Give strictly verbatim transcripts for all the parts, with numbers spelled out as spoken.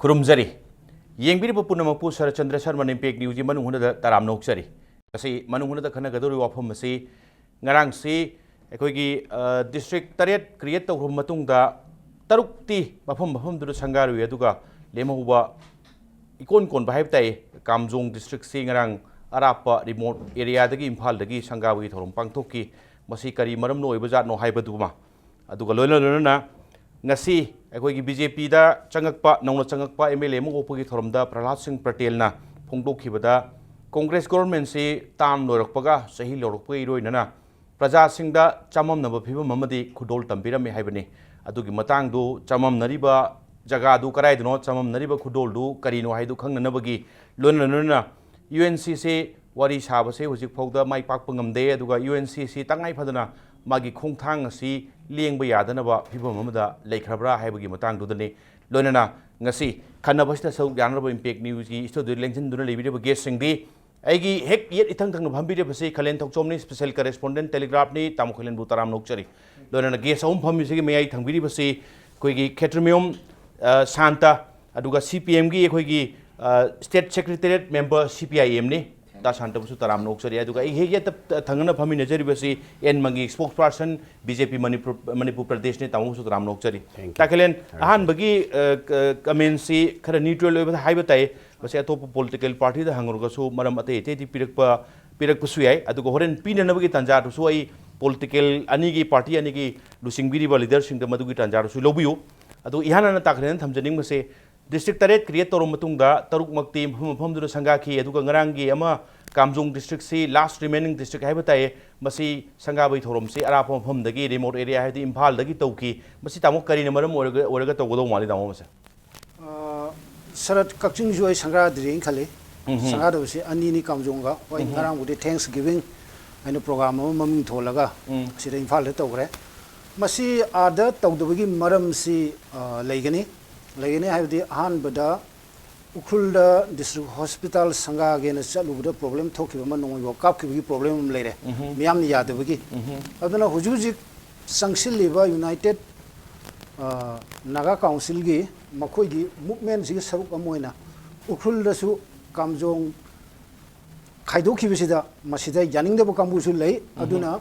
ꯈꯨꯔꯨꯝꯖꯔꯤ꯫ ꯌꯦꯡꯕꯤꯔꯤꯕ ꯄꯨꯝꯅꯃꯛꯄꯨ ꯁꯔꯠꯆꯟꯗ꯭ꯔ ꯁꯔꯃꯟ ꯏꯝꯄꯦꯛ ꯅ꯭ꯌꯨꯁꯀꯤ ꯃꯅꯨꯡ ꯍꯨꯠꯅꯗ ꯇꯔꯥꯝꯅ ꯑꯣꯛꯆꯔꯤ꯫ ꯉꯁꯤ ꯃꯅꯨꯡ ꯍꯨꯠꯅꯗ ꯈꯟꯅꯒꯗꯧꯔꯤꯕ ꯋꯥꯐꯝ ꯑꯁꯤ ꯉꯔꯥꯡꯁꯤ ꯑꯩꯈꯣꯏꯒꯤ, ꯑ, ꯗꯤꯁꯇ꯭ꯔꯤꯛ ꯇꯔꯦꯠ ꯀ꯭ꯔꯤꯌꯦꯠ ꯇꯧꯈ꯭ꯔꯕ ꯃꯇꯨꯡꯗ ꯇꯔꯨꯛꯇꯤ ꯃꯐꯝ ꯃꯐꯝꯗꯨꯗ ꯁꯪꯒꯥꯔꯨꯏ, ꯑꯗꯨꯒ ꯂꯦꯝꯍꯧꯕ ꯏꯀꯣꯟ ꯀꯣꯟꯕ ꯍꯥꯏꯕ ꯇꯥꯏ, ꯀꯥꯝꯖꯣꯡ ꯗꯤꯁꯇ꯭ꯔꯤꯛꯁꯤ ꯉꯔꯥꯡ ꯑꯔꯥꯞꯄ ꯔꯤꯃꯣꯠ ꯑꯦꯔꯤꯌꯥꯗꯒꯤ ꯏꯝꯐꯥꯜꯗꯒꯤ ꯁꯪꯒꯥꯕꯒꯤ ꯊꯧꯔꯝ ꯄꯥꯡꯊꯣꯛꯈꯤ꯫ ꯃꯁꯤ ꯀꯔꯤ ꯃꯔꯝꯅ ꯑꯣꯏꯕꯖꯥꯠꯅꯣ ꯍꯥꯏꯕꯗꯨꯃ, ꯑꯗꯨꯒ ꯂꯣꯏꯅ ꯂꯣꯏꯅꯅ ꯉꯁꯤ ꯑꯩꯈꯣꯏꯒꯤ ꯕꯤ ꯖꯦ ꯄꯤꯗ ꯆꯪꯉꯛꯄ, ꯅꯧꯅ ꯆꯪꯉꯛꯄ ꯑꯦꯝ ꯑꯦꯜ ꯑꯦ ꯑꯃ ꯑꯣꯛꯄꯒꯤ ꯊꯧꯔꯝꯗ ꯄ꯭ꯔꯍꯂꯥꯗ ꯁꯤꯡ ꯄꯇꯦꯜꯅ ꯐꯣꯡꯗꯣꯛꯈꯤꯕꯗ, ꯀꯣꯡꯒ꯭ꯔꯦꯁ ꯒꯣꯚꯔꯟꯃꯦꯟꯠꯁꯤ ꯇꯥꯔꯝ ꯂꯣꯏꯔꯛꯄꯒ, ꯆꯍꯤ ꯂꯣꯏꯔꯛꯄꯒ ꯏꯔꯣꯏꯅꯅ ꯄ꯭ꯔꯖꯥꯁꯤꯡꯗ ꯆꯃꯝꯅꯕ ꯐꯤꯕꯝ ꯑꯃꯗꯤ ꯈꯨꯗꯣꯜ ꯇꯝꯕꯤꯔꯝꯃꯤ ꯍꯥꯏꯕꯅꯤ꯫ ꯑꯗꯨꯒꯤ ꯃꯇꯥꯡꯗꯨ, ꯆꯃꯝꯅꯔꯤꯕ ꯖꯒꯥꯗꯨ ꯀꯗꯥꯏꯗꯅꯣ, ꯆꯃꯝꯅꯔꯤꯕ ꯈꯨꯗꯣꯜꯗꯨ ꯀꯔꯤꯅꯣ ꯍꯥꯏꯗꯨ ꯈꯪꯅꯅꯕꯒꯤ ꯂꯣꯏꯅ ꯂꯣꯏꯅꯅ ꯌꯨ ꯑꯦꯟ ꯁꯤꯁꯤ ꯋꯥꯔꯤ ꯁꯥꯕꯁꯦ ꯍꯧꯖꯤꯛ ꯐꯥꯎꯗ ꯃꯥꯏ ꯄꯥꯛꯄ ꯉꯝꯗꯦ꯫ ꯑꯗꯨꯒ ꯌꯨ ꯑꯦꯟ ꯁꯤꯁꯤ ꯇꯉꯥꯏ ꯐꯗꯅ ꯃꯥꯒꯤ ꯈꯣꯡꯊꯥꯡ ꯑꯁꯤ ꯂꯦꯡꯕ ꯌꯥꯗꯅꯕ ꯐꯤꯕꯝ ꯑꯃꯗ ꯂꯩꯈ꯭ꯔꯕ꯭ꯔꯥ ꯍꯥꯏꯕꯒꯤ ꯃꯇꯥꯡꯗꯨꯗꯅꯤ꯫ ꯂꯣꯏꯅꯅ ꯉꯁꯤ ꯈꯟꯅꯕꯁꯤꯗ ꯁꯔꯨꯛ ꯌꯥꯅꯅꯕ ꯏꯝꯄꯦꯛ ꯅ꯭ꯌꯨꯁꯀꯤ ꯁ꯭ꯇꯨꯗꯤꯑꯣꯗ ꯂꯦꯡꯁꯤꯟꯗꯨꯅ ꯂꯩꯕꯤꯔꯤꯕ ꯒꯦꯁꯁꯤꯡꯗꯤ, ꯑꯩꯒꯤ ꯍꯦꯛ ꯌꯦꯠ ꯏꯊꯪ ꯊꯪꯅ ꯐꯝꯕꯤꯔꯤꯕꯁꯤ ꯈꯂꯦꯟ ꯊꯧꯆꯣꯝꯅꯤ, ꯁ꯭ꯄꯦꯁꯦꯜ ꯀꯔꯦꯁꯄꯣꯟꯗꯦꯟꯠ ꯇꯦꯂꯤꯒ꯭ꯔꯥꯐꯅꯤ꯫ ꯇꯥꯃꯣ ꯈꯂꯦꯟꯕꯨ ꯇꯔꯥꯝꯅ ꯑꯣꯛꯆꯔꯤ꯫ ꯂꯣꯏꯅꯅ ꯒꯦꯁ ꯑꯍꯨꯝ ꯐꯝꯃꯤꯁꯤꯒꯤ ꯃꯌꯥꯏ ꯊꯪꯕꯤꯔꯤꯕꯁꯤ ꯑꯩꯈꯣꯏꯒꯤ ꯈꯦꯇ꯭ꯔꯤꯃꯌꯨꯝ, ꯑ, ꯁꯥꯟꯇ, ꯑꯗꯨꯒ ꯁꯤ ꯄꯤ ꯑꯦꯝꯒꯤ ꯑꯩꯈꯣꯏꯒꯤ, ꯑ, ꯁ꯭ꯇꯦꯠ ꯁꯦꯀ꯭ꯔꯦꯇꯦꯔꯤꯌꯦꯠ ꯃꯦꯝꯕꯔ ꯁꯤ ꯄꯤ ꯑꯥꯏ ꯑꯦꯝꯅꯤ꯫ ꯗꯥ ꯁꯥꯟꯇꯕꯨꯁꯨ ꯇꯔꯥꯝꯅ ꯑꯣꯛꯆꯔꯤ꯫ ꯑꯗꯨꯒ ꯑꯩ ꯍꯦꯛ ꯌꯦꯠꯇ ꯊꯪꯅꯅ ꯐꯝꯃꯤꯟꯅꯖꯔꯤꯕꯁꯤ ꯑꯦꯟ ꯃꯪꯒꯤ, ꯁ꯭ꯄꯣꯛꯁ ꯄꯥꯔꯁꯟ ꯕꯤ ꯖꯦ ꯄꯤ ꯃꯅꯤꯄꯨꯔ, ꯃꯅꯤꯄꯨꯔ ꯄ꯭ꯔꯗꯦꯁꯅꯤ꯫ ꯇꯥꯃꯣꯕꯨꯁꯨ ꯇꯔꯥꯝꯅ ꯑꯣꯛꯆꯔꯤ꯫ Thank you. ꯇꯥ ꯈꯂꯦꯟ, ꯊꯥꯒꯠꯆꯔꯤ꯫ ꯑꯍꯥꯟꯕꯒꯤ, ꯑ, ꯀ-, ꯀꯃꯦꯟꯁꯤ ꯈꯔ ꯅ꯭ꯌꯨꯇ꯭ꯔꯦꯜ ꯑꯣꯏꯕ ꯍꯥꯏꯕ ꯇꯥꯏ꯫ ꯃꯁꯤ ꯑꯇꯣꯞꯄ ꯄꯣꯂꯤꯇꯤꯀꯦꯜ ꯄꯥꯔꯇꯤꯗ ꯍꯪꯉꯨꯔꯒꯁꯨ ꯃꯔꯝ ꯑꯇꯩ ꯑꯇꯩꯗꯤ ꯄꯤꯔꯛꯄ, ꯄꯤꯔꯛꯄꯁꯨ ꯌꯥꯏ꯫ ꯑꯗꯨꯒ ꯍꯣꯔꯦꯟ ꯄꯤꯅꯅꯕꯒꯤ ꯇꯥꯟꯖꯥꯗꯨꯁꯨ ꯑꯩ ꯄꯣꯂꯤꯇꯤꯀꯦꯜ ꯑꯅꯤꯒꯤ, ꯄꯥꯔꯇꯤ ꯑꯅꯤꯒꯤ ꯂꯨꯆꯤꯡꯕꯤꯔꯤꯕ ꯂꯤꯗꯔꯁꯤꯡꯗ ꯃꯗꯨꯒꯤ ꯇꯥꯟꯖꯥꯗꯨꯁꯨ ꯂꯧꯕꯤꯌꯨ꯫ ꯑꯗꯨ ꯏꯍꯥꯟ ꯍꯥꯟꯅ ꯇꯥ ꯈꯂꯦꯟꯅ ꯊꯝꯖꯅꯤꯡꯕꯁꯦ, ꯗꯤꯁꯇ꯭ꯔꯤꯛ ꯇꯔꯦꯠ ꯀ꯭ꯔꯤꯌꯦꯠ ꯇꯧꯔꯕ ꯃꯇꯨꯡꯗ ꯇꯔꯨꯛꯃꯛꯇꯤ ꯃꯐꯝ ꯃꯐꯝꯗꯨꯗ ꯁꯪꯒꯥꯈꯤ꯫ ꯑꯗꯨꯒ ꯉꯔꯥꯡꯒꯤ ꯑꯃ ꯀꯥꯝꯖꯣꯡ ꯗꯤꯁꯇ꯭ꯔꯤꯛꯁꯤ ꯂꯥꯁ ꯔꯤꯃꯦꯅꯤꯡ ꯗꯤꯁꯇ꯭ꯔꯤꯛ ꯍꯥꯏꯕ ꯇꯥꯏꯌꯦ, ꯃꯁꯤ ꯁꯪꯒꯥꯕꯒꯤ ꯊꯧꯔꯝꯁꯤ ꯑꯔꯥꯞꯄ ꯃꯐꯝꯗꯒꯤ, ꯔꯤꯃꯣꯠ ꯑꯦꯔꯤꯌꯥ ꯍꯥꯏꯕꯗꯤ ꯏꯝꯐꯥꯜꯗꯒꯤ ꯇꯧꯈꯤ꯫ ꯃꯁꯤ ꯇꯥꯃꯣ ꯀꯔꯤꯅ ꯃꯔꯝ ꯑꯣꯏꯔꯒ, ꯑꯣꯏꯔꯒ ꯇꯧꯒꯗꯧ ꯃꯥꯜꯂꯤ ꯇꯥꯃꯣ ꯃꯁꯦ? ꯑ, ꯁꯔꯠ, ꯀꯛꯆꯤꯡꯁꯨ ꯑꯩ ꯁꯪꯒꯥꯗ꯭ꯔꯤꯅ ꯈꯜꯂꯤ꯫ ꯎꯝꯍꯨꯝ꯫ ꯁꯪꯒꯥꯗꯕꯁꯤ ꯑꯅꯤꯅꯤ ꯀꯥꯝꯖꯣꯡꯒ꯫ ꯍꯣꯏ, ꯎꯝꯍꯨꯝ꯫ ꯉꯔꯥꯡꯕꯨꯗꯤ ꯊꯦꯡꯁ ꯒꯤꯚꯤꯡ ꯍꯥꯏꯅ ꯄ꯭ꯔꯣꯒ꯭ꯔꯥꯝ ꯑꯃ ꯃꯃꯤꯡ ꯊꯣꯜꯂꯒ ꯎꯝ꯫ ꯁꯤꯗ ꯏꯝꯐꯥꯜꯗ ꯇꯧꯈ꯭ꯔꯦ꯫ ꯃꯁꯤ ꯑꯥꯗ ꯇꯧꯗꯕꯒꯤ ꯃꯔꯝꯁꯤ, ꯑ, ꯂꯩꯒꯅꯤ꯫ ꯂꯩꯒꯅꯤ ꯍꯥꯏꯕꯗꯤ ꯑꯍꯥꯟꯕꯗ ꯎꯈ꯭ꯔꯨꯜꯗ ꯗꯤꯁꯇ꯭ꯔꯤꯛ ꯍꯣꯁꯄꯤꯇꯥꯜ ꯁꯪꯒꯥꯒꯦꯅ ꯆꯠꯂꯨꯕꯗ ꯄ꯭ꯔꯣꯕ꯭ꯂꯦꯝ ꯊꯣꯛꯈꯤꯕ ꯑꯃ, ꯅꯣꯡꯃꯩ ꯕꯣꯝ ꯀꯥꯞꯈꯤꯕꯒꯤ ꯄ꯭ꯔꯣꯕ꯭ꯂꯦꯝ ꯑꯃ ꯂꯩꯔꯦ꯫ ꯎꯝꯍꯨꯝ꯫ ꯃꯤꯌꯥꯝꯅ ꯌꯥꯗꯕꯒꯤ꯫ ꯎꯝꯍꯨꯝ꯫ ꯑꯗꯨꯅ ꯍꯧꯖꯤꯛ ꯍꯧꯖꯤꯛ ꯆꯪꯁꯤꯜꯂꯤꯕ ꯌꯨꯅꯥꯏꯇꯦꯠ ꯑ, ꯅꯥꯒꯥ ꯀꯥꯎꯟꯁꯤꯜꯒꯤ ꯃꯈꯣꯏꯒꯤ ꯃꯨꯞꯃꯦꯟꯁꯤꯒꯤ ꯁꯔꯨꯛ ꯑꯃ ꯑꯣꯏꯅ ꯎꯈ꯭ꯔꯨꯜꯗꯁꯨ ꯀꯥꯝꯖꯣꯡ ꯈꯥꯏꯗꯣꯛꯈꯤꯕꯁꯤꯗ ꯃꯁꯤꯗ ꯌꯥꯅꯤꯡꯗꯕ ꯀꯥꯡꯕꯨꯁꯨ ꯂꯩ꯫ ꯑꯗꯨꯅ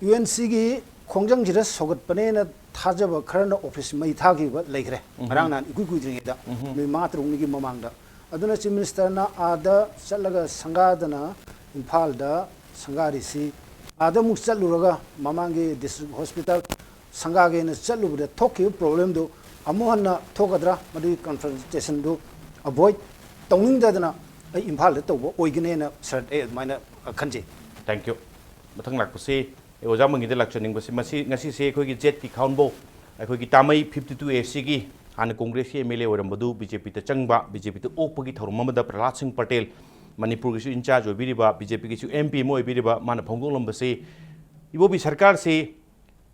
ꯌꯨ ꯑꯦꯟ ꯁꯤꯒꯤ ꯈꯣꯡꯖꯪꯁꯤꯗ ꯁꯧꯒꯠꯄꯅꯦꯅ ꯊꯥꯖꯕ ꯈꯔꯅ ꯑꯣꯐꯤꯁ ꯃꯩ ꯊꯥꯈꯤꯕ ꯂꯩꯈ꯭ꯔꯦ꯫ ꯉꯔꯥꯡ ꯅꯍꯥꯟ ꯏꯀꯨꯏ ꯀꯨꯏꯗ꯭ꯔꯤꯉꯩꯗ, ꯅꯨꯃꯤꯠ ꯃꯉꯥ ꯇꯔꯨꯛꯅꯤꯒꯤ ꯃꯃꯥꯡꯗ꯫ ꯑꯗꯨꯅ ꯆꯤꯐ ꯃꯤꯅꯤꯁꯇꯔꯅ ꯑꯥꯗ ꯆꯠꯂꯒ ꯁꯪꯒꯥꯗꯅ ꯏꯝꯐꯥꯜꯗ ꯁꯪꯒꯥꯔꯤꯁꯤ, ꯑꯥꯗ ꯑꯃꯨꯛ ꯆꯠꯂꯨꯔꯒ ꯃꯃꯥꯡꯒꯤ ꯗꯤꯁꯇ꯭ꯔꯤꯛ ꯍꯣꯁꯄꯤꯇꯥꯜ ꯁꯪꯒꯥꯒꯦꯅ ꯆꯠꯂꯨꯕꯗ ꯊꯣꯛꯈꯤꯕ ꯄ꯭ꯔꯣꯕ꯭ꯂꯦꯝꯗꯨ ꯑꯃꯨꯛ ꯍꯟꯅ ꯊꯣꯛꯀꯗ꯭ꯔꯥ, ꯃꯗꯨꯒꯤ ꯀꯟꯐ꯭ꯔꯟꯇꯦꯁꯟꯗꯨ ꯑꯦꯚꯣꯏꯗ ꯇꯧꯅꯤꯡꯗꯗꯅ ꯑꯩ ꯏꯝꯐꯥꯜꯗ ꯇꯧꯕ ꯑꯣꯏꯒꯅꯦꯅ ꯁꯥꯔ ꯑꯩ ꯑꯗꯨꯃꯥꯏꯅ ꯈꯟꯖꯩ꯫ Thank you. ꯃꯊꯪ ꯂꯥꯛꯄꯁꯤ ꯑꯩ ꯑꯣꯖꯥ ꯃꯪꯒꯤꯗ ꯂꯥꯛꯆꯅꯤꯡꯕꯁꯤ, ꯃꯁꯤ ꯉꯁꯤꯁꯦ ꯑꯩꯈꯣꯏꯒꯤ ꯖꯦꯠꯀꯤ ꯈꯥꯎꯟꯕꯧ, ꯑꯩꯈꯣꯏꯒꯤ ꯇꯥꯃꯩ ꯐꯤꯐꯇꯤ ꯇꯨ ꯑꯦ ꯁꯤꯒꯤ ꯍꯥꯟꯅ ꯀꯣꯡꯒ꯭ꯔꯦꯁꯀꯤ ꯑꯦꯝ ꯑꯦꯜ ꯑꯦ ꯑꯣꯏꯔꯝꯕꯗꯨ ꯕꯤ ꯖꯦ ꯄꯤꯗ ꯆꯪꯕ, ꯕꯤ ꯖꯦ ꯄꯤꯗ ꯑꯣꯛꯄꯒꯤ ꯊꯧꯔꯝ ꯑꯃꯗ ꯄ꯭ꯔꯍꯂꯥꯗ ꯁꯤꯡ ꯄꯇꯦꯜ, ꯃꯅꯤꯄꯨꯔꯒꯤꯁꯨ ꯏꯟꯆꯥꯔꯖ ꯑꯣꯏꯕꯤꯔꯤꯕ, ꯕꯤ ꯖꯦ ꯄꯤꯒꯤꯁꯨ ꯑꯦꯝ ꯄꯤ ꯑꯃ ꯑꯣꯏꯕꯤꯔꯤꯕ, ꯃꯥꯅ ꯐꯣꯡꯗꯣꯛꯂꯝꯕꯁꯤ ꯏꯕꯣꯕꯤ ꯁꯔꯀꯥꯔꯁꯤ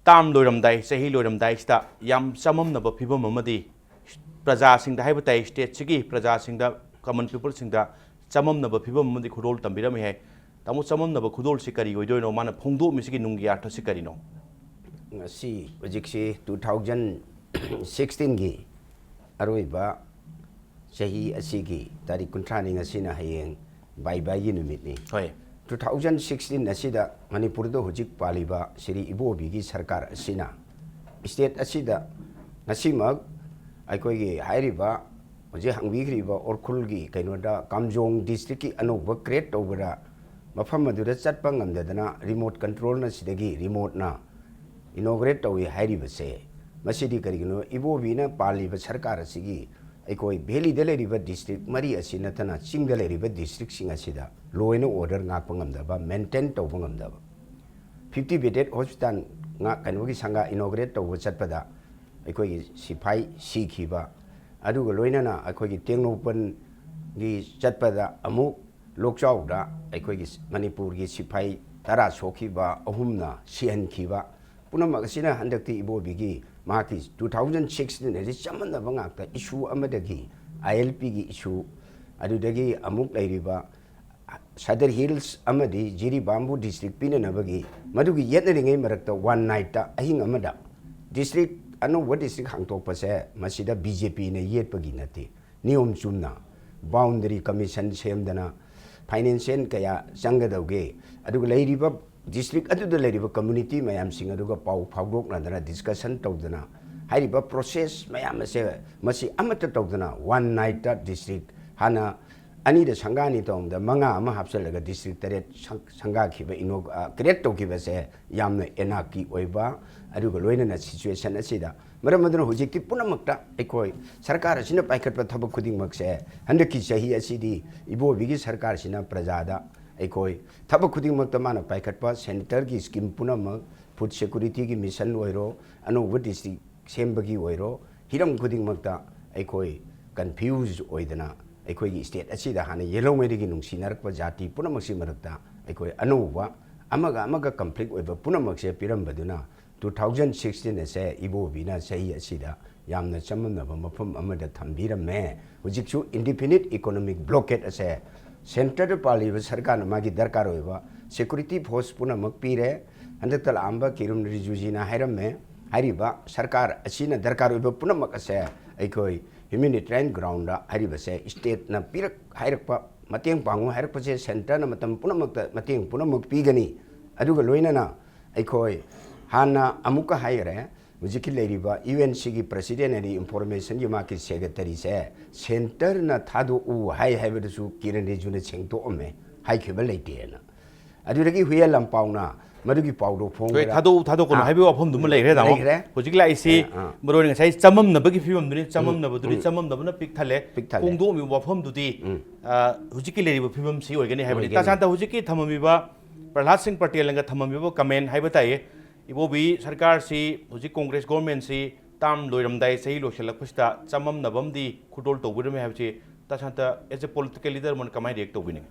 ꯇꯥꯔꯝ ꯂꯣꯏꯔꯝꯗꯥꯏ, ꯆꯍꯤ ꯂꯣꯏꯔꯝꯗꯥꯏꯁꯤꯗ ꯌꯥꯝ ꯆꯃꯝꯅꯕ ꯐꯤꯕꯝ ꯑꯃꯗꯤ ꯄ꯭ꯔꯖꯥꯁꯤꯡꯗ ꯍꯥꯏꯕ ꯇꯥꯏ, ꯁ꯭ꯇꯦꯠꯁꯤꯒꯤ ꯄ꯭ꯔꯖꯥꯁꯤꯡꯗ, ꯀꯃꯟ ꯄꯤꯄꯜꯁꯤꯡꯗ ꯆꯃꯝꯅꯕ ꯐꯤꯕꯝ ꯑꯃꯗꯤ ꯈꯨꯗꯣꯜ ꯇꯝꯕꯤꯔꯝꯃꯤ ꯍꯥꯏ꯫ ꯇꯥꯃꯣ, ꯆꯃꯝꯅꯕ ꯈꯨꯗꯣꯜꯁꯤ ꯀꯔꯤ ꯑꯣꯏꯗꯣꯏꯅꯣ? ꯃꯥꯅ ꯐꯣꯡꯗꯣꯛꯂꯝꯃꯤꯁꯤꯒꯤ ꯅꯨꯡꯒꯤ ꯑꯥꯔꯊꯁꯤ ꯀꯔꯤꯅꯣ? ꯉꯁꯤ ꯍꯧꯖꯤꯛꯁꯤ ꯇꯨ ꯊꯥꯎꯖꯟ ꯁꯤꯛꯁꯇꯤꯟꯒꯤ ꯑꯔꯣꯏꯕ ꯆꯍꯤ ꯑꯁꯤꯒꯤ ꯇꯥꯔꯤꯛ ꯀꯨꯟꯊ꯭ꯔꯥꯅꯤ, ꯉꯁꯤꯅ ꯍꯌꯦꯡ ꯕꯥꯏ ꯕꯥꯏꯒꯤ ꯅꯨꯃꯤꯠꯅꯤ꯫ ꯍꯣꯏ꯫ ꯇꯨ ꯊꯥꯎꯖꯟ ꯁꯤꯛꯁꯇꯤꯟ ꯑꯁꯤꯗ ꯃꯅꯤꯄꯨꯔꯗ ꯍꯧꯖꯤꯛ ꯄꯥꯜꯂꯤꯕ ꯁ꯭ꯔꯤ ꯏꯕꯣꯕꯤꯒꯤ ꯁꯔꯀꯥꯔ ꯑꯁꯤꯅ ꯁ꯭ꯇꯦꯠ ꯑꯁꯤꯗ ꯉꯁꯤꯃꯛ ꯑꯩꯈꯣꯏꯒꯤ ꯍꯥꯏꯔꯤꯕ ꯍꯧꯖꯤꯛ ꯍꯪꯕꯤꯈ꯭ꯔꯤꯕ ꯎꯈ꯭ꯔꯨꯜꯒꯤ ꯀꯩꯅꯣꯗ ꯀꯥꯝꯖꯣꯡ ꯗꯤꯁꯇ꯭ꯔꯤꯛꯀꯤ ꯑꯅꯧꯕ ꯀ꯭ꯔꯤꯌꯦꯠ ꯇꯧꯕꯗ ꯃꯐꯝ ꯑꯗꯨꯗ ꯆꯠꯄ ꯉꯝꯗꯗꯅ ꯔꯤꯃꯣꯠ ꯀꯟꯇ꯭ꯔꯣꯜꯅ ꯁꯤꯗꯒꯤ ꯔꯤꯃꯣꯠꯅ ꯏꯅꯣꯒ꯭ꯔꯦꯠ ꯇꯧꯏ ꯍꯥꯏꯔꯤꯕꯁꯦ, ꯃꯁꯤꯗꯤ ꯀꯔꯤꯒꯤꯅꯣ? ꯏꯕꯣꯕꯤꯅ ꯄꯥꯜꯂꯤꯕ ꯁꯔꯀꯥꯔ ꯑꯁꯤꯒꯤ ꯑꯩꯈꯣꯏ ꯚꯦꯂꯤꯗ ꯂꯩꯔꯤꯕ ꯗꯤꯁꯇ꯭ꯔꯤꯛ ꯃꯔꯤ ꯑꯁꯤ ꯅꯠꯇꯅ ꯆꯤꯡꯗ ꯂꯩꯔꯤꯕ ꯗꯤꯁꯇ꯭ꯔꯤꯛꯁꯤꯡ ꯑꯁꯤꯗ ꯂꯣ ꯑꯦꯟ ꯑꯣꯔꯗꯔ ꯉꯥꯛꯄ ꯉꯝꯗꯕ, ꯃꯦꯟꯇꯦꯟ ꯇꯧꯕ ꯉꯝꯗꯕ, ꯐꯤꯐꯇꯤ ꯕꯦꯗꯦꯠ ꯍꯣꯁꯄꯤꯇꯥꯜ ꯉꯥꯛ-, ꯀꯩꯅꯣꯒꯤ ꯁꯪꯒꯥ ꯏꯅꯣꯒ꯭ꯔꯦꯠ ꯇꯧꯕ ꯆꯠꯄꯗ ꯑꯩꯈꯣꯏꯒꯤ ꯁꯤꯐꯥꯏ ꯁꯤꯈꯤꯕ, ꯑꯗꯨꯒ ꯂꯣꯏꯅꯅ ꯑꯩꯈꯣꯏꯒꯤ ꯇꯦꯡꯅꯧꯄꯜꯒꯤ ꯆꯠꯄꯗ ꯑꯃꯨꯛ ꯂꯣꯛꯆꯥꯎꯗ ꯑꯩꯈꯣꯏꯒꯤ ꯃꯅꯤꯄꯨꯔꯒꯤ ꯁꯤꯐꯥꯏ ꯇꯔꯥ ꯁꯣꯛꯈꯤꯕ, ꯑꯍꯨꯝꯅ ꯁꯤꯍꯟꯈꯤꯕ, ꯄꯨꯝꯅꯃꯛ ꯑꯁꯤꯅ ꯍꯟꯗꯛꯇꯤ ꯏꯕꯣꯕꯤꯒꯤ ꯃꯍꯥꯛꯀꯤ ꯇꯨ ꯊꯥꯎꯖꯟ ꯁꯤꯛꯁꯇꯤꯟ ꯑꯁꯤ ꯆꯃꯝꯅꯕ ꯉꯥꯛꯇ ꯏꯁꯨ ꯑꯃꯗꯒꯤ, ꯑꯥꯏ ꯑꯦꯜ ꯄꯤꯒꯤ ꯏꯁꯨ, ꯑꯗꯨꯗꯒꯤ ꯑꯃꯨꯛ ꯂꯩꯔꯤꯕ ꯁꯗꯔ ꯍꯤꯜꯁ ꯑꯃꯗꯤ ꯖꯤꯔꯤꯕꯥꯝꯕꯨ ꯗꯤꯁꯇ꯭ꯔꯤꯛ ꯄꯤꯅꯅꯕꯒꯤ ꯃꯗꯨꯒꯤ ꯌꯦꯠꯅꯔꯤꯉꯩ ꯃꯔꯛꯇ ꯋꯥꯟ ꯅꯥꯏꯠꯇ, ꯑꯍꯤꯡ ꯑꯃꯗ ꯗꯤꯁꯇ꯭ꯔꯤꯛ, ꯑꯅꯧꯕ ꯗꯤꯁꯇ꯭ꯔꯤꯛ ꯍꯥꯡꯗꯣꯛꯄꯁꯦ ꯃꯁꯤꯗ ꯕꯤ ꯖꯦ ꯄꯤꯅ ꯌꯦꯠꯄꯒꯤ ꯅꯠꯇꯦ꯫ ꯅꯤꯌꯣꯝ ꯆꯨꯝꯅ ꯕꯥꯎꯟꯗꯔꯤ ꯀꯃꯤꯁꯟ ꯁꯦꯝꯗꯅ ꯐꯥꯏꯅꯥꯟꯁꯤꯌꯦꯜ ꯀꯌꯥ ꯆꯪꯒꯗꯧꯒꯦ, ꯑꯗꯨꯒ ꯂꯩꯔꯤꯕ ꯗꯤꯁꯇ꯭ꯔꯤꯛ ꯑꯗꯨꯗ ꯂꯩꯔꯤꯕ ꯀꯝꯃ꯭ꯌꯨꯅꯤꯇꯤ ꯃꯌꯥꯝꯁꯤꯡ ꯑꯗꯨꯒ ꯄꯥꯎ ꯐꯥꯎꯗꯣꯛꯅꯗꯅ, ꯗꯤꯁꯀꯁꯟ ꯇꯧꯗꯅ, ꯍꯥꯏꯔꯤꯕ ꯄ꯭ꯔꯣꯁꯦꯁ ꯃꯌꯥꯝ ꯑꯁꯦ ꯃꯁꯤ ꯑꯃꯠꯇ ꯇꯧꯗꯅ ꯋꯥꯟ ꯅꯥꯏꯠꯇ ꯗꯤꯁꯇ꯭ꯔꯤꯛ ꯍꯥꯟꯅ ꯑꯅꯤꯗ ꯁꯪꯒꯥꯅꯤ ꯇꯧꯔꯝꯗ ꯃꯉꯥ ꯑꯃ ꯍꯥꯞꯆꯤꯜꯂꯒ ꯗꯤꯁꯇ꯭ꯔꯤꯛ ꯇꯔꯦꯠ ꯁꯪ-, ꯁꯪꯒꯥꯈꯤꯕ, ꯏꯅꯣ-, ꯑ, ꯀ꯭ꯔꯤꯌꯦꯠ ꯇꯧꯈꯤꯕꯁꯦ ꯌꯥꯝꯅ ꯑꯦꯅꯥꯔꯀꯤ ꯑꯣꯏꯕ, ꯑꯗꯨꯒ ꯂꯣꯏꯅꯅ ꯁꯤꯆꯨꯋꯦꯁꯟ ꯑꯁꯤꯗ, ꯃꯔꯝ ꯑꯗꯨꯅ ꯍꯧꯖꯤꯛꯇꯤ ꯄꯨꯝꯅꯃꯛꯇ ꯑꯩꯈꯣꯏ ꯁꯔꯀꯥꯔ ꯑꯁꯤꯅ ꯄꯥꯏꯈꯠꯄ ꯊꯕꯛ ꯈꯨꯗꯤꯡꯃꯛꯁꯦ, ꯍꯟꯗꯛꯀꯤ ꯆꯍꯤ ꯑꯁꯤꯗꯤ ꯏꯕꯣꯕꯤꯒꯤ ꯁꯔꯀꯥꯔꯁꯤꯅ ꯄ꯭ꯔꯖꯥꯗ ꯑꯩꯈꯣꯏ ꯊꯕꯛ ꯈꯨꯗꯤꯡꯃꯛꯇ ꯃꯥꯅ ꯄꯥꯏꯈꯠꯄ ꯁꯦꯟꯇꯔꯒꯤ ꯁ꯭ꯀꯤꯝ ꯄꯨꯝꯅꯃꯛ, ꯐꯨꯗ ꯁꯦꯀꯨꯔꯤꯇꯤꯒꯤ ꯃꯤꯁꯟ ꯑꯣꯏꯔꯣ, ꯑꯅꯧꯕ ꯗꯤꯁꯇ꯭ꯔꯤꯛ ꯁꯦꯝꯕꯒꯤ ꯑꯣꯏꯔꯣ, ꯍꯤꯔꯝ ꯈꯨꯗꯤꯡꯃꯛꯇ ꯑꯩꯈꯣꯏ ꯀꯟꯐ꯭ꯌꯨꯁ ꯑꯣꯏꯗꯅ, ꯑꯩꯈꯣꯏꯒꯤ ꯁ꯭ꯇꯦꯠ ꯑꯁꯤꯗ ꯍꯥꯟꯅ ꯌꯦꯜꯍꯧꯉꯩꯗꯒꯤ ꯅꯨꯡꯁꯤꯅꯔꯛꯄ ꯖꯥꯇꯤ ꯄꯨꯝꯅꯃꯛꯁꯤ ꯃꯔꯛꯇ ꯑꯩꯈꯣꯏ ꯑꯅꯧꯕ, ꯑꯃꯒ ꯑꯃꯒ ꯀꯟꯐ꯭ꯂꯤꯛ ꯑꯣꯏꯕ ꯄꯨꯝꯅꯃꯛꯁꯦ ꯄꯤꯔꯝꯕꯗꯨꯅ, ꯇꯨ ꯊꯥꯎꯖꯟ ꯁꯤꯛꯁꯇꯤꯟ ꯑꯁꯦ ꯏꯕꯣꯕꯤꯅ ꯆꯍꯤ ꯑꯁꯤꯗ ꯌꯥꯝꯅ ꯆꯃꯝꯅꯕ ꯃꯐꯝ ꯑꯃꯗ ꯊꯝꯕꯤꯔꯝꯃꯦ꯫ ꯍꯧꯖꯤꯛꯁꯨ ꯏꯟꯗꯤꯐꯤꯅꯤꯠ ꯏꯀꯣꯅꯣꯃꯤꯛ ꯕ꯭ꯂꯣꯀꯦꯠ ꯑꯁꯦ ꯁꯦꯟꯇꯔꯗ ꯄꯥꯜꯂꯤꯕ ꯁꯔꯀꯥꯔꯅ ꯃꯥꯒꯤ ꯗꯔꯀꯥꯔ ꯑꯣꯏꯕ ꯁꯦꯀꯨꯔꯤꯇꯤ ꯐꯣꯔꯁ ꯄꯨꯝꯅꯃꯛ ꯄꯤꯔꯦ꯫ ꯍꯟꯗꯛꯇ ꯂꯥꯛꯑꯝꯕ ꯀꯤꯔꯨꯟ ꯔꯤꯖꯨꯖꯤꯅ ꯍꯥꯏꯔꯝꯃꯦ, ꯍꯥꯏꯔꯤꯕ ꯁꯔꯀꯥꯔ ꯑꯁꯤꯅ ꯗꯔꯀꯥꯔ ꯑꯣꯏꯕ ꯄꯨꯝꯅꯃꯛ ꯑꯁꯦ ꯑꯩꯈꯣꯏ ꯍ꯭ꯌꯨꯃꯦꯅꯤꯇꯦꯔꯤꯌꯟ ꯒ꯭ꯔꯥꯎꯟꯗ ꯍꯥꯏꯔꯤꯕꯁꯦ ꯁ꯭ꯇꯦꯠꯅ ꯄꯤꯔꯛ ꯍꯥꯏꯔꯛꯄ, ꯃꯇꯦꯡ ꯄꯥꯡꯉꯨ ꯍꯥꯏꯔꯛꯄꯁꯦ ꯁꯦꯟꯇꯔꯅ ꯃꯇꯝ ꯄꯨꯝꯅꯃꯛꯇ ꯃꯇꯦꯡ ꯄꯨꯝꯅꯃꯛ ꯄꯤꯒꯅꯤ꯫ ꯑꯗꯨꯒ ꯂꯣꯏꯅꯅ ꯑꯩꯈꯣꯏ ꯍꯥꯟꯅ ꯑꯃꯨꯛꯀ ꯍꯥꯏꯈ꯭ꯔꯦ, ꯍꯧꯖꯤꯛꯀꯤ ꯂꯩꯔꯤꯕ ꯌꯨ ꯑꯦꯟ ꯁꯤꯒꯤ ꯄ꯭ꯔꯁꯤꯗꯦꯟ ꯑꯗꯤ ꯏꯟꯐꯣꯔꯃꯦꯁꯟꯒꯤ ꯃꯥꯒꯤ ꯁꯦꯀ꯭ꯔꯦꯇꯔꯤꯁꯦ ꯁꯦꯟꯇꯔꯅ ꯊꯥꯗꯣꯛꯎ ꯍꯥꯏ ꯍꯥꯏꯕꯗꯨꯁꯨ ꯀꯤꯔꯟ ꯔꯤꯖꯨꯅ ꯁꯦꯡꯗꯣꯛꯑꯝꯃꯦ, ꯍꯥꯏꯈꯤꯕ ꯂꯩꯇꯦꯅ꯫ ꯑꯗꯨꯗꯒꯤ ꯍꯨꯏꯌꯦꯟ ꯂꯥꯟꯄꯥꯎꯅ ꯃꯗꯨꯒꯤ ꯄꯥꯎꯗꯣ ꯍꯣꯏ, ꯐꯣꯡꯕꯗ ꯊꯥꯗꯣꯛꯎ ꯊꯥꯗꯣꯛꯀꯅꯨ ꯑꯥ, ꯍꯥꯏꯕꯒꯤ ꯋꯥꯐꯝꯗꯨꯃ ꯂꯩꯈ꯭ꯔꯦ, ꯇꯥꯃꯣ꯫ ꯂꯩꯈ꯭ꯔꯦ꯫ ꯍꯧꯖꯤꯛ ꯂꯥꯛꯏꯁꯤ ꯑꯥ, ꯑꯥ꯫ ꯃꯔꯨ ꯑꯣꯏꯅ ꯉꯁꯥꯏ ꯆꯃꯝꯅꯕꯒꯤ ꯐꯤꯕꯝꯗꯨꯅꯤ, ꯆꯃꯝꯅꯕꯗꯨꯅꯤ, ꯎꯝ꯫ ꯆꯃꯝꯅꯕꯅ ꯄꯤꯛ ꯊꯜꯂꯦ꯫ ꯄꯤꯛ ꯊꯜꯂꯦ꯫ ꯐꯣꯡꯗꯣꯛꯑꯝꯃꯤꯕ ꯋꯥꯐꯝꯗꯨꯗꯤ, ꯎꯝ꯫ ꯑꯥ, ꯍꯧꯖꯤꯛꯀꯤ ꯂꯩꯔꯤꯕ ꯐꯤꯕꯝꯁꯤ ꯑꯣꯏꯒꯅꯤ ꯍꯥꯏꯕꯅꯤ꯫ ꯑꯣꯏꯒꯅꯤ꯫ ꯇꯥꯆꯥꯟꯗ ꯍꯧꯖꯤꯛꯀꯤ ꯊꯝꯃꯝꯃꯤꯕ ꯄ꯭ꯔꯍ꯭ꯂꯥꯗ ꯁꯤꯡ ꯄꯇꯦꯜꯅꯒ ꯊꯝꯃꯝꯃꯤꯕ ꯀꯃꯦꯟ ꯍꯥꯏꯕ ꯇꯥꯏꯌꯦ, ꯏꯕꯣꯕꯤ ꯁꯔꯀꯥꯔꯁꯤ ꯍꯧꯖꯤꯛ ꯀꯣꯡꯒ꯭ꯔꯦꯁ ꯒꯣꯔꯃꯦꯟꯁꯤ ꯇꯥꯔꯝ ꯂꯣꯏꯔꯝꯗꯥꯏ ꯆꯍꯤ ꯂꯣꯏꯁꯤꯜꯂꯛꯄꯁꯤꯗ ꯆꯃꯝꯅꯕ ꯑꯃꯗꯤ ꯈꯨꯗꯣꯜ ꯇꯧꯕꯤꯔꯝꯃꯤ ꯍꯥꯏꯕꯁꯤ ꯇꯥꯆꯥꯟꯗ as a political leader ꯑꯃꯅ ꯀꯃꯥꯏꯅ ꯔꯤꯌꯦꯛ ꯇꯧꯕꯤꯅꯤꯡꯉꯤ?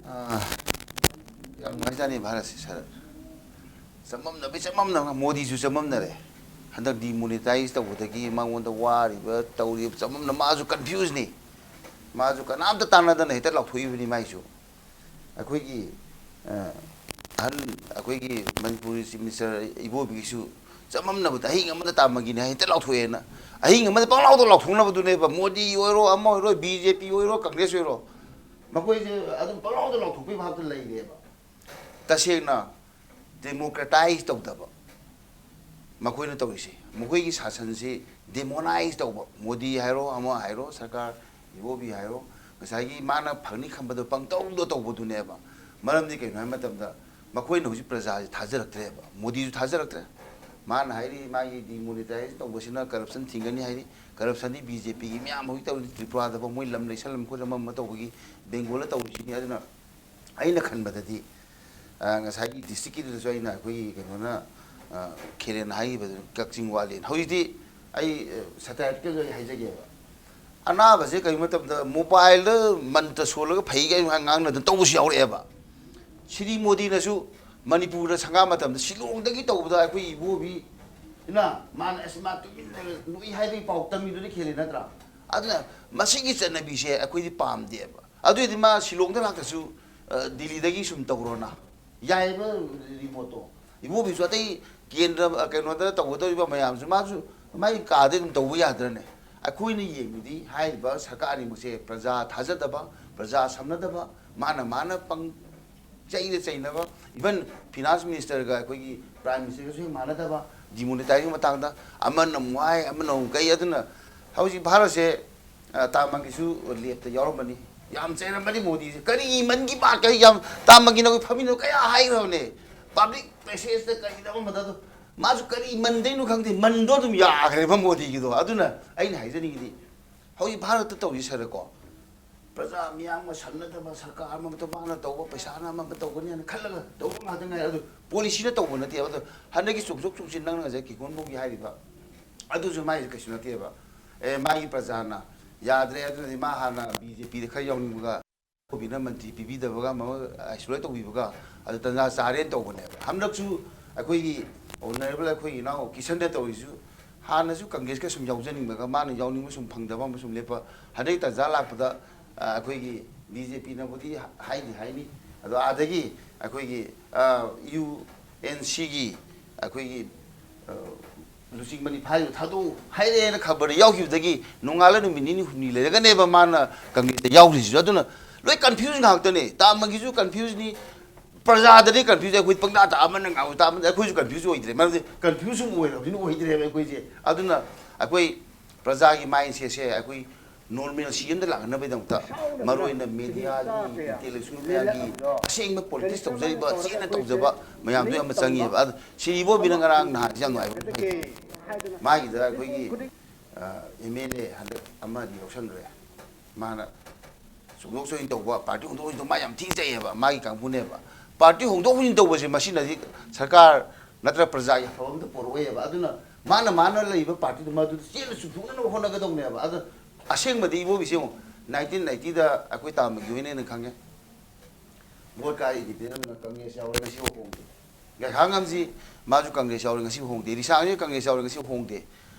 ꯑꯥ, ꯌꯥꯝ ꯅꯨꯡꯉꯥꯏꯖꯥꯠꯅꯤ ꯚꯥꯔꯠꯁꯤ ꯁꯥꯔ꯫ ꯆꯃꯝꯅꯕꯩ ꯆꯃꯝꯅꯕ, ꯃꯣꯗꯤꯁꯨ ꯆꯃꯝꯅꯔꯦ꯫ ꯍꯟꯗꯛ ꯗꯤꯃꯣꯅꯤꯇꯥꯏꯖ ꯇꯧꯕꯗꯒꯤ ꯃꯉꯣꯟꯗ ꯋꯥꯔꯤꯕ, ꯇꯧꯔꯤꯕ ꯆꯃꯝꯅ, ꯃꯥꯁꯨ ꯀꯟꯐ꯭ꯌꯨꯁꯅꯤ꯫ ꯃꯥꯁꯨ ꯀꯅꯥꯝꯇ ꯇꯥꯟꯅꯗꯅ ꯍꯦꯛꯇ ꯂꯥꯎꯊꯣꯛꯏꯕꯅꯤ ꯃꯥꯏꯁꯨ꯫ ꯑꯩꯈꯣꯏꯒꯤ, ꯑ, ꯑꯍꯟ, ꯑꯩꯈꯣꯏꯒꯤ ꯃꯅꯤꯄꯨꯔꯒꯤ ꯆꯤꯐ ꯃꯤꯅꯤꯁꯇꯔ ꯏꯕꯣꯕꯤꯒꯤꯁꯨ ꯆꯃꯝꯅꯕꯗ ꯑꯍꯤꯡ ꯑꯃꯗ ꯇꯥꯃꯒꯤꯅꯤ ꯍꯦꯛꯇ ꯂꯥꯎꯊꯣꯛꯑꯦꯅ꯫ ꯑꯍꯤꯡ ꯑꯃꯗ ꯄꯪꯂꯥꯎꯗ ꯂꯥꯎꯊꯣꯛꯅꯕꯗꯨꯅꯦꯕ꯫ ꯃꯣꯗꯤ ꯑꯣꯏꯔꯣ, ꯑꯃ ꯑꯣꯏꯔꯣ, ꯕꯤ ꯖꯦ ꯄꯤ ꯑꯣꯏꯔꯣ, ꯀꯪꯒ꯭ꯔꯦꯁ ꯑꯣꯏꯔꯣ, ꯃꯈꯣꯏꯁꯦ ꯑꯗꯨꯝ ꯄꯪꯂꯥꯎꯗ ꯂꯥꯎꯊꯣꯛꯄꯒꯤ ꯚꯥꯕꯇ ꯂꯩꯔꯦꯕ꯫ ꯇꯁꯦꯡꯅ ꯗꯦꯃꯣꯀ꯭ꯔꯦꯇꯥꯏꯁ ꯇꯧꯗꯕ ꯃꯈꯣꯏꯅ ꯇꯧꯔꯤꯁꯦ꯫ ꯃꯈꯣꯏꯒꯤ ꯁꯥꯁꯟꯁꯤ ꯗꯦꯃꯣꯅꯥꯏꯁ ꯇꯧꯕ꯫ ꯃꯣꯗꯤ ꯍꯥꯏꯔꯣ, ꯑꯃ ꯍꯥꯏꯔꯣ, ꯁꯔꯀꯥꯔ, ꯏꯕꯣꯕꯤ ꯍꯥꯏꯔꯣ, ꯉꯁꯥꯏꯒꯤ ꯃꯥꯅ ꯐꯪꯅꯤ ꯈꯟꯕꯗꯣ ꯄꯪꯇꯧꯗ ꯇꯧꯕꯗꯨꯅꯦꯕ꯫ ꯃꯔꯝꯗꯤ ꯀꯩꯅꯣ ꯍꯥꯏꯕ ꯃꯇꯝꯗ, ꯃꯈꯣꯏꯅ ꯍꯧꯖꯤꯛ ꯄ꯭ꯔꯖꯥꯁꯤ ꯊꯥꯖꯔꯛꯇ꯭ꯔꯦꯕ꯫ ꯃꯣꯗꯤꯁꯨ ꯊꯥꯖꯔꯛꯇ꯭ꯔꯦ꯫ ꯃꯥꯅ ꯍꯥꯏꯔꯤ ꯃꯥꯒꯤ ꯗꯤꯃꯣꯅꯤꯇꯥꯏꯖ ꯇꯧꯕꯁꯤꯅ ꯀꯔꯞꯁꯟ ꯊꯤꯡꯒꯅꯤ ꯍꯥꯏꯔꯤ꯫ ꯀꯔꯞꯁꯟꯗꯤ ꯕꯤ ꯖꯦ ꯄꯤꯒꯤ ꯃꯌꯥꯝ ꯍꯧꯖꯤꯛ ꯇꯧꯔꯤ, ꯇ꯭ꯔꯤꯄꯨꯔꯥꯗ ꯐꯥꯎ ꯃꯣꯏ ꯂꯝ ꯂꯩꯁꯜꯂꯝ ꯈꯣꯠꯂꯝ ꯑꯃ ꯑꯃ ꯇꯧꯕꯒꯤ ꯕꯦꯡꯒꯣꯜꯗ ꯇꯧꯔꯤꯁꯤꯅꯤ꯫ ꯑꯗꯨꯅ ꯑꯩꯅ ꯈꯟꯕꯗꯗꯤ, ꯑ, ꯉꯁꯥꯏꯒꯤ ꯗꯤꯁꯇ꯭ꯔꯤꯛꯀꯤꯗꯨꯗꯁꯨ ꯑꯩꯅ ꯑꯩꯈꯣꯏꯒꯤ ꯀꯩꯅꯣꯅ, ꯑ, ꯈꯦꯂꯦꯟ ꯍꯥꯏꯈꯤꯕꯗꯨ ꯀꯛꯆꯤꯡ ꯋꯥꯠꯂꯦꯅ꯫ ꯍꯧꯖꯤꯛꯇꯤ ꯑꯩ, ꯑ, ꯁꯇꯥꯏꯠꯀꯁꯨ ꯑꯩ ꯍꯥꯏꯖꯒꯦꯕ꯫ ꯑꯅꯥꯕꯁꯦ ꯀꯔꯤ ꯃꯇꯝꯗ ꯃꯣꯕꯥꯏꯜꯗ ꯃꯟꯇ꯭ꯔ ꯁꯣꯜꯂꯒ ꯐꯩ ꯀꯥꯏꯅ ꯉꯥꯡꯅꯗꯅ ꯇꯧꯕꯁꯨ ꯌꯥꯎꯔꯛꯑꯦꯕ꯫ ꯁꯤꯔꯤ ꯃꯣꯗꯤꯅꯁꯨ ꯃꯅꯤꯄꯨꯔꯗ ꯁꯪꯒꯥ ꯃꯇꯝꯗ ꯁꯤꯂꯣꯡꯗꯒꯤ ꯇꯧꯕꯗ ꯑꯩꯈꯣꯏ ꯏꯕꯣꯕꯤ ꯏꯃꯥ, ꯃꯥꯅ ꯑꯁ ꯃꯥ ꯇꯨꯃꯤꯟꯅ ꯂꯩ ꯍꯥꯏꯕꯒꯤ ꯄꯥꯎ ꯇꯝꯃꯤꯗꯨꯅ ꯈꯦꯂꯦ ꯅꯠꯇ꯭ꯔꯥ? ꯑꯗꯨꯅ ꯃꯁꯤꯒꯤ ꯆꯠꯅꯕꯤꯁꯦ ꯑꯩꯈꯣꯏꯗꯤ ꯄꯥꯝꯗꯦꯕ꯫ ꯑꯗꯨꯏꯗꯤ ꯃꯥ ꯁꯤꯂꯣꯡꯗ ꯂꯥꯛꯇ꯭ꯔꯁꯨ, ꯑ, ꯗꯤꯜꯂꯤꯗꯒꯤ ꯁꯨꯝ ꯇꯧꯔꯣꯅ꯫ ꯌꯥꯏꯌꯦꯕ ꯔꯤꯃꯣꯠꯇꯣ꯫ ꯏꯕꯣꯕꯤꯁꯨ ꯑꯇꯩ ꯀꯦꯟꯗ꯭ꯔ, ꯑ, ꯀꯩꯅꯣꯗ ꯇꯧꯒꯗꯧꯔꯤꯕ ꯃꯌꯥꯝꯁꯨ ꯃꯥꯁꯨ ꯃꯥꯒꯤ ꯀꯥꯗ ꯑꯗꯨꯝ ꯇꯧꯕ ꯌꯥꯗ꯭ꯔꯅꯦ? ꯑꯩꯈꯣꯏꯅ ꯌꯦꯡꯕꯗꯤ ꯍꯥꯏꯔꯤꯕ ꯁꯔꯀꯥꯔ ꯑꯅꯤꯃꯛꯁꯦ ꯄ꯭ꯔꯖꯥ ꯊꯥꯖꯗꯕ, ꯄ꯭ꯔꯖꯥ ꯁꯝꯅꯗꯕ, ꯃꯥꯅ ꯃꯥꯅ ꯄꯪ ꯆꯩꯗ ꯆꯩꯅꯕ, even ꯐꯤꯅꯥꯟꯁ ꯃꯤꯅꯤꯁꯇꯔꯒ ꯑꯩꯈꯣꯏꯒꯤ ꯄ꯭ꯔꯥꯏꯝ ꯃꯤꯅꯤꯁꯇꯔꯒꯁꯨ ꯍꯦꯛ ꯃꯥꯟꯅꯗꯕ, ꯗꯤꯃꯣꯅꯤꯇꯥꯏꯖꯤꯡ ꯃꯇꯥꯡꯗ ꯑꯃꯅ ꯑꯃꯨꯛ ꯍꯥꯏ, ꯑꯃꯅ ꯑꯃꯨꯛ ꯀꯩ꯫ ꯑꯗꯨꯅ ꯍꯧꯖꯤꯛ ꯚꯥꯔꯠꯁꯦ, ꯑ, ꯇꯥꯃꯒꯤꯁꯨ ꯂꯦꯞꯇ ꯌꯥꯎꯔꯝꯕꯅꯤ, ꯌꯥꯝ ꯆꯩꯔꯝꯕꯅꯤ ꯃꯣꯗꯤꯁꯦ꯫ ꯀꯔꯤ ꯃꯟꯒꯤ ꯕꯥꯠ, ꯀꯔꯤ ꯌꯥꯝ ꯇꯥꯃꯒꯤ ꯅꯈꯣꯏ ꯐꯝꯃꯤꯟꯅꯕ ꯀꯌꯥ ꯍꯥꯏꯈ꯭ꯔꯕꯅꯦ, ꯄꯕ꯭ꯂꯤꯛ ꯄ꯭ꯂꯦꯁꯦꯁꯇ ꯀꯔꯤꯗ ꯑꯃꯗ ꯑꯗꯨ ꯃꯥꯁꯨ ꯀꯔꯤ ꯃꯟꯗꯣꯏꯅꯣ ꯈꯪꯗꯦ, ꯃꯟꯗꯣ ꯑꯗꯨꯝ ꯌꯥꯈ꯭ꯔꯦꯕ ꯃꯣꯗꯤꯒꯤꯗꯣ꯫ ꯑꯗꯨꯅ ꯑꯩꯅ ꯍꯥꯏꯖꯅꯤꯡꯉꯤꯗꯤ ꯍꯧꯖꯤꯛ ꯚꯥꯔꯠꯇ ꯇꯧꯔꯤ ꯁꯔꯀꯣ, ꯄ꯭ꯔꯖꯥ ꯃꯤꯌꯥꯝꯒ ꯁꯝꯅꯗꯕ, ꯁꯔꯀꯥꯔ ꯑꯃꯃꯝꯇ ꯃꯥꯅ ꯇꯧꯕ, ꯄꯩꯁꯥꯅ ꯑꯃꯃꯝ ꯇꯧꯒꯅꯤ ꯍꯥꯏꯅ ꯈꯜꯂꯒ ꯇꯧꯕ ꯉꯥꯛꯇ ꯉꯥꯏꯔꯦ꯫ ꯑꯗꯨ ꯄꯣꯂꯤꯁꯤꯅ ꯇꯧꯕ ꯅꯠꯇꯦꯕ꯫ ꯑꯗꯣ ꯍꯟꯗꯛꯀꯤ ꯆꯣꯡꯊꯣꯛ ꯆꯣꯡꯁꯤꯟ ꯅꯪꯅ ꯉꯁꯥꯏ ꯀꯤꯀꯣꯟꯕꯧꯒꯤ ꯍꯥꯏꯔꯤꯕ, ꯑꯗꯨꯁꯨ ꯃꯥꯏꯁꯦ ꯀꯩꯁꯨ ꯅꯠꯇꯦꯕ꯫ ꯑꯦ, ꯃꯥꯒꯤ ꯄ꯭ꯔꯖꯥꯅ ꯌꯥꯗ꯭ꯔꯦ, ꯑꯗꯨꯅꯗꯤ ꯃꯥ ꯍꯥꯟꯅ ꯕꯤ ꯖꯦ ꯄꯤꯗ ꯈꯔ ꯌꯥꯎꯅꯤꯡꯕꯒ, ꯕꯤꯅ ꯃꯟꯇ꯭ꯔꯤ ꯄꯤꯕꯤꯗꯕꯒ, ꯑꯃ ꯑꯥꯏꯁꯣꯂꯦꯠ ꯇꯧꯕꯤꯕꯒ, ꯑꯗꯨ ꯇꯟꯖꯥ ꯆꯥꯔꯦꯅ ꯇꯧꯕꯅꯦꯕ꯫ ꯍꯟꯗꯛꯁꯨ ꯑꯩꯈꯣꯏꯒꯤ ꯑꯣꯅꯔꯦꯕꯜ ꯑꯩꯈꯣꯏꯒꯤ ꯏꯅꯥꯎ ꯀꯤꯁꯟꯗ ꯇꯧꯔꯤꯁꯨ ꯍꯥꯟꯅꯁꯨ ꯀꯪꯒ꯭ꯔꯦꯁꯀ ꯁꯨꯝ ꯌꯥꯎꯖꯅꯤꯡꯕꯒ, ꯃꯥꯅ ꯌꯥꯎꯅꯤꯡꯕ ꯁꯨꯝ ꯐꯪꯗꯕ ꯑꯃ ꯁꯨꯝ ꯂꯦꯞꯄ, ꯍꯟꯗꯛ ꯇꯟꯖꯥ ꯂꯥꯛꯄꯗ, ꯑ, ꯑꯩꯈꯣꯏꯒꯤ ꯕꯤ ꯖꯦ ꯄꯤꯅꯕꯨꯗꯤ ꯍꯥꯏꯗꯤ ꯍꯥꯏꯅꯤ, ꯑꯗꯣ ꯑꯥꯗꯒꯤ ꯑꯩꯈꯣꯏꯒꯤ, ꯑ, ꯌꯨ ꯑꯦꯟ ꯁꯤꯒꯤ ꯑꯩꯈꯣꯏꯒꯤ ꯂꯨꯆꯤꯡꯕꯅꯤ ꯐꯥꯔꯤꯕ ꯊꯥꯗꯣꯛꯎ ꯍꯥꯏꯔꯦꯅ ꯈꯕꯔꯗ ꯌꯥꯎꯈꯤꯕꯗꯒꯤ ꯅꯣꯡꯉꯥꯜꯂ ꯅꯨꯃꯤꯠ ꯅꯤꯅꯤ ꯍꯨꯝꯅꯤ ꯂꯩꯔꯒꯅꯦꯕ ꯃꯥꯅ ꯀꯪꯒ꯭ꯔꯦꯁꯇ ꯌꯥꯎꯈ꯭ꯔꯤꯁꯤꯁꯨ꯫ ꯑꯗꯨꯅ ꯂꯣꯏ ꯀꯟꯐ꯭ꯌꯨꯖ ꯉꯥꯛꯇꯅꯦ꯫ ꯇꯥꯃꯒꯤꯁꯨ ꯀꯟꯐ꯭ꯌꯨꯖꯅꯤ, ꯄ꯭ꯔꯖꯥꯗꯗꯤ ꯀꯟꯐ꯭ꯌꯨꯖ꯫ ꯑꯩꯈꯣꯏ ꯄꯪꯇꯥ ꯇꯥ ꯑꯃꯅ ꯉꯥꯎ ꯇꯥ ꯑꯃꯅ ꯑꯩꯈꯣꯏꯁꯨ ꯀꯟꯐ꯭ꯌꯨꯖ ꯑꯣꯏꯗ꯭ꯔꯦ꯫ ꯃꯔꯝꯗꯤ ꯀꯟꯐ꯭ꯌꯨꯖ ꯁꯨꯝ ꯑꯣꯏꯔꯕꯅꯤꯅ ꯑꯣꯏꯗ꯭ꯔꯦꯕ ꯑꯩꯈꯣꯏꯁꯦ꯫ ꯑꯗꯨꯅ ꯑꯩꯈꯣꯏ ꯄ꯭ꯔꯖꯥꯒꯤ ꯃꯥꯏꯟꯁꯦꯠꯁꯦ ꯑꯩꯈꯣꯏ ꯅꯣꯔꯃꯦꯜ ꯁꯤ ꯑꯃꯗ ꯂꯥꯛꯅꯕꯒꯤꯗꯃꯛꯇ ꯃꯔꯨꯑꯣꯏꯅ ꯃꯦꯗꯤꯌꯥꯒꯤ, ꯏꯟꯇꯦꯂꯦꯛꯆꯨꯋꯦꯜ ꯃꯌꯥꯝꯒꯤ ꯑꯁꯦꯡꯕ ꯄꯣꯂꯤꯇꯤꯛꯁ ꯇꯧꯖꯔꯤꯕ, ꯆꯦꯠꯅ ꯇꯧꯖꯕ ꯃꯌꯥꯝꯗꯣ ꯌꯥꯝꯅ ꯆꯪꯉꯦꯕ꯫ ꯑꯗꯨ ꯁꯤꯔꯤ ꯏꯕꯣꯕꯤꯅ ꯉꯔꯥꯡ ꯅꯍꯥꯟꯁꯦ ꯌꯥꯝ ꯅꯨꯡꯉꯥꯏꯕ ꯑꯃ ꯐꯪꯉꯤ꯫ ꯃꯥꯒꯤꯗ ꯑꯩꯈꯣꯏꯒꯤ ꯑꯦꯝ ꯑꯦꯜ ꯑꯦ ꯍꯟꯗꯛ ꯑꯃ ꯑꯅꯤ ꯂꯧꯁꯟꯈ꯭ꯔꯦ꯫ ꯃꯥꯅ ꯆꯣꯡꯊꯣꯛ ꯆꯣꯡꯁꯤꯟ ꯇꯧꯕ, ꯄꯥꯔꯇꯤ ꯍꯣꯡꯗꯣꯛ ꯍꯣꯡꯖꯤꯟ ꯇꯧꯕ ꯃꯥ ꯌꯥꯝ ꯊꯤꯅ ꯆꯩꯌꯦꯕ ꯃꯥꯒꯤ ꯀꯥꯡꯕꯨꯅꯦꯕ꯫ ꯄꯥꯔꯇꯤ ꯍꯣꯡꯗꯣꯛ ꯍꯣꯡꯖꯤꯟ ꯇꯧꯕꯁꯦ ꯃꯁꯤꯅꯗꯤ ꯁꯔꯀꯥꯔ ꯅꯠꯇ꯭ꯔꯒ ꯄ꯭ꯔꯖꯥꯒꯤ ꯑꯐꯕ ꯑꯝꯇ ꯄꯨꯔꯛꯑꯣꯏꯌꯦꯕ꯫ ꯑꯗꯨꯅ ꯃꯥꯅ, ꯃꯥꯅ ꯂꯩꯔꯤꯕ ꯄꯥꯔꯇꯤꯗꯨ ꯃꯗꯨꯗ ꯆꯦꯟꯅ ꯆꯨꯝꯊꯣꯛꯅꯅꯕ ꯍꯣꯠꯅꯒꯗꯧꯅꯦꯕ꯫ ꯑꯗꯣ ꯑꯁꯦꯡꯕꯗꯤ ꯏꯕꯣꯕꯤꯁꯦ ꯌꯦꯡꯉꯣ, ꯅꯥꯏꯟꯇꯤꯟ ꯅꯥꯏꯟꯇꯤꯗ ꯑꯩꯈꯣꯏ ꯇꯥꯃꯒꯤ ꯑꯣꯏꯅ ꯑꯩꯅ ꯈꯪꯉꯦ꯫ ꯚꯣꯠ ꯀꯥꯏ ꯏꯟꯗꯤꯄꯦꯟꯗꯦꯟ ꯑꯃꯅ ꯀꯪꯒ꯭ꯔꯦꯁ ꯌꯥꯎꯔꯦ, ꯉꯁꯤꯐꯥꯎ ꯍꯣꯡꯗꯦ꯫ ꯒꯩꯈꯥꯉꯝꯁꯤ ꯃꯥꯁꯨ ꯀꯪꯒ꯭ꯔꯦꯁ ꯌꯥꯎꯔꯦ, ꯉꯁꯤꯐꯥꯎ ꯍꯣꯡꯗꯦ꯫ ꯔꯤꯁꯥꯡꯁꯤ ꯀꯪꯒ꯭ꯔꯦꯁ ꯌꯥꯎꯔꯦ, ꯉꯁꯤꯐꯥꯎ ꯍꯣꯡꯗꯦ꯫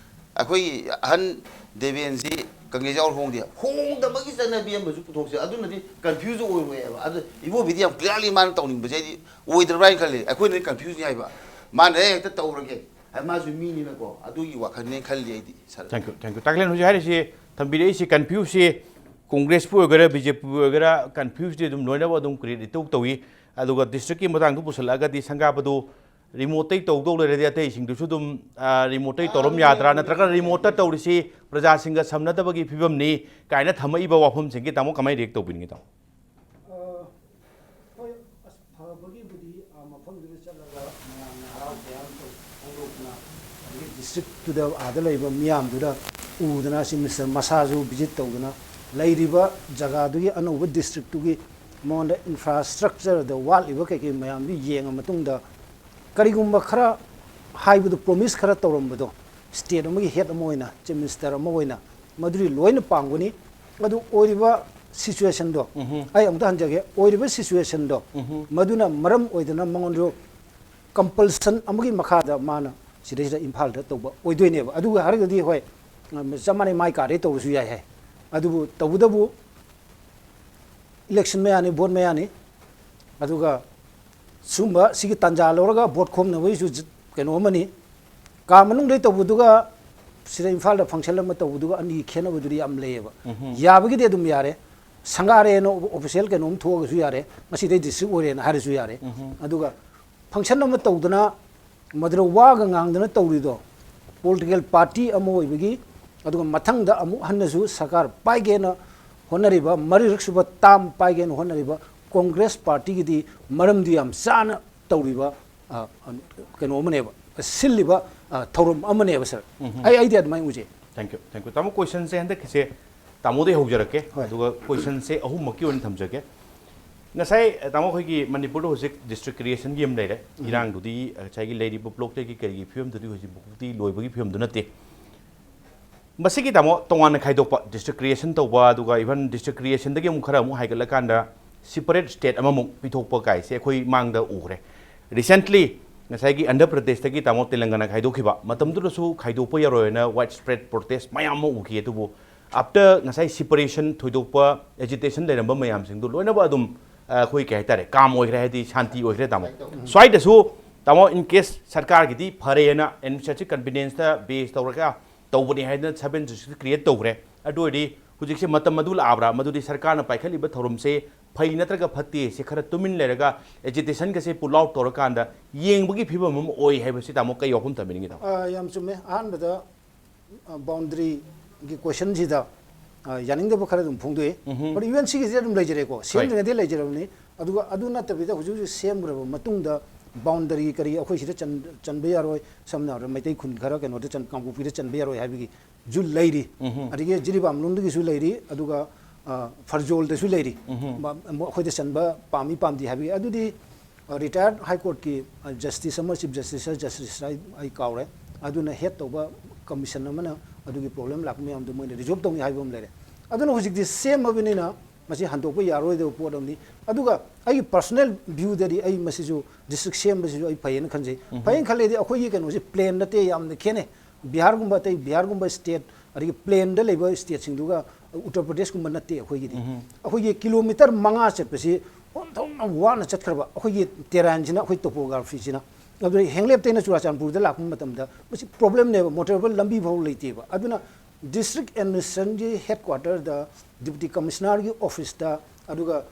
ꯑꯩꯈꯣꯏꯒꯤ ꯑꯍꯟ ꯗꯦꯕꯦꯟꯁꯤ ꯀꯪꯒ꯭ꯔꯦꯁ ꯌꯥꯎꯔ ꯍꯣꯡꯗꯦ꯫ ꯍꯣꯡꯗꯕꯒꯤ ꯆꯠꯅꯕꯤ ꯑꯃꯁꯨ ꯄꯨꯊꯣꯛꯁꯦ꯫ ꯑꯗꯨꯅꯗꯤ ꯀꯟꯐ꯭ꯌꯨꯖ ꯑꯣꯏꯔꯣꯏꯕ꯫ ꯑꯗꯨ ꯏꯕꯣꯕꯤꯗꯤ ꯌꯥꯝ ꯀ꯭ꯂꯤꯌꯥꯔꯂꯤ ꯃꯥꯅ ꯇꯧꯅꯤꯡꯕꯁꯦ ꯑꯩꯗꯤ ꯑꯣꯏꯗ꯭ꯔꯕ꯭ꯔꯥ ꯍꯥꯏꯅ ꯈꯜꯂꯤ꯫ ꯑꯩꯈꯣꯏꯅꯗꯤ ꯀꯟꯐ꯭ꯌꯨꯖꯅꯤ ꯍꯥꯏꯕ꯫ ꯃꯥꯅ "ꯑꯦ, ꯍꯦꯛꯇ ꯇꯧꯔꯒꯦ" ꯍꯥꯏ, ꯃꯥꯁꯨ ꯃꯤꯅꯤꯅꯀꯣ꯫ ꯑꯗꯨꯒꯤ ꯋꯥꯈꯜꯅꯦ ꯈꯜꯂꯤ ꯑꯩꯗꯤ, ꯁꯥꯔ꯫ Thank you, thank you꯫ ꯇꯥꯀꯂꯦꯟ ꯍꯧꯖꯤꯛ ꯍꯥꯏꯔꯤꯁꯤ, ꯊꯝꯕꯤꯔꯛꯏꯁꯤ ꯀꯟꯐ꯭ꯌꯨꯖꯁꯤ ꯀꯣꯡꯒ꯭ꯔꯦꯁꯄꯨ ꯑꯣꯏꯒꯦꯔꯥ, ꯕꯤ ꯖꯦ ꯄꯤꯕꯨ ꯑꯣꯏꯒꯦꯔꯥ, ꯀꯟꯐ꯭ꯌꯨꯖꯇꯤ ꯑꯗꯨꯝ ꯂꯣꯏꯅꯃꯛ ꯑꯗꯨꯝ ꯀ꯭ꯔꯤꯌꯦꯠ ꯏꯇꯧ ꯇꯧꯏ꯫ ꯑꯗꯨꯒ ꯗꯤꯁꯇ꯭ꯔꯤꯛꯀꯤ ꯃꯇꯥꯡꯗ ꯄꯨꯁꯜꯂꯛꯑꯒꯗꯤ ꯁꯪꯒꯥꯕꯗꯨ ꯔꯤꯃꯣꯠꯇꯩ ꯇꯧꯗꯧ ꯂꯩꯔꯗꯤ ꯑꯇꯩꯁꯤꯡꯗꯨꯁꯨ ꯑꯗꯨꯝ, ꯑ, ꯔꯤꯃꯣꯠꯇꯩ ꯇꯧꯔꯝ ꯌꯥꯗ꯭ꯔꯥ? ꯅꯠꯇ꯭ꯔꯒ ꯔꯤꯃꯣꯠꯇ ꯇꯧꯔꯤꯁꯤ ꯄ꯭ꯔꯖꯥꯁꯤꯡꯒ ꯁꯝꯅꯗꯕꯒꯤ ꯐꯤꯕꯝꯅꯤ ꯀꯥꯏꯅ ꯊꯝꯃꯛꯏꯕ ꯋꯥꯐꯝꯁꯤꯡꯒꯤ ꯇꯥꯃꯣ ꯀꯃꯥꯏꯅ ꯔꯤꯌꯦꯛ ꯇꯧꯕꯤꯅꯤꯡꯉꯤ, ꯇꯥꯃꯣ? ꯑ, ꯍꯣꯏ, ꯑꯁ, ꯐꯕꯒꯤꯕꯨꯗꯤ, ꯑ, ꯃꯐꯝꯗꯨꯗ ꯆꯠꯂꯒ ꯃꯌꯥꯝꯅ ꯍꯔꯥꯎ ꯇꯌꯥꯝ ꯇꯧ-, ꯐꯣꯡꯗꯣꯛꯇꯅ, ꯑꯗꯒꯤ ꯗꯤꯁꯇ꯭ꯔꯤꯛꯇꯨꯗ ꯑꯥꯗ ꯂꯩꯕ ꯃꯤꯌꯥꯝꯗꯨꯗ ꯎꯗꯅ, ꯆꯤꯐ ꯃꯤꯅꯤꯁꯇꯔ ꯃꯁꯥꯁꯨ ꯚꯤꯖꯤꯠ ꯇꯧꯗꯅ, ꯂꯩꯔꯤꯕ ꯖꯒꯥꯗꯨꯒꯤ, ꯑꯅꯧꯕ ꯗꯤꯁꯇ꯭ꯔꯤꯛꯇꯨꯒꯤ ꯃꯉꯣꯟꯗ ꯏꯟꯐ꯭ꯔꯥꯁ꯭ꯇ꯭ꯔꯛꯆꯔꯗ ꯋꯥꯠꯂꯤꯕ ꯀꯩꯀꯩ ꯃꯌꯥꯝꯗꯨ ꯌꯦꯡꯉ ꯃꯇꯨꯡꯗ, ꯀꯔꯤꯒꯨꯝꯕ ꯈꯔ ꯍꯥꯏꯕꯗꯣ, ꯄ꯭ꯔꯣꯃꯤꯁ ꯈꯔ ꯇꯧꯔꯝꯕꯗꯣ, ꯁ꯭ꯇꯦꯠ ꯑꯃꯒꯤ ꯍꯦꯗ ꯑꯃ ꯑꯣꯏꯅ, ꯆꯤꯐ ꯃꯤꯅꯤꯁꯇꯔ ꯑꯃ ꯑꯣꯏꯅ, ꯃꯗꯨꯗꯤ ꯂꯣꯏꯅ ꯄꯥꯝꯒꯅꯤ꯫ ꯑꯗꯨ ꯑꯣꯏꯔꯤꯕ ꯁꯤꯆꯨꯋꯦꯁꯟꯗꯣ, ꯎꯝꯍꯨꯝ꯫ ꯑꯩ ꯑꯃꯨꯛꯇ ꯍꯟꯖꯒꯦ, ꯑꯣꯏꯔꯤꯕ ꯁꯤꯆꯨꯋꯦꯁꯟꯗꯣ, ꯎꯝꯍꯨꯝ꯫ ꯃꯗꯨꯅ ꯃꯔꯝ ꯑꯣꯏꯗꯅ ꯃꯉꯣꯟꯗ ꯀꯝꯄꯜꯁꯟ ꯑꯃꯒꯤ ꯃꯈꯥꯗ ꯃꯥꯅ ꯁꯤꯗꯩꯁꯤꯗ ꯏꯝꯐꯥꯜꯗ ꯇꯧꯕ ꯑꯣꯏꯗꯣꯏꯅꯦꯕ꯫ ꯑꯗꯨꯒ ꯍꯥꯏꯔꯒꯗꯤ ꯍꯣꯏ, ꯆꯞ ꯃꯥꯟꯅꯩ, ꯃꯥꯏ ꯀꯥꯔꯗꯩ ꯇꯧꯔꯁꯨ ꯌꯥꯏ ꯍꯥꯏ꯫ ꯑꯗꯨꯕꯨ ꯇꯧꯕꯇꯕꯨ ꯏꯂꯦꯛꯁꯟ ꯃꯌꯥꯅꯤ, ꯚꯣꯠ ꯃꯌꯥꯅꯤ꯫ ꯑꯗꯨꯒ ꯁꯨꯝꯕ ꯁꯤꯒꯤ ꯇꯥꯟꯖꯥ ꯂꯧꯔꯒ ꯚꯣꯠ ꯈꯣꯝꯅꯕꯒꯤꯁꯨ ꯖ-, ꯀꯩꯅꯣ ꯑꯃꯅꯤ꯫ ꯀꯥ ꯃꯅꯨꯡꯗꯩ ꯇꯧꯕꯗꯨꯒ ꯁꯤꯗ ꯏꯝꯐꯥꯜꯗ function ꯑꯃ ꯇꯧꯕꯗꯨꯒ ꯑꯅꯤꯒꯤ ꯈꯦꯠꯅꯕꯗꯨꯗꯤ ꯌꯥꯝ ꯂꯩꯌꯦꯕ꯫ ꯎꯝꯍꯨꯝ꯫ ꯌꯥꯕꯒꯤꯗꯤ ꯑꯗꯨꯝ ꯌꯥꯔꯦ, ꯁꯪꯒꯥꯔꯦꯅ official ꯀꯩꯅꯣꯝ ꯊꯣꯛꯑꯒꯁꯨ ꯌꯥꯔꯦ, ꯉꯁꯤꯗꯩ district ꯑꯣꯏꯔꯦꯅ ꯍꯥꯏꯔꯁꯨ ꯌꯥꯔꯦ꯫ ꯎꯝꯍꯨꯝ꯫ ꯑꯗꯨꯒ function ꯑꯃ ꯇꯧꯗꯅ ꯃꯗꯨꯗ ꯋꯥꯒ ꯉꯥꯡꯗꯅ ꯇꯧꯔꯤꯗꯣ political party ꯑꯃ ꯑꯣꯏꯕꯒꯤ, ꯑꯗꯨꯒ ꯃꯊꯪꯗ ꯑꯃꯨꯛ ꯍꯟꯅꯁꯨ ꯁꯔꯀꯥꯔ ꯄꯥꯏꯒꯦꯅ ꯍꯣꯠꯅꯔꯤꯕ, ꯃꯔꯤꯔꯛ ꯁꯨꯕ term ꯄꯥꯏꯒꯦꯅ ꯍꯣꯠꯅꯔꯤꯕ Congress partyꯒꯤꯗꯤ ꯃꯔꯝꯗꯤ ꯌꯥꯝ ꯆꯥꯅ ꯇꯧꯔꯤꯕ, ꯑ, ꯀꯩꯅꯣ ꯑꯃꯅꯦꯕ, ꯁꯤꯜꯂꯤꯕ, ꯑ, ꯊꯧꯔꯝ ꯑꯃꯅꯦꯕ, sir꯫ ꯎꯝꯍꯨꯝ꯫ ꯑꯩ, ꯑꯩꯗꯤ ꯑꯗꯨꯃꯥꯏꯅ ꯎꯖꯩ꯫ Thank you, thank you꯫ ꯇꯥꯃꯣ, questionꯁꯦ ꯍꯟꯗꯛꯀꯤꯁꯦ ꯇꯥꯃꯣꯗꯩ ꯍꯧꯖꯔꯛꯀꯦ꯫ ꯍꯣꯏ꯫ ꯑꯗꯨꯒ questionꯁꯦ ꯑꯍꯨꯝꯃꯛꯀꯤ ꯑꯣꯏꯅ ꯊꯝꯖꯒꯦ꯫ ꯉꯁꯥꯏ, ꯑ, ꯇꯥꯃꯣ, ꯑꯩꯈꯣꯏꯒꯤ ꯃꯅꯤꯄꯨꯔꯗ ꯍꯧꯖꯤꯛ district creationꯒꯤ ꯑꯃ ꯂꯩꯔꯦ꯫ ꯎꯝ꯫ ꯏꯔꯥꯡꯗꯨꯗꯤ, ꯑ, ꯉꯁꯥꯏꯒꯤ ꯂꯩꯔꯤꯕ blockꯇꯒꯤ ꯀꯔꯤꯒꯤ ꯐꯤꯕꯝꯗꯨꯗꯤ ꯍꯧꯖꯤꯛ ꯐꯥꯎꯗꯤ ꯂꯣꯏꯕꯒꯤ ꯐꯤꯕꯝꯗꯨ ꯅꯠꯇꯦ꯫ ꯃꯁꯤꯒꯤ, ꯇꯥꯃꯣ, ꯇꯣꯉꯥꯟꯅ ꯈꯥꯏꯗꯣꯛꯄ, district creation ꯇꯧꯕ, ꯑꯗꯨꯒ even district creationꯗꯒꯤ ꯑꯃꯨꯛ ꯈꯔ ꯑꯃꯨꯛ ꯍꯥꯏꯒꯠꯂꯀꯥꯟꯗ separate state ꯑꯃꯃꯨꯛ ꯄꯤꯊꯣꯛꯄ ꯀꯥꯏꯁꯦ ꯑꯩꯈꯣꯏ ꯃꯥꯡꯗ ꯎꯈ꯭ꯔꯦ꯫ Recently ꯉꯁꯥꯏꯒꯤ ꯑꯟꯙ꯭ꯔ ꯄ꯭ꯔꯗꯦꯁꯇꯒꯤ, ꯇꯥꯃꯣ, ꯇꯦꯂꯪꯒꯅꯥ ꯈꯥꯏꯗꯣꯛꯈꯤꯕ ꯃꯇꯝꯗꯨꯗꯁꯨ ꯈꯥꯏꯗꯣꯛꯄ ꯌꯥꯔꯣꯏꯅ widespread protest ꯃꯌꯥꯝ ꯑꯃ ꯎꯈꯤ꯫ ꯑꯗꯨꯕꯨ after ꯉꯁꯥꯏ separation ꯊꯣꯏꯗꯣꯛꯄ agitation ꯂꯩꯔꯝꯕ ꯃꯌꯥꯝꯁꯤꯡꯗꯣ ꯂꯣꯏꯅꯃꯛ ꯑꯗꯨꯝ, ꯑ, ꯑꯩꯈꯣꯏ, ꯀꯩ ꯍꯥꯏꯇꯥꯔꯦ, calm ꯑꯣꯏꯈ꯭ꯔꯦ, ꯍꯥꯏꯗꯤ ꯁꯥꯟꯇꯤ ꯑꯣꯏꯈ꯭ꯔꯦ, ꯇꯥꯃꯣ꯫ ꯎꯝ꯫ ꯁ꯭ꯋꯥꯏꯗꯁꯨ, ꯇꯥꯃꯣ, in case ꯁꯔꯀꯥꯔꯒꯤꯗꯤ ꯐꯔꯦꯅ administrative convenienceꯇ base ꯇꯧꯔꯒ ꯇꯧꯕꯅꯤ ꯍꯥꯏꯗꯅ seven district create ꯇꯧꯈ꯭ꯔꯦ꯫ ꯑꯗꯨ ꯑꯣꯏꯔꯗꯤ ꯍꯧꯖꯤꯛꯁꯦ ꯃꯇꯝ ꯑꯗꯨ ꯂꯥꯛꯑꯕ꯭ꯔꯥ? ꯃꯗꯨꯗꯤ ꯁꯔꯀꯥꯔꯅ ꯄꯥꯏꯈꯠꯂꯤꯕ ꯊꯧꯔꯝꯁꯦ ꯐꯩ ꯅꯠꯇ꯭ꯔꯒ ꯐꯠꯇꯦ, ꯁꯤ ꯈꯔ ꯇꯨꯃꯤꯟ ꯂꯩꯔꯒ agitationꯒꯁꯦ pull out ꯇꯧꯔꯀꯥꯟꯗ ꯌꯦꯡꯕꯒꯤ ꯐꯤꯕꯝ ꯑꯃ ꯑꯣꯏ ꯍꯥꯏꯕꯁꯤ, ꯇꯥꯃꯣ, ꯀꯩ ꯋꯥꯐꯝ ꯊꯝꯕꯤꯅꯤꯡꯉꯤ, ꯇꯥꯃꯣ? ꯑ, ꯌꯥꯝ ꯆꯨꯝꯃꯦ꯫ ꯑꯍꯥꯟꯕꯗ, ꯑ, boundaryꯒꯤ questionꯁꯤꯗ, ꯑ, ꯌꯥꯅꯤꯡꯗꯕ ꯈꯔ ꯑꯗꯨꯝ ꯐꯣꯡꯗꯣꯛꯑꯦ꯫ ꯎꯝꯍꯨꯝ꯫ But UNCꯒꯤꯁꯤꯗꯤ ꯑꯗꯨꯝ ꯂꯩꯖꯔꯦꯀꯣ꯫ ꯍꯣꯏ꯫ ꯁꯦꯝꯗ꯭ꯔꯤꯉꯩꯗꯤ ꯂꯩꯖꯔꯕꯅꯤ꯫ ꯑꯗꯨꯒ ꯑꯗꯨ ꯅꯠꯇꯕꯤꯗ ꯍꯧꯖꯤꯛ ꯍꯧꯖꯤꯛ ꯁꯦꯝꯈ꯭ꯔꯕ ꯃꯇꯨꯡꯗ boundary ꯀꯔꯤ ꯑꯩꯈꯣꯏ ꯁꯤꯗ ꯆꯟ-, ꯆꯟꯕ ꯌꯥꯔꯣꯏ, ꯁꯝꯅ ꯍꯥꯏꯔꯕꯗ ꯃꯩꯇꯩ ꯈꯨꯟ ꯈꯔ ꯀꯩꯅꯣꯗ ꯆꯟ-, ꯀꯥꯡꯄꯣꯛꯄꯤꯗ ꯆꯟꯕ ꯌꯥꯔꯣꯏ ꯍꯥꯏꯕꯒꯤ ꯁꯨ ꯂꯩꯔꯤ꯫ ꯎꯝꯍꯨꯝ꯫ ꯑꯗꯒꯤ ꯖꯤꯔꯤꯕꯥꯝ ꯂꯣꯝꯗꯒꯤꯁꯨ ꯂꯩꯔꯤ, ꯑꯗꯨꯒ, ꯑ, ꯐꯔꯖꯣꯜꯗꯁꯨ ꯂꯩꯔꯤ꯫ ꯎꯝꯍꯨꯝ꯫ ꯃ-, ꯃ-, ꯑꯩꯈꯣꯏꯗ ꯆꯟꯕ ꯄꯥꯝꯃꯤ ꯄꯥꯝꯗꯦ ꯍꯥꯏꯕꯒꯤ꯫ ꯑꯗꯨꯗꯤ, ꯑ, retired High Courtꯀꯤ, ꯑ, justice ꯑꯃ, Chief Justice, Justice ꯑꯩ, ꯑꯩ ꯀꯥꯎꯔꯦ, ꯑꯗꯨꯅ head ꯇꯧꯕ commission ꯑꯃꯅ ꯑꯗꯨꯒꯤ problem ꯂꯥꯛꯄ ꯃꯌꯥꯝꯗꯣ ꯃꯣꯏꯅ resolve ꯇꯧꯅꯤ ꯍꯥꯏꯕ ꯑꯃ ꯂꯩꯔꯦ꯫ ꯑꯗꯨꯅ ꯍꯧꯖꯤꯛꯇꯤ ꯁꯦꯝꯃꯕꯅꯤꯅ ꯃꯁꯤ ꯍꯟꯗꯣꯛꯄ ꯌꯥꯔꯣꯏꯗꯕ ꯄꯣꯠ ꯑꯃꯅꯤ꯫ ꯑꯗꯨꯒ ꯑꯩꯒꯤ personal viewꯗꯗꯤ ꯑꯩ ꯃꯁꯤꯁꯨ district ꯁꯦꯝꯕꯁꯤꯁꯨ ꯑꯩ ꯐꯩꯌꯦꯅ ꯈꯟꯖꯩ꯫ ꯎꯝꯍꯨꯝ꯫ ꯐꯩꯌꯦꯅ ꯈꯜꯂꯦꯗꯤ ꯑꯩꯈꯣꯏꯒꯤ ꯀꯩꯅꯣꯁꯦ plainꯗ ꯅꯠꯇꯦ, ꯌꯥꯝꯅ ꯈꯦꯠꯅꯩ꯫ ꯕꯤꯍꯥꯔꯒꯨꯝꯕ, ꯑꯇꯩ ꯕꯤꯍꯥꯔꯒꯨꯝꯕ state, ꯑꯗꯒꯤ plainꯗ ꯂꯩꯕ stateꯁꯤꯡꯗꯨꯒ ꯎꯠꯇꯔ ꯄ꯭ꯔꯗꯦꯁꯀꯨꯝꯕ ꯅꯠꯇꯦ ꯑꯩꯈꯣꯏꯒꯤꯗꯤ꯫ ꯎꯝꯍꯨꯝ꯫ ꯑꯩꯈꯣꯏꯒꯤ kilometre ꯃꯉꯥ ꯆꯠꯄꯁꯤ ꯑꯣꯟꯊꯣꯛꯅ ꯋꯥꯅ ꯆꯠꯈ꯭ꯔꯕ, ꯑꯩꯈꯣꯏꯒꯤ terrainꯁꯤꯅ, ꯑꯩꯈꯣꯏ topographyꯁꯤꯅ꯫ ꯑꯗꯨꯅ ꯍꯦꯡꯂꯦꯞꯇꯩꯅ ꯆꯨꯔꯥꯆꯥꯟꯄꯨꯔꯗ ꯂꯥꯛꯄ ꯃꯇꯝꯗ ꯃꯁꯤ ꯄ꯭ꯔꯣꯕ꯭ꯂꯦꯝꯅꯦꯕ, ꯃꯣꯇꯣꯔ ꯚꯦꯍꯤꯀꯜ ꯂꯝꯕꯤ ꯐꯥꯎ ꯂꯩꯇꯦꯕ꯫ ꯑꯗꯨꯅ ꯗꯤꯁꯇ꯭ꯔꯤꯛ ꯑꯦꯗꯃꯤꯅꯤꯁꯇ꯭ꯔꯦꯁꯟꯒꯤ ꯍꯦꯗ ꯀ꯭ꯋꯥꯇꯔꯗ, ꯗꯤꯄꯨꯇꯤ ꯀꯃꯤꯁꯅꯔꯒꯤ ꯑꯣꯐꯤꯁꯇ, ꯑꯗꯨꯒ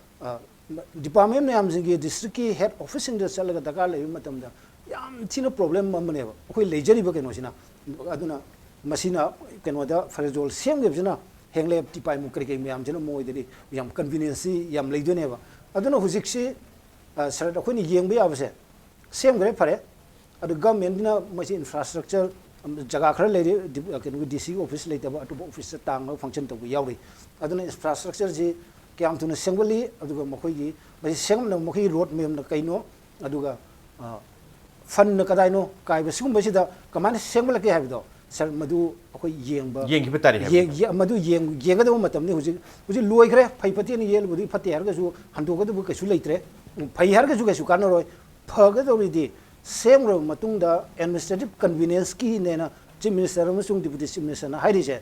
ꯗꯤꯄꯥꯔꯠꯃꯦꯟ ꯃꯌꯥꯝꯁꯤꯡꯒꯤ ꯗꯤꯁꯇ꯭ꯔꯤꯛꯀꯤ ꯍꯦꯗ ꯑꯣꯐꯤꯁꯁꯤꯡꯗ ꯆꯠꯂꯒ ꯗꯔꯀꯥꯔ ꯂꯩꯕ ꯃꯇꯝꯗ ꯌꯥꯝ ꯊꯤꯅ ꯄ꯭ꯔꯣꯕ꯭ꯂꯦꯝ ꯑꯃꯅꯦꯕ ꯑꯩꯈꯣꯏ ꯂꯩꯖꯔꯤꯕ ꯀꯩꯅꯣꯁꯤꯅ꯫ ꯑꯗꯨꯅ ꯃꯁꯤꯅ ꯀꯩꯅꯣꯗ ꯐꯔꯦꯖꯣꯜ ꯁꯦꯝꯈꯤꯕꯁꯤꯅ ꯍꯦꯡꯂꯦꯞ ꯇꯤꯄꯥꯏꯃꯨꯛ ꯀꯔꯤ ꯀꯔꯤ ꯃꯌꯥꯝꯁꯤꯅ ꯃꯣꯏꯗꯗꯤ ꯌꯥꯝ ꯀꯟꯚꯤꯅꯤꯌꯦꯟꯁꯁꯤ ꯌꯥꯝ ꯂꯩꯗꯣꯏꯅꯦꯕ꯫ ꯑꯗꯨꯅ ꯍꯧꯖꯤꯛꯁꯤ, ꯑ, ꯁꯥꯔ, ꯑꯩꯈꯣꯏꯅ ꯌꯦꯡꯕ ꯌꯥꯕꯁꯦ, ꯁꯦꯝꯈ꯭ꯔꯦ, ꯐꯔꯦ꯫ ꯑꯗꯨ ꯒꯚꯔꯟꯃꯦꯟꯠꯅ ꯃꯁꯤ ꯏꯟꯐ꯭ꯔꯥꯁ꯭ꯇ꯭ꯔꯛꯆꯔ, ꯖꯒꯥ ꯈꯔ ꯂꯩꯔꯤ, ꯗꯤꯞ-, ꯀꯩꯅꯣꯒꯤ ꯗꯤ ꯁꯤꯒꯤ ꯑꯣꯐꯤꯁ ꯂꯩꯇꯕ, ꯑꯇꯣꯞꯄ ꯑꯣꯐꯤꯁꯇ ꯇꯥꯡꯉꯒ ꯐꯪꯁꯟ ꯇꯧꯕ ꯌꯥꯎꯔꯤ꯫ ꯑꯗꯨꯅ ꯏꯟꯐ꯭ꯔꯥꯁ꯭ꯇ꯭ꯔꯛꯆꯔꯁꯤ ꯀꯌꯥꯝ ꯊꯨꯅ ꯁꯦꯝꯒꯠꯂꯤ, ꯑꯗꯨꯒ ꯃꯈꯣꯏꯒꯤ ꯃꯁꯤ ꯁꯦꯝꯒꯠꯅꯕ ꯃꯈꯣꯏꯒꯤ ꯔꯣꯗ ꯃꯦꯞꯅ ꯀꯩꯅꯣ, ꯑꯗꯨꯒ, ꯑ, ꯐꯟꯅ ꯀꯗꯥꯏꯅꯣ ꯀꯥꯏꯕ, ꯁꯤꯒꯨꯝꯕꯁꯤꯗ ꯀꯃꯥꯏꯅ ꯁꯦꯝꯒꯠꯂꯛꯀꯦ ꯍꯥꯏꯕꯗꯣ, ꯁꯥꯔ, ꯃꯗꯨ ꯑꯩꯈꯣꯏ ꯌꯦꯡꯕ, ꯌꯦꯡꯈꯤꯕ ꯇꯥꯔꯦ ꯍꯥꯏꯕ ꯌꯦꯡ-, ꯌꯦ-, ꯃꯗꯨ ꯌꯦꯡ-, ꯌꯦꯡꯒꯗꯕ ꯃꯇꯝꯅꯤ꯫ ꯍꯧꯖꯤꯛ, ꯍꯧꯖꯤꯛ ꯂꯣꯏꯈ꯭ꯔꯦ, ꯐꯩ ꯐꯠꯇꯦꯅ ꯌꯦꯜꯂꯨꯕꯗꯤ ꯐꯠꯇꯦ ꯍꯥꯏꯔꯒꯁꯨ ꯍꯟꯗꯣꯛꯀꯗꯕ ꯀꯩꯁꯨ ꯂꯩꯇ꯭ꯔꯦ꯫ ꯐꯩ ꯍꯥꯏꯔꯒꯁꯨ ꯀꯩꯁꯨ ꯀꯥꯟꯅꯔꯣꯏ꯫ ꯐꯒꯗꯧꯔꯤꯗꯤ ꯁꯦꯝꯈ꯭ꯔꯕ ꯃꯇꯨꯡꯗ ꯑꯦꯗꯃꯤꯅꯤꯁꯇ꯭ꯔꯦꯇꯤꯚ ꯀꯟꯚꯤꯅꯤꯌꯦꯟꯁꯀꯤꯅꯦꯅ ꯆꯤꯐ ꯃꯤꯅꯤꯁꯇꯔ ꯑꯃꯁꯨꯡ ꯗꯤꯄꯨꯇꯤ ꯆꯤꯐ ꯃꯤꯅꯤꯁꯇꯔꯅ ꯍꯥꯏꯔꯤꯁꯦ,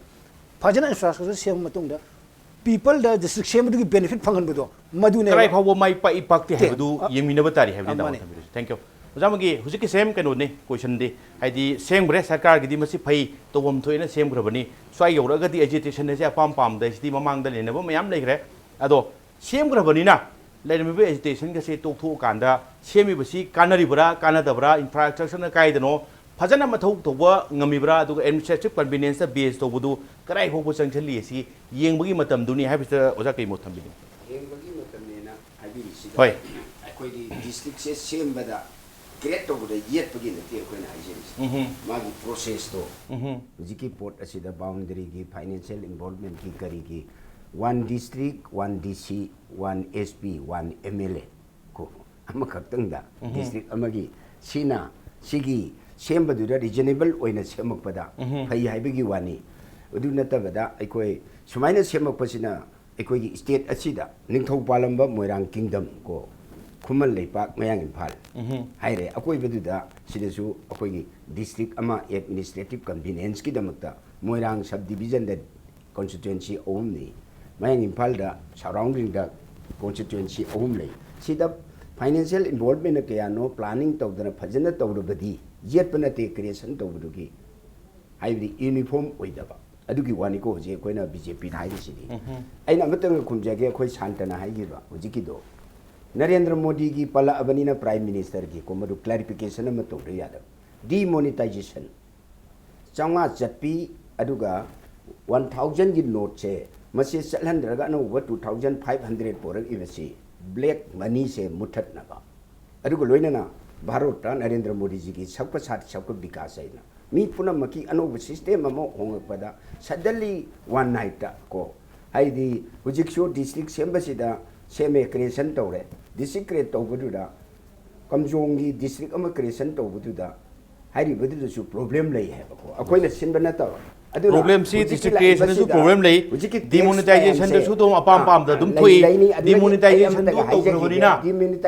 ꯐꯖꯅ ꯏꯟꯐ꯭ꯔꯥꯁ꯭ꯇ꯭ꯔꯛꯆꯔ ꯁꯦꯝꯕ ꯃꯇꯨꯡꯗ ꯄꯤꯄꯜꯗ ꯗꯤꯁꯇ꯭ꯔꯤꯛ ꯁꯦꯝꯕꯗꯨꯒꯤ ꯕꯦꯅꯤꯐꯤꯠ ꯐꯪꯍꯟꯕꯗꯣ, ꯃꯗꯨꯅꯦꯕ꯫ ꯀꯗꯥꯏ ꯐꯥꯎꯕ ꯃꯥꯏ ꯄꯥꯛꯏ ꯄꯥꯛꯇꯦ ꯇꯦ, ꯍꯥꯏꯕꯗꯨ ꯑ, ꯌꯦꯡꯃꯤꯟꯅꯕ ꯇꯥꯔꯤ ꯍꯥꯏꯕꯅꯤ, ꯑ, ꯇꯥꯃꯣ ꯃꯥꯅꯦ꯫ ꯊꯝꯕꯤꯔꯤꯁꯦ꯫ Thank you꯫ ꯑꯣꯖꯥ, ꯑꯃꯒꯤ ꯍꯧꯖꯤꯛꯀꯤ ꯁꯦꯝ ꯀꯩꯅꯣꯅꯤ, ꯀꯣꯏꯁꯟꯗꯤ, ꯍꯥꯏꯗꯤ ꯁꯦꯝꯈ꯭ꯔꯦ, ꯁꯔꯀꯥꯔꯒꯤꯗꯤ ꯃꯁꯤ ꯐꯩ, ꯇꯧꯐꯝ ꯊꯣꯛꯑꯦꯅ ꯁꯦꯝꯈ꯭ꯔꯕꯅꯤ, ꯁ꯭ꯋꯥꯏ ꯌꯧꯔꯛꯑꯒꯗꯤ ꯑꯦꯖꯤꯇꯦꯁꯟ ꯑꯁꯦ ꯑꯄꯥꯝ ꯄꯥꯝꯗ ꯁꯤꯗꯤ ꯃꯃꯥꯡꯗ ꯂꯩꯅꯕ ꯃꯌꯥꯝ ꯂꯩꯈ꯭ꯔꯦ꯫ ꯑꯗꯣ ꯁꯦꯝꯈ꯭ꯔꯕꯅꯤꯅ ꯂꯩꯔꯝꯃꯤꯕ ꯑꯦꯖꯤꯇꯦꯁꯟꯒꯁꯦ ꯇꯣꯛꯊꯣꯛꯑꯀꯥꯟꯗ ꯁꯦꯝꯃꯤꯕꯁꯤ ꯀꯥꯟꯅꯔꯤꯕ꯭ꯔꯥ, ꯀꯥꯟꯅꯗꯕ꯭ꯔꯥ, ꯏꯟꯐ꯭ꯔꯥꯁ꯭ꯇ꯭ꯔꯛꯆꯔꯅ ꯀꯥꯏꯗꯅꯣ, ꯐꯖꯅ ꯃꯊꯧ ꯇꯧꯕ ꯉꯝꯃꯤꯕ꯭ꯔꯥ, ꯑꯗꯨꯒ ꯑꯦꯗꯃꯤꯅꯤꯁꯇ꯭ꯔꯦꯇꯤꯚ ꯀꯟꯚꯤꯅꯤꯌꯦꯟꯁꯇ ꯕꯦꯖ ꯇꯧꯕꯗꯨ ꯀꯗꯥꯏ ꯐꯥꯎꯕ ꯆꯪꯁꯤꯜꯂꯤ ꯑꯁꯤ ꯌꯦꯡꯕꯒꯤ ꯃꯇꯝꯗꯨꯅꯤ ꯍꯥꯏꯕꯁꯤꯗ ꯑꯣꯖꯥ ꯀꯩ ꯃꯣꯠ ꯊꯝꯕꯤꯅꯤꯡꯉꯤ? ꯌꯦꯡꯕꯒꯤ ꯃꯇꯝꯅꯦꯅ ꯍꯥꯏꯕꯤꯔꯤꯁꯤꯗ, ꯍꯣꯏ꯫ ꯑꯩꯈꯣꯏꯒꯤ ꯗꯤꯁꯇ꯭ꯔꯤꯛꯁꯦ ꯁꯦꯝꯕꯗ ꯀ꯭ꯔꯤꯌꯦꯠ ꯇꯧꯕꯗ ꯌꯦꯠꯄꯒꯤ ꯅꯠꯇꯦ ꯑꯩꯈꯣꯏꯅ ꯍꯥꯏꯖꯔꯤꯁꯦ꯫ ꯎꯝꯍꯨꯝ꯫ ꯃꯥꯒꯤ ꯄ꯭ꯔꯣꯁꯦꯁꯇꯣ, ꯎꯝꯍꯨꯝ꯫ ꯍꯧꯖꯤꯛꯀꯤ ꯄꯣꯠ ꯑꯁꯤꯗ ꯕꯥꯎꯟꯗꯔꯤꯒꯤ, ꯐꯥꯏꯅꯥꯟꯁꯤꯌꯦꯜ ꯏꯟꯚꯣꯜꯕꯃꯦꯟꯠꯀꯤ, ꯀꯔꯤꯒꯤ, ꯋꯥꯟ ꯗꯤꯁꯇ꯭ꯔꯤꯛ, ꯋꯥꯟ ꯗꯤ ꯁꯤ, one S P, one M L ꯑꯦ ꯀꯣ, ꯑꯃꯈꯛꯇꯪꯗ, ꯎꯝꯍꯨꯝ꯫ ꯗꯤꯁꯇ꯭ꯔꯤꯛ ꯑꯃꯒꯤ ꯁꯤꯅ, ꯁꯤꯒꯤ ꯁꯦꯝꯕꯗꯨꯗ ꯔꯤꯖꯅꯦꯕꯜ ꯑꯣꯏꯅ ꯁꯦꯝꯃꯛꯄꯗ ꯎꯝꯍꯨꯝ꯫ ꯐꯩ ꯍꯥꯏꯕꯒꯤ ꯋꯥꯅꯤ꯫ ꯑꯗꯨ ꯅꯠꯇꯕꯗ ꯑꯩꯈꯣꯏ ꯁꯨꯃꯥꯏꯅ ꯁꯦꯝꯃꯛꯄꯁꯤꯅ ꯑꯩꯈꯣꯏꯒꯤ ꯁ꯭ꯇꯦꯠ ꯑꯁꯤꯗ ꯅꯤꯡꯊꯧ ꯄꯥꯜꯂꯝꯕ ꯃꯣꯏꯔꯥꯡ ꯀꯤꯡꯗꯝ ꯀꯣ, ꯈꯨꯃꯟ ꯂꯩꯄꯥꯛ, ꯃꯌꯥꯡ ꯏꯝꯐꯥꯜ ꯎꯝꯍꯨꯝ꯫ ꯍꯥꯏꯔꯦ꯫ ꯑꯀꯣꯏꯕꯗꯨꯗ ꯁꯤꯗꯁꯨ ꯑꯩꯈꯣꯏꯒꯤ ꯗꯤꯁꯇ꯭ꯔꯤꯛ ꯑꯃ ꯑꯦꯗꯃꯤꯅꯤꯁꯇ꯭ꯔꯦꯇꯤꯚ ꯀꯟꯚꯤꯅꯤꯌꯦꯟꯁꯀꯤꯗꯃꯛꯇ ꯃꯣꯏꯔꯥꯡ ꯁꯕ ꯗꯤꯕꯤꯖꯟꯗ ꯀꯣꯟꯁꯇꯤꯇ꯭ꯋꯦꯟꯁꯤ ꯑꯍꯨꯝꯅꯤ꯫ ꯃꯌꯥꯡ ꯏꯝꯐꯥꯜꯗ ꯁꯔꯥꯎꯟꯗꯤꯡꯗ ꯀꯣꯟꯁꯇꯤꯇ꯭ꯋꯦꯟꯁꯤ ꯑꯍꯨꯝ ꯂꯩ꯫ ꯁꯤꯗ ꯐꯥꯏꯅꯥꯟꯁꯤꯌꯦꯜ ꯏꯟꯚꯣꯜꯚꯃꯦꯟꯅ ꯀꯌꯥꯅꯣ ꯄ꯭ꯂꯥꯅꯤꯡ ꯇꯧꯗꯅ ꯐꯖꯅ ꯇꯧꯔꯕꯗꯤ ꯌꯦꯠꯄ ꯅꯠꯇꯦ, ꯀ꯭ꯔꯤꯌꯦꯁꯟ ꯇꯧꯕꯗꯨꯒꯤ, ꯍꯥꯏꯕꯗꯤ ꯌꯨꯅꯤꯐꯣꯔꯝ ꯑꯣꯏꯗꯕ꯫ ꯑꯗꯨꯒꯤ ꯋꯥꯅꯤꯀꯣ ꯍꯧꯖꯤꯛ ꯑꯩꯈꯣꯏꯅ ꯕꯤ ꯖꯦ ꯄꯤꯗ ꯍꯥꯏꯔꯤꯁꯤꯗꯤ꯫ ꯑꯩꯅ ꯑꯃꯇꯪꯒ ꯈꯨꯝꯖꯒꯦ, ꯑꯩꯈꯣꯏ ꯁꯥꯟꯇꯅ ꯍꯥꯏꯈꯤꯕ ꯍꯧꯖꯤꯛꯀꯤꯗꯣ, ꯅꯔꯦꯟꯗ꯭ꯔ ꯃꯣꯗꯤꯒꯤ ꯄꯜꯂꯛꯑꯕꯅꯤꯅ ꯄ꯭ꯔꯥꯏꯝ ꯃꯤꯅꯤꯁꯇꯔꯒꯤ ꯀꯣ, ꯃꯗꯨ ꯀ꯭ꯂꯦꯔꯤꯐꯤꯀꯦꯁꯟ ꯑꯃ ꯇꯧꯗ ꯌꯥꯗꯕ꯫ ꯗꯤꯃꯣꯅꯤꯇꯥꯏꯖꯦꯁꯟ, ꯆꯥꯝꯃꯉꯥ ꯆꯠꯄꯤ, ꯑꯗꯨꯒ ꯋꯥꯟ ꯊꯥꯎꯖꯟꯒꯤ ꯅꯣꯠꯁꯦ ꯃꯁꯤ ꯆꯠꯍꯟꯗ꯭ꯔꯒ ꯑꯅꯧꯕ ꯇꯨ ꯊꯥꯎꯖꯟ ꯐꯥꯏꯚ ꯍꯟꯗ꯭ꯔꯦꯠ ꯄꯣꯔꯛꯏꯕꯁꯤ ꯕ꯭ꯂꯦꯛ ꯃꯅꯤꯁꯦ ꯃꯨꯠꯊꯠꯅꯕ꯫ ꯑꯗꯨꯒ ꯂꯣꯏꯅꯅ ꯚꯥꯔꯠꯇ ꯅꯔꯦꯟꯗ꯭ꯔ ꯃꯣꯗꯤꯖꯤꯒꯤ ꯁꯕꯀ ꯁꯥꯊ ꯁꯕꯀ ꯕꯤꯀꯥꯁ ꯍꯥꯏꯅ ꯃꯤ ꯄꯨꯝꯅꯃꯛꯀꯤ ꯑꯅꯧꯕ ꯁꯤꯁꯇꯦꯝ ꯑꯃ ꯍꯣꯡꯂꯛꯄꯗ suddenly one night ꯀꯣ, ꯍꯥꯏꯗꯤ ꯍꯧꯖꯤꯛꯁꯨ ꯗꯤꯁꯇ꯭ꯔꯤꯛ ꯁꯦꯝꯕꯁꯤꯗ ꯁꯦꯝꯃꯦ, ꯀ꯭ꯔꯤꯌꯦꯁꯟ ꯇꯧꯔꯦ꯫ ꯗꯤꯁꯇ꯭ꯔꯤꯛ ꯀ꯭ꯔꯤꯌꯦꯠ ꯇꯧꯕꯗꯨꯗ ꯀꯝꯖꯣꯡꯒꯤ ꯗꯤꯁꯇ꯭ꯔꯤꯛ ꯑꯃ ꯀ꯭ꯔꯤꯌꯦꯁꯟ ꯇꯧꯕꯗꯨꯗ ꯍꯥꯏꯔꯤꯕꯗꯨꯗꯁꯨ ꯄ꯭ꯔꯣꯕ꯭ꯂꯦꯝ ꯂꯩ ꯍꯥꯏꯕꯀꯣ, ꯑꯩꯈꯣꯏꯅ ꯁꯤꯟꯕ ꯅꯠꯇꯕ꯫ ꯑꯗꯨꯅ ꯄ꯭ꯔꯣꯕ꯭ꯂꯦꯝꯁꯤ ꯍꯧꯖꯤꯛꯀꯤ ꯗꯤꯁꯇ꯭ꯔꯤꯛ ꯀ꯭ꯔꯤꯌꯦꯁꯟꯗꯁꯨ ꯂꯥꯛꯏꯕꯁꯤꯗ ꯄ꯭ꯔꯣꯕ꯭ꯂꯦꯝ ꯂꯩ, ꯍꯧꯖꯤꯛꯀꯤ ꯇꯦꯛꯁ ꯗꯤꯃꯣꯅꯤꯇꯥꯏꯖꯦꯁꯟꯗꯁꯨ ꯂꯥꯏꯟꯁꯦ, ꯑꯗꯨꯝ ꯑꯄꯥꯝ ꯑꯥ, ꯄꯥꯝꯗ ꯑꯗꯨꯝ ꯂꯩ, ꯊꯣꯛꯏ꯫ ꯂꯩꯅꯤ꯫ ꯑꯗꯨ ꯑꯩ ꯑꯃꯇꯒ ꯗꯤꯃꯣꯅꯤꯇꯥꯏꯖꯦꯁꯟꯗꯨ ꯍꯥꯏꯖꯒꯦ, ꯇꯧꯈ꯭ꯔꯕꯅꯤꯅ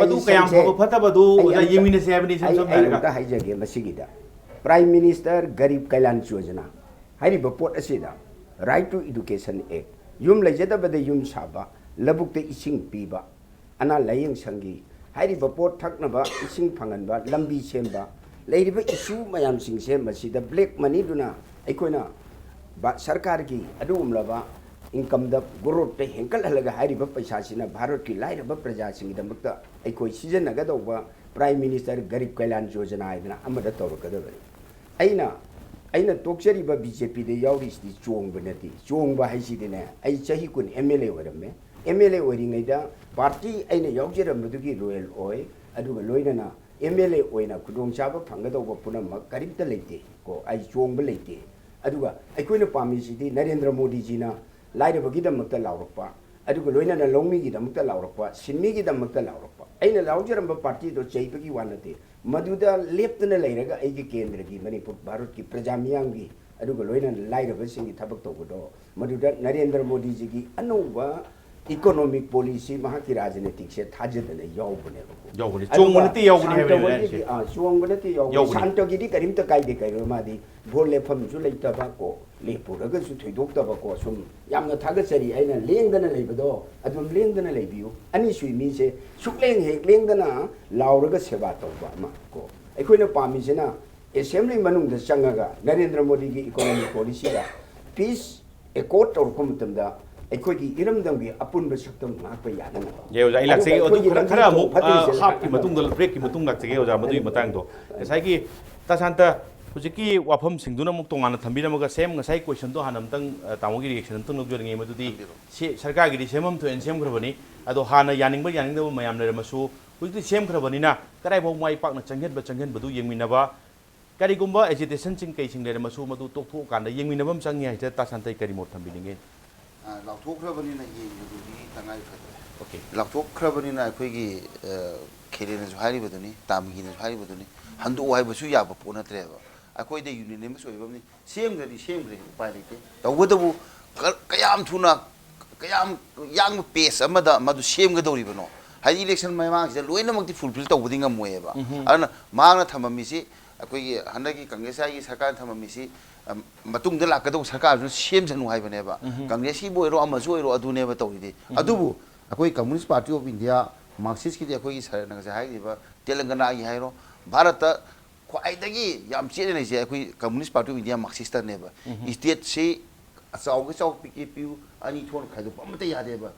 ꯃꯗꯨ ꯀꯌꯥꯝ ꯗꯤꯃꯣꯅꯤꯇꯥꯏꯖꯦꯁꯟꯁꯦ ꯐꯕ ꯐꯠꯇꯕꯗꯨ ꯑꯩ ꯑꯣꯖꯥ ꯑꯝꯇ, ꯌꯦꯡꯃꯤꯟꯅꯁꯦ ꯍꯥꯏꯕꯅꯤ, ꯏꯁꯝ ꯑꯩ, ꯁꯝꯅ ꯑꯩ ꯍꯥꯏꯔꯒ꯫ ꯑꯝꯇ ꯍꯥꯏꯖꯒꯦ ꯃꯁꯤꯒꯤꯗ꯫ ꯄ꯭ꯔꯥꯏꯝ ꯃꯤꯅꯤꯁꯇꯔ ꯒꯔꯤꯕ ꯀꯜꯌꯥꯟ ꯌꯣꯖꯅꯥ ꯍꯥꯏꯔꯤꯕ ꯄꯣꯠ ꯑꯁꯤꯗ, Right to Education Act, ꯌꯨꯝ ꯂꯩꯖꯗꯕꯗ ꯌꯨꯝ ꯁꯥꯕ, ꯂꯧꯕꯨꯛꯇ ꯏꯁꯤꯡ ꯄꯤꯕ, ꯑꯅꯥ ꯂꯥꯌꯦꯡ ꯁꯪꯒꯤ ꯍꯥꯏꯔꯤꯕ ꯄꯣꯠ ꯊꯛꯅꯕ ꯏꯁꯤꯡ ꯐꯪꯍꯟꯕ, ꯂꯝꯕꯤ ꯁꯦꯝꯕ, ꯂꯩꯔꯤꯕ ꯏꯁꯨ ꯃꯌꯥꯝꯁꯤꯡꯁꯦ ꯃꯁꯤꯗ ꯕ꯭ꯂꯦꯛ ꯃꯅꯤꯗꯨꯅ ꯑꯩꯈꯣꯏꯅ ꯚꯥ-, ꯁꯔꯀꯥꯔꯒꯤ ꯑꯗꯨꯒꯨꯝꯂꯕ ꯏꯟꯀꯝꯗ ꯒ꯭ꯔꯣꯠꯇ ꯍꯦꯟꯀꯠꯍꯜꯂꯒ ꯍꯥꯏꯔꯤꯕ ꯄꯩꯁꯥꯁꯤꯅ ꯚꯥꯔꯠꯀꯤ ꯂꯥꯏꯔꯕ ꯄ꯭ꯔꯖꯥꯁꯤꯡꯒꯤꯗꯃꯛꯇ ꯑꯩꯈꯣꯏ ꯁꯤꯖꯤꯟꯅꯒꯗꯧꯕ ꯄ꯭ꯔꯥꯏꯝ ꯃꯤꯅꯤꯁꯇꯔ ꯒꯔꯤꯕ ꯀꯜꯌꯥꯟ ꯌꯣꯖꯅꯥ ꯍꯥꯏꯗꯅ ꯑꯃꯗ ꯇꯧꯔꯛꯀꯗꯕꯅꯤ꯫ ꯑꯩꯅ, ꯑꯩꯅ ꯇꯣꯛꯆꯔꯤꯕ ꯕꯤ ꯖꯦ ꯄꯤꯗ ꯌꯥꯎꯔꯤꯁꯤꯗꯤ ꯆꯣꯡꯕ ꯅꯠꯇꯦ꯫ ꯆꯣꯡꯕ ꯍꯥꯏꯁꯤꯗꯤꯅꯦ, ꯑꯩ ꯆꯍꯤ ꯀꯨꯟ ꯑꯦꯝ ꯑꯦꯜ ꯑꯦ ꯑꯣꯏꯔꯝꯃꯦ꯫ ꯑꯦꯝ ꯑꯦꯜ ꯑꯦ ꯑꯣꯏꯔꯤꯉꯩꯗ ꯄꯥꯔꯇꯤ ꯑꯩꯅ ꯌꯥꯎꯖꯔꯝꯕꯗꯨꯒꯤ ꯂꯣꯌꯦꯜ ꯑꯣꯏ, ꯑꯗꯨꯒ ꯂꯣꯏꯅꯅ ꯑꯦꯝ ꯑꯦꯜ ꯑꯦ ꯑꯣꯏꯅ ꯈꯨꯗꯣꯡꯆꯥꯕ ꯐꯪꯒꯗꯧꯕ ꯄꯨꯝꯅꯃꯛ ꯀꯔꯤꯝꯇ ꯂꯩꯇꯦ ꯀꯣ, ꯑꯩ ꯆꯣꯡꯕ ꯂꯩꯇꯦ꯫ ꯑꯗꯨꯒ ꯑꯩꯈꯣꯏꯅ ꯄꯥꯝꯃꯤꯁꯤꯗꯤ ꯅꯔꯦꯟꯗ꯭ꯔ ꯃꯣꯗꯤꯖꯤꯅ ꯂꯥꯏꯔꯕꯒꯤꯗꯃꯛꯇ ꯂꯥꯎꯔꯛꯄ, ꯑꯗꯨꯒ ꯂꯣꯏꯅꯅ ꯂꯧꯃꯤꯒꯤꯗꯃꯛꯇ ꯂꯥꯎꯔꯛꯄ, ꯁꯤꯟꯃꯤꯒꯤꯗꯃꯛꯇ ꯂꯥꯎꯔꯛꯄ꯫ ꯑꯩꯅ ꯂꯥꯎꯖꯔꯝꯕ ꯄꯥꯔꯇꯤꯗꯣ ꯆꯩꯕꯒꯤ ꯋꯥ ꯅꯠꯇꯦ, ꯃꯗꯨꯗ ꯂꯦꯞꯇꯅ ꯂꯩꯔꯒ ꯑꯩꯒꯤ ꯀꯦꯟꯗ꯭ꯔꯒꯤ ꯃꯅꯤꯄꯨꯔ ꯚꯥꯔꯠꯀꯤ ꯄ꯭ꯔꯖꯥ ꯃꯤꯌꯥꯝꯒꯤ, ꯑꯗꯨꯒ ꯂꯣꯏꯅꯅ ꯂꯥꯏꯔꯕꯁꯤꯡꯒꯤ ꯊꯕꯛ ꯇꯧꯕꯗꯣ, ꯃꯗꯨꯗ ꯅꯔꯦꯟꯗ꯭ꯔ ꯃꯣꯗꯤꯖꯤꯒꯤ ꯑꯅꯧꯕ Economic policy, ꯃꯍꯥꯛꯀꯤ ꯔꯥꯖꯅꯤꯇꯤꯛꯁꯦ ꯊꯥꯖꯗꯅ ꯌꯥꯎꯕꯅꯦꯕꯀꯣ꯫ ꯌꯥꯎꯕꯅꯦ꯫ ꯑꯗꯨꯒ ꯆꯣꯡꯕ ꯅꯠꯇꯦ, ꯌꯥꯎꯕꯅꯦ ꯍꯥꯏꯕꯅꯦ ꯁꯥꯟꯇꯣꯒꯤꯗꯤ, ꯑꯩꯅ ꯍꯥꯏꯁꯦ꯫ ꯑꯥ, ꯆꯣꯡꯕ ꯅꯠꯇꯦ, ꯌꯥꯎꯕꯅꯦ꯫ ꯌꯥꯎꯕꯅꯦ꯫ ꯁꯥꯟꯇꯣꯒꯤꯗꯤ ꯀꯔꯤꯝꯇ ꯀꯥꯏꯗꯦ, ꯀꯩꯅꯣ, ꯃꯥꯗꯤ ꯚꯣꯠ ꯂꯦꯞꯐꯝꯁꯨ ꯂꯩꯇꯕ ꯀꯣ, ꯂꯦꯞꯄꯨꯔꯒꯁꯨ ꯊꯣꯏꯗꯣꯛꯇꯕ ꯀꯣ꯫ ꯁꯨꯝ ꯌꯥꯝꯅ ꯊꯥꯒꯠꯆꯔꯤ, ꯑꯩꯅ ꯂꯦꯡꯗꯅ ꯂꯩꯕꯗꯣ ꯑꯗꯨꯝ ꯂꯦꯡꯗꯅ ꯂꯩꯕꯤꯌꯨ꯫ ꯑꯅꯤꯁꯨꯏ ꯃꯤꯁꯦ ꯁꯨꯛꯂꯦꯡ ꯍꯦꯛ ꯂꯦꯡꯗꯅ ꯂꯥꯎꯔꯒ ꯁꯦꯕꯥ ꯇꯧꯕ ꯑꯃ ꯀꯣ꯫ ꯑꯩꯈꯣꯏꯅ ꯄꯥꯝꯃꯤꯁꯤꯅ ꯑꯦꯁꯦꯝꯕ꯭ꯂꯤ ꯃꯅꯨꯡꯗ ꯆꯪꯉꯒ ꯅꯔꯦꯟꯗ꯭ꯔ ꯃꯣꯗꯤꯒꯤ ꯏꯀꯣꯅꯣꯃꯤꯛ ꯄꯣꯂꯤꯁꯤꯗ ꯄꯤꯁ ꯑꯦꯀꯣꯔꯗ ꯇꯧꯔꯛꯄ ꯃꯇꯝꯗ ꯑꯩꯈꯣꯏꯒꯤ ꯏꯔꯝꯗꯝꯒꯤ ꯑꯄꯨꯟꯕ ꯁꯛꯇꯝ ꯉꯥꯛꯄ ꯌꯥꯅꯅꯕ꯫ ꯌꯥꯏ ꯑꯣꯖꯥ, ꯑꯩ ꯑꯗꯨꯒ ꯂꯥꯛꯆꯒꯦ꯫ ꯑꯗꯨ ꯑꯩꯈꯣꯏꯒꯤ ꯈꯔ, ꯂꯝꯕꯤ ꯈꯔ ꯊꯣꯡ ꯑꯃꯨꯛ, ꯐꯠꯇ꯭ꯔꯤꯁꯦ ꯑ, ꯍꯥꯞꯀꯤ ꯃꯇꯨꯡꯗ, ꯕ꯭ꯔꯦꯛꯀꯤ ꯃꯇꯨꯡ ꯂꯥꯛꯆꯒꯦ ꯑꯣꯖꯥ, ꯃꯗꯨꯒꯤ ꯃꯇꯥꯡꯗꯣ꯫ ꯉꯁꯥꯏꯒꯤ ꯇꯥ ꯁꯥꯟꯇ, ꯍꯧꯖꯤꯛꯀꯤ ꯋꯥꯐꯝꯁꯤꯡꯗꯨꯅ ꯑꯃꯨꯛ ꯇꯣꯉꯥꯟꯅ ꯊꯝꯕꯤꯔꯝꯃꯒ, ꯁꯦꯝ, ꯉꯁꯥꯏ ꯀꯣꯏꯁꯟꯗꯣ ꯍꯥꯟꯅ ꯑꯃꯨꯛꯇꯪ, ꯑ, ꯇꯥꯃꯣꯒꯤ ꯔꯤꯌꯦꯛꯁꯟ ꯑꯃꯇꯪ ꯂꯧꯖꯅꯤꯡꯉꯤ꯫ ꯃꯗꯨꯗꯤ ꯁꯤ ꯁꯔꯀꯥꯔꯒꯤꯗꯤ ꯁꯦꯝꯐꯝ ꯊꯣꯛꯑꯦꯅ ꯁꯦꯝꯈ꯭ꯔꯕꯅꯤ, ꯑꯗꯣ ꯍꯥꯟꯅ ꯌꯥꯅꯤꯡꯕ ꯌꯥꯅꯤꯡꯗꯕ ꯃꯌꯥꯝ ꯂꯩꯔꯝꯃꯁꯨ ꯍꯧꯖꯤꯛꯇꯤ ꯁꯦꯝꯈ꯭ꯔꯕꯅꯤꯅ ꯀꯗꯥꯏꯐꯥꯎ ꯃꯥꯏ ꯄꯥꯛꯅ ꯆꯪꯍꯟꯕ, ꯆꯪꯍꯟꯕꯗꯨ ꯌꯦꯡꯃꯤꯟꯅꯕ, ꯀꯔꯤꯒꯨꯝꯕ ꯑꯦꯖꯤꯇꯦꯁꯟꯁꯤꯡ ꯀꯩꯁꯤꯡ ꯂꯩꯔꯝꯃꯁꯨ ꯃꯗꯨ ꯇꯣꯛꯊꯣꯛꯑꯀꯥꯟꯗ ꯌꯦꯡꯃꯤꯟꯅꯕ ꯑꯃ ꯆꯪꯉꯤ ꯍꯥꯏꯁꯦ꯫ ꯇꯥ ꯁꯥꯟꯇꯩ ꯀꯔꯤ ꯃꯣꯠ ꯊꯝꯕꯤꯅꯤꯡꯉꯦ? ꯑ, ꯂꯥꯎꯊꯣꯛꯈ꯭ꯔꯕꯅꯤꯅ ꯌꯦꯡꯕꯗꯨꯗꯤ ꯇꯉꯥꯏ ꯐꯗ꯭ꯔꯦ꯫ ꯑꯣꯀꯦ꯫ ꯂꯥꯎꯊꯣꯛꯈ꯭ꯔꯕꯅꯤꯅ ꯑꯩꯈꯣꯏꯒꯤ, ꯑ, ꯈꯦꯂꯦꯅꯁꯨ ꯍꯥꯏꯔꯤꯕꯗꯨꯅꯤ, ꯇꯥꯃꯤꯒꯤꯅꯁꯨ ꯍꯥꯏꯔꯤꯕꯗꯨꯅꯤ, ꯍꯟꯗꯣꯛꯑꯣ ꯍꯥꯏꯕꯁꯨ ꯌꯥꯕ ꯄꯣꯠ ꯅꯠꯇ꯭ꯔꯦꯕ꯫ ꯑꯩꯈꯣꯏꯗ ꯌꯨꯅꯤꯅꯦꯃꯁ ꯑꯣꯏꯕ ꯑꯃꯅꯤ꯫ ꯁꯦꯝꯈ꯭ꯔꯗꯤ ꯁꯦꯝꯈ꯭ꯔꯦ, ꯎꯄꯥꯏ ꯂꯩꯇꯦ꯫ ꯇꯧꯕꯇꯕꯨ ꯀ-, ꯀꯌꯥꯝ ꯊꯨꯅ, ꯀꯌꯥꯝ ꯌꯥꯡꯕ ꯄꯦꯁ ꯑꯃꯗ ꯃꯗꯨ ꯁꯦꯝꯒꯗꯧꯔꯤꯕꯅꯣ? ꯍꯥꯏꯗꯤ ꯏꯂꯦꯛꯁꯟ ꯃꯃꯥꯡꯁꯤꯗ ꯂꯣꯏꯅꯃꯛꯇꯤ ꯐꯨꯜꯐꯤꯜ ꯇꯧꯕꯗꯤ ꯉꯝꯃꯣꯏꯑꯕ꯫ ꯑꯗꯨꯅ ꯃꯍꯥꯛꯅ ꯊꯝꯃꯝꯃꯤꯁꯤ, ꯑꯩꯈꯣꯏꯒꯤ ꯍꯟꯗꯛꯀꯤ ꯀꯪꯒ꯭ꯔꯦꯁ ꯍꯥꯏꯒꯤ ꯁꯔꯀꯥꯔꯅ ꯊꯝꯃꯝꯃꯤꯁꯤ, ꯑꯝ, ꯃꯇꯨꯡꯗ ꯂꯥꯛꯀꯗꯧꯕ ꯁꯔꯀꯥꯔꯁꯨ ꯁꯦꯝꯁꯅꯨ ꯍꯥꯏꯕꯅꯦꯕ꯫ ꯀꯪꯒ꯭ꯔꯦꯁꯀꯤꯕꯨ ꯑꯣꯏꯔꯣ, ꯑꯃꯁꯨ ꯑꯣꯏꯔꯣ, ꯑꯗꯨꯅꯦꯕ ꯇꯧꯔꯤꯗꯤ꯫ ꯑꯗꯨꯕꯨ ꯑꯩꯈꯣꯏ Communist Party of India, ꯃꯥꯔꯛꯁꯤꯁꯀꯤꯗꯤ ꯑꯩꯈꯣꯏꯒꯤ ꯁꯥꯔꯅ ꯉꯁꯥꯏ ꯍꯥꯏꯈꯤꯕ ꯇꯦꯂꯪꯒꯅꯥꯒꯤ ꯍꯥꯏꯔꯣ, ꯚꯥꯔꯠꯇ ꯈ꯭ꯋꯥꯏꯗꯒꯤ ꯌꯥꯝ ꯆꯦꯠꯅ ꯂꯩꯁꯦ ꯑꯩꯈꯣꯏ Communist Party of India, ꯃꯥꯔꯛꯁꯤꯁꯇꯅꯦꯕ꯫ ꯁ꯭ꯇꯦꯠꯁꯤ ꯑꯆꯥꯎꯒ ꯆꯥꯎ, ꯄꯤꯛꯀꯦ ꯄꯤꯛꯎ, ꯑꯅꯤ ꯊꯣꯛꯅ ꯈꯥꯏꯗꯣꯛꯄ ꯑꯃꯠꯇ ꯌꯥꯗꯦꯕ꯫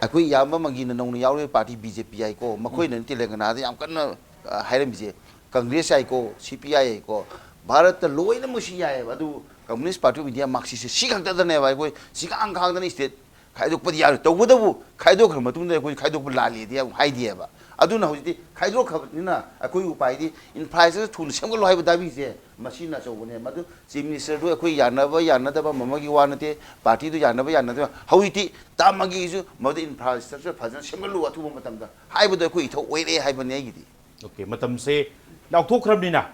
ꯑꯩꯈꯣꯏ ꯏꯌꯥꯝꯕ ꯃꯪꯒꯤꯅ ꯅꯧꯅ ꯌꯥꯎꯔꯤꯕ ꯄꯥꯔꯇꯤ ꯕꯤ ꯖꯦ ꯄꯤ ꯍꯥꯏꯀꯣ, ꯃꯈꯣꯏꯅ ꯇꯦꯂꯪꯒꯅꯥꯗ ꯌꯥꯝ ꯀꯟꯅ, ꯑ, ꯍꯥꯏꯔꯝꯃꯤꯁꯦ꯫ ꯀꯪꯒ꯭ꯔꯦꯁ ꯌꯥꯏꯀꯣ, ꯁꯤ ꯄꯤ ꯑꯥꯏ ꯌꯥꯏꯀꯣ, ꯚꯥꯔꯠꯇ ꯂꯣꯏꯅꯃꯛꯁꯤ ꯌꯥꯏꯑꯕ꯫ ꯑꯗꯨꯕꯨ Communist Party of India, ꯃꯥꯔꯛꯁꯤꯁꯁꯦ ꯁꯤ ꯈꯛꯇꯗꯅꯦꯕ ꯑꯩꯈꯣꯏ ꯁꯤꯒꯥꯡ ꯈꯥꯡꯗꯅ ꯁ꯭ꯇꯦꯠ ꯈꯥꯏꯗꯣꯛꯄꯗꯤ ꯌꯥꯔꯣꯏ꯫ ꯇꯧꯕꯇꯕꯨ ꯈꯥꯏꯗꯣꯛꯈ꯭ꯔ ꯃꯇꯨꯡꯗ ꯑꯩꯈꯣꯏ ꯈꯥꯏꯗꯣꯛꯄ ꯂꯥꯜꯂꯦꯗꯤ ꯑꯃꯨꯛ ꯍꯥꯏꯗꯦꯕ꯫ ꯑꯗꯨꯅ ꯍꯧꯖꯤꯛꯇꯤ ꯈꯥꯏꯗꯣꯛꯈ꯭ꯔꯕꯅꯤꯅ ꯑꯩꯈꯣꯏꯒꯤ ꯎꯄꯥꯏꯗꯤ ꯏꯟꯐ꯭ꯔꯥꯁ꯭ꯇ꯭ꯔꯛꯆꯔ ꯊꯨꯅ ꯁꯦꯝꯒꯠꯂꯣ ꯍꯥꯏꯕ ꯗꯥꯕꯤꯁꯦ ꯃꯁꯤꯅ ꯑꯆꯧꯕꯅꯦ꯫ ꯃꯗꯨ ꯆꯤꯐ ꯃꯤꯅꯤꯁꯇꯔꯗꯨ ꯑꯩꯈꯣꯏ ꯌꯥꯅꯕ ꯌꯥꯅꯗꯕ ꯃꯃꯒꯤ ꯋꯥ ꯅꯠꯇꯦ, ꯄꯥꯔꯇꯤꯗꯨ ꯌꯥꯅꯕ ꯌꯥꯅꯗꯕ꯫ ꯍꯧꯖꯤꯛꯇꯤ ꯇꯥ ꯃꯪꯒꯤꯁꯨ ꯃꯗꯨ ꯏꯟꯐ꯭ꯔꯥꯁ꯭ꯇ꯭ꯔꯛꯆꯔ ꯐꯖꯅ ꯁꯦꯝꯒꯠꯂꯨ ꯑꯊꯨꯕ ꯃꯇꯝꯗ ꯍꯥꯏꯕꯗꯣ ꯑꯩꯈꯣꯏ ꯏꯊꯧ ꯑꯣꯏꯔꯦ ꯍꯥꯏꯕꯅꯤ ꯑꯩꯒꯤꯗꯤ꯫ ꯑꯣꯀꯦ, ꯃꯇꯝꯁꯦ ꯂꯥꯎꯊꯣꯛꯈ꯭ꯔꯕꯅꯤꯅ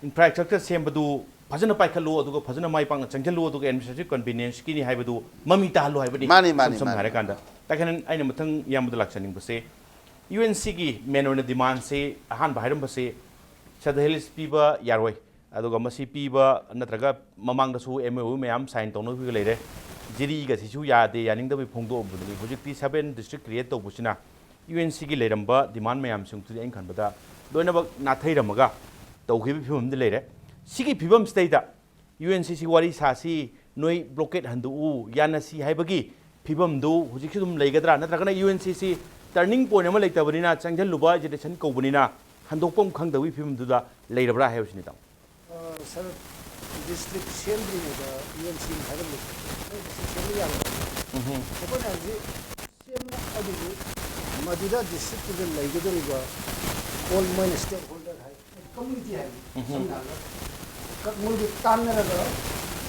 ꯏꯟꯐ꯭ꯔꯥꯁ꯭ꯇ꯭ꯔꯛꯆꯔ ꯁꯦꯝꯕꯗꯨ ꯐꯖꯅ ꯄꯥꯏꯈꯠꯂꯨ, ꯑꯗꯨꯒ ꯐꯖꯅ ꯃꯥꯏ ꯄꯥꯛꯅ ꯆꯪꯁꯤꯜꯂꯨ, ꯑꯗꯨꯒ administrative convenience ꯀꯤꯅꯤ ꯍꯥꯏꯕꯗꯨ ꯃꯃꯤ ꯇꯥꯍꯜꯂꯨ ꯍꯥꯏꯕꯅꯤ꯫ ꯃꯥꯅꯤ, ꯃꯥꯅꯤ, ꯏꯁꯝ ꯁꯝꯅ ꯃꯥꯅꯤ꯫ ꯍꯥꯏꯔꯀꯥꯟꯗ, ꯇꯈꯦꯜ, ꯑꯩꯅ ꯃꯊꯪ ꯏꯌꯥꯝꯕꯗ ꯂꯥꯛꯆꯅꯤꯡꯕꯁꯦ, UNC ꯒꯤ main ꯑꯣꯏꯅ demand ꯁꯦ, ꯑꯍꯥꯟꯕ ꯍꯥꯏꯔꯝꯕꯁꯦ, Sadar Hills ꯄꯤꯕ ꯌꯥꯔꯣꯏ, ꯑꯗꯨꯒ ꯃꯁꯤ ꯄꯤꯕ ꯅꯠꯇ꯭ꯔꯒ ꯃꯃꯥꯡꯗꯁꯨ MoU ꯃꯌꯥꯝ sign ꯇꯧꯅꯈꯤꯕ ꯂꯩꯔꯦ, ꯖꯤꯔꯤꯒꯁꯤꯁꯨ ꯌꯥꯗꯦ, ꯌꯥꯅꯤꯡꯗꯕꯒꯤ ꯐꯣꯡꯗꯣꯛꯑꯝꯕꯗꯨꯅꯤ꯫ ꯍꯧꯖꯤꯛꯇꯤ seven district create ꯇꯧꯕꯁꯤꯅ UNC ꯒꯤ ꯂꯩꯔꯝꯕ demand ꯃꯌꯥꯝꯁꯤꯡꯗꯨꯗꯤ ꯑꯩꯅ ꯈꯟꯕꯗ ꯂꯣꯏꯅꯃꯛ ꯅꯥꯊꯩꯔꯝꯃꯒ ꯇꯧꯈꯤꯕ ꯐꯤꯕꯝꯗ ꯂꯩꯔꯦ꯫ ꯁꯤꯒꯤ ꯐꯤꯕꯝꯁꯤꯗꯩꯗ UNC ꯁꯤ ꯋꯥꯔꯤ ꯁꯥꯁꯤ, ꯅꯣꯏ blockade ꯍꯟꯗꯣꯛꯎ, ꯌꯥꯅꯁꯤ ꯍꯥꯏꯕꯒꯤ ꯐꯤꯕꯝꯗꯨ ꯍꯧꯖꯤꯛꯁꯨ ꯑꯗꯨꯝ ꯂꯩꯒꯗ꯭ꯔꯥ? ꯅꯠꯇ꯭ꯔꯒꯅ UNC ꯁꯤ turning point ꯑꯃ ꯂꯩꯇꯕꯅꯤꯅ ꯆꯪꯁꯤꯜꯂꯨꯕ agitation ꯀꯧꯕꯅꯤꯅ ꯍꯟꯗꯣꯛꯐꯝ ꯈꯪꯗꯕꯒꯤ ꯐꯤꯕꯝꯗꯨꯗ ꯂꯩꯔꯕ꯭ꯔꯥ ꯍꯥꯏꯕꯁꯤꯅꯤ, ꯇꯥꯃꯣ꯫ ꯑ, ꯁꯥꯔ, district ꯁꯦꯝꯗ꯭ꯔꯤꯉꯩꯗ UNC ꯅ ꯍꯥꯏꯔꯝꯃꯤ, "ꯅꯣꯏ district ꯁꯦꯝꯕ ꯌꯥꯔꯣꯏ" ꯍꯥꯏꯅ꯫ ꯑꯩꯈꯣꯏꯅ ꯍꯧꯖꯤꯛ ꯁꯦꯝꯕ ꯑꯗꯨꯕꯨ ꯃꯗꯨꯗ district ꯇꯨꯗ ꯂꯩꯒꯗꯧꯔꯤꯕ all ꯃꯣꯏꯅ stakeholder ꯍꯥꯏ, community ꯍꯥꯏ, ꯁꯝꯅ ꯍꯥꯏꯔꯕꯗ ꯀ-, ꯃꯣꯏꯗꯨ ꯇꯥꯟꯅꯔꯒ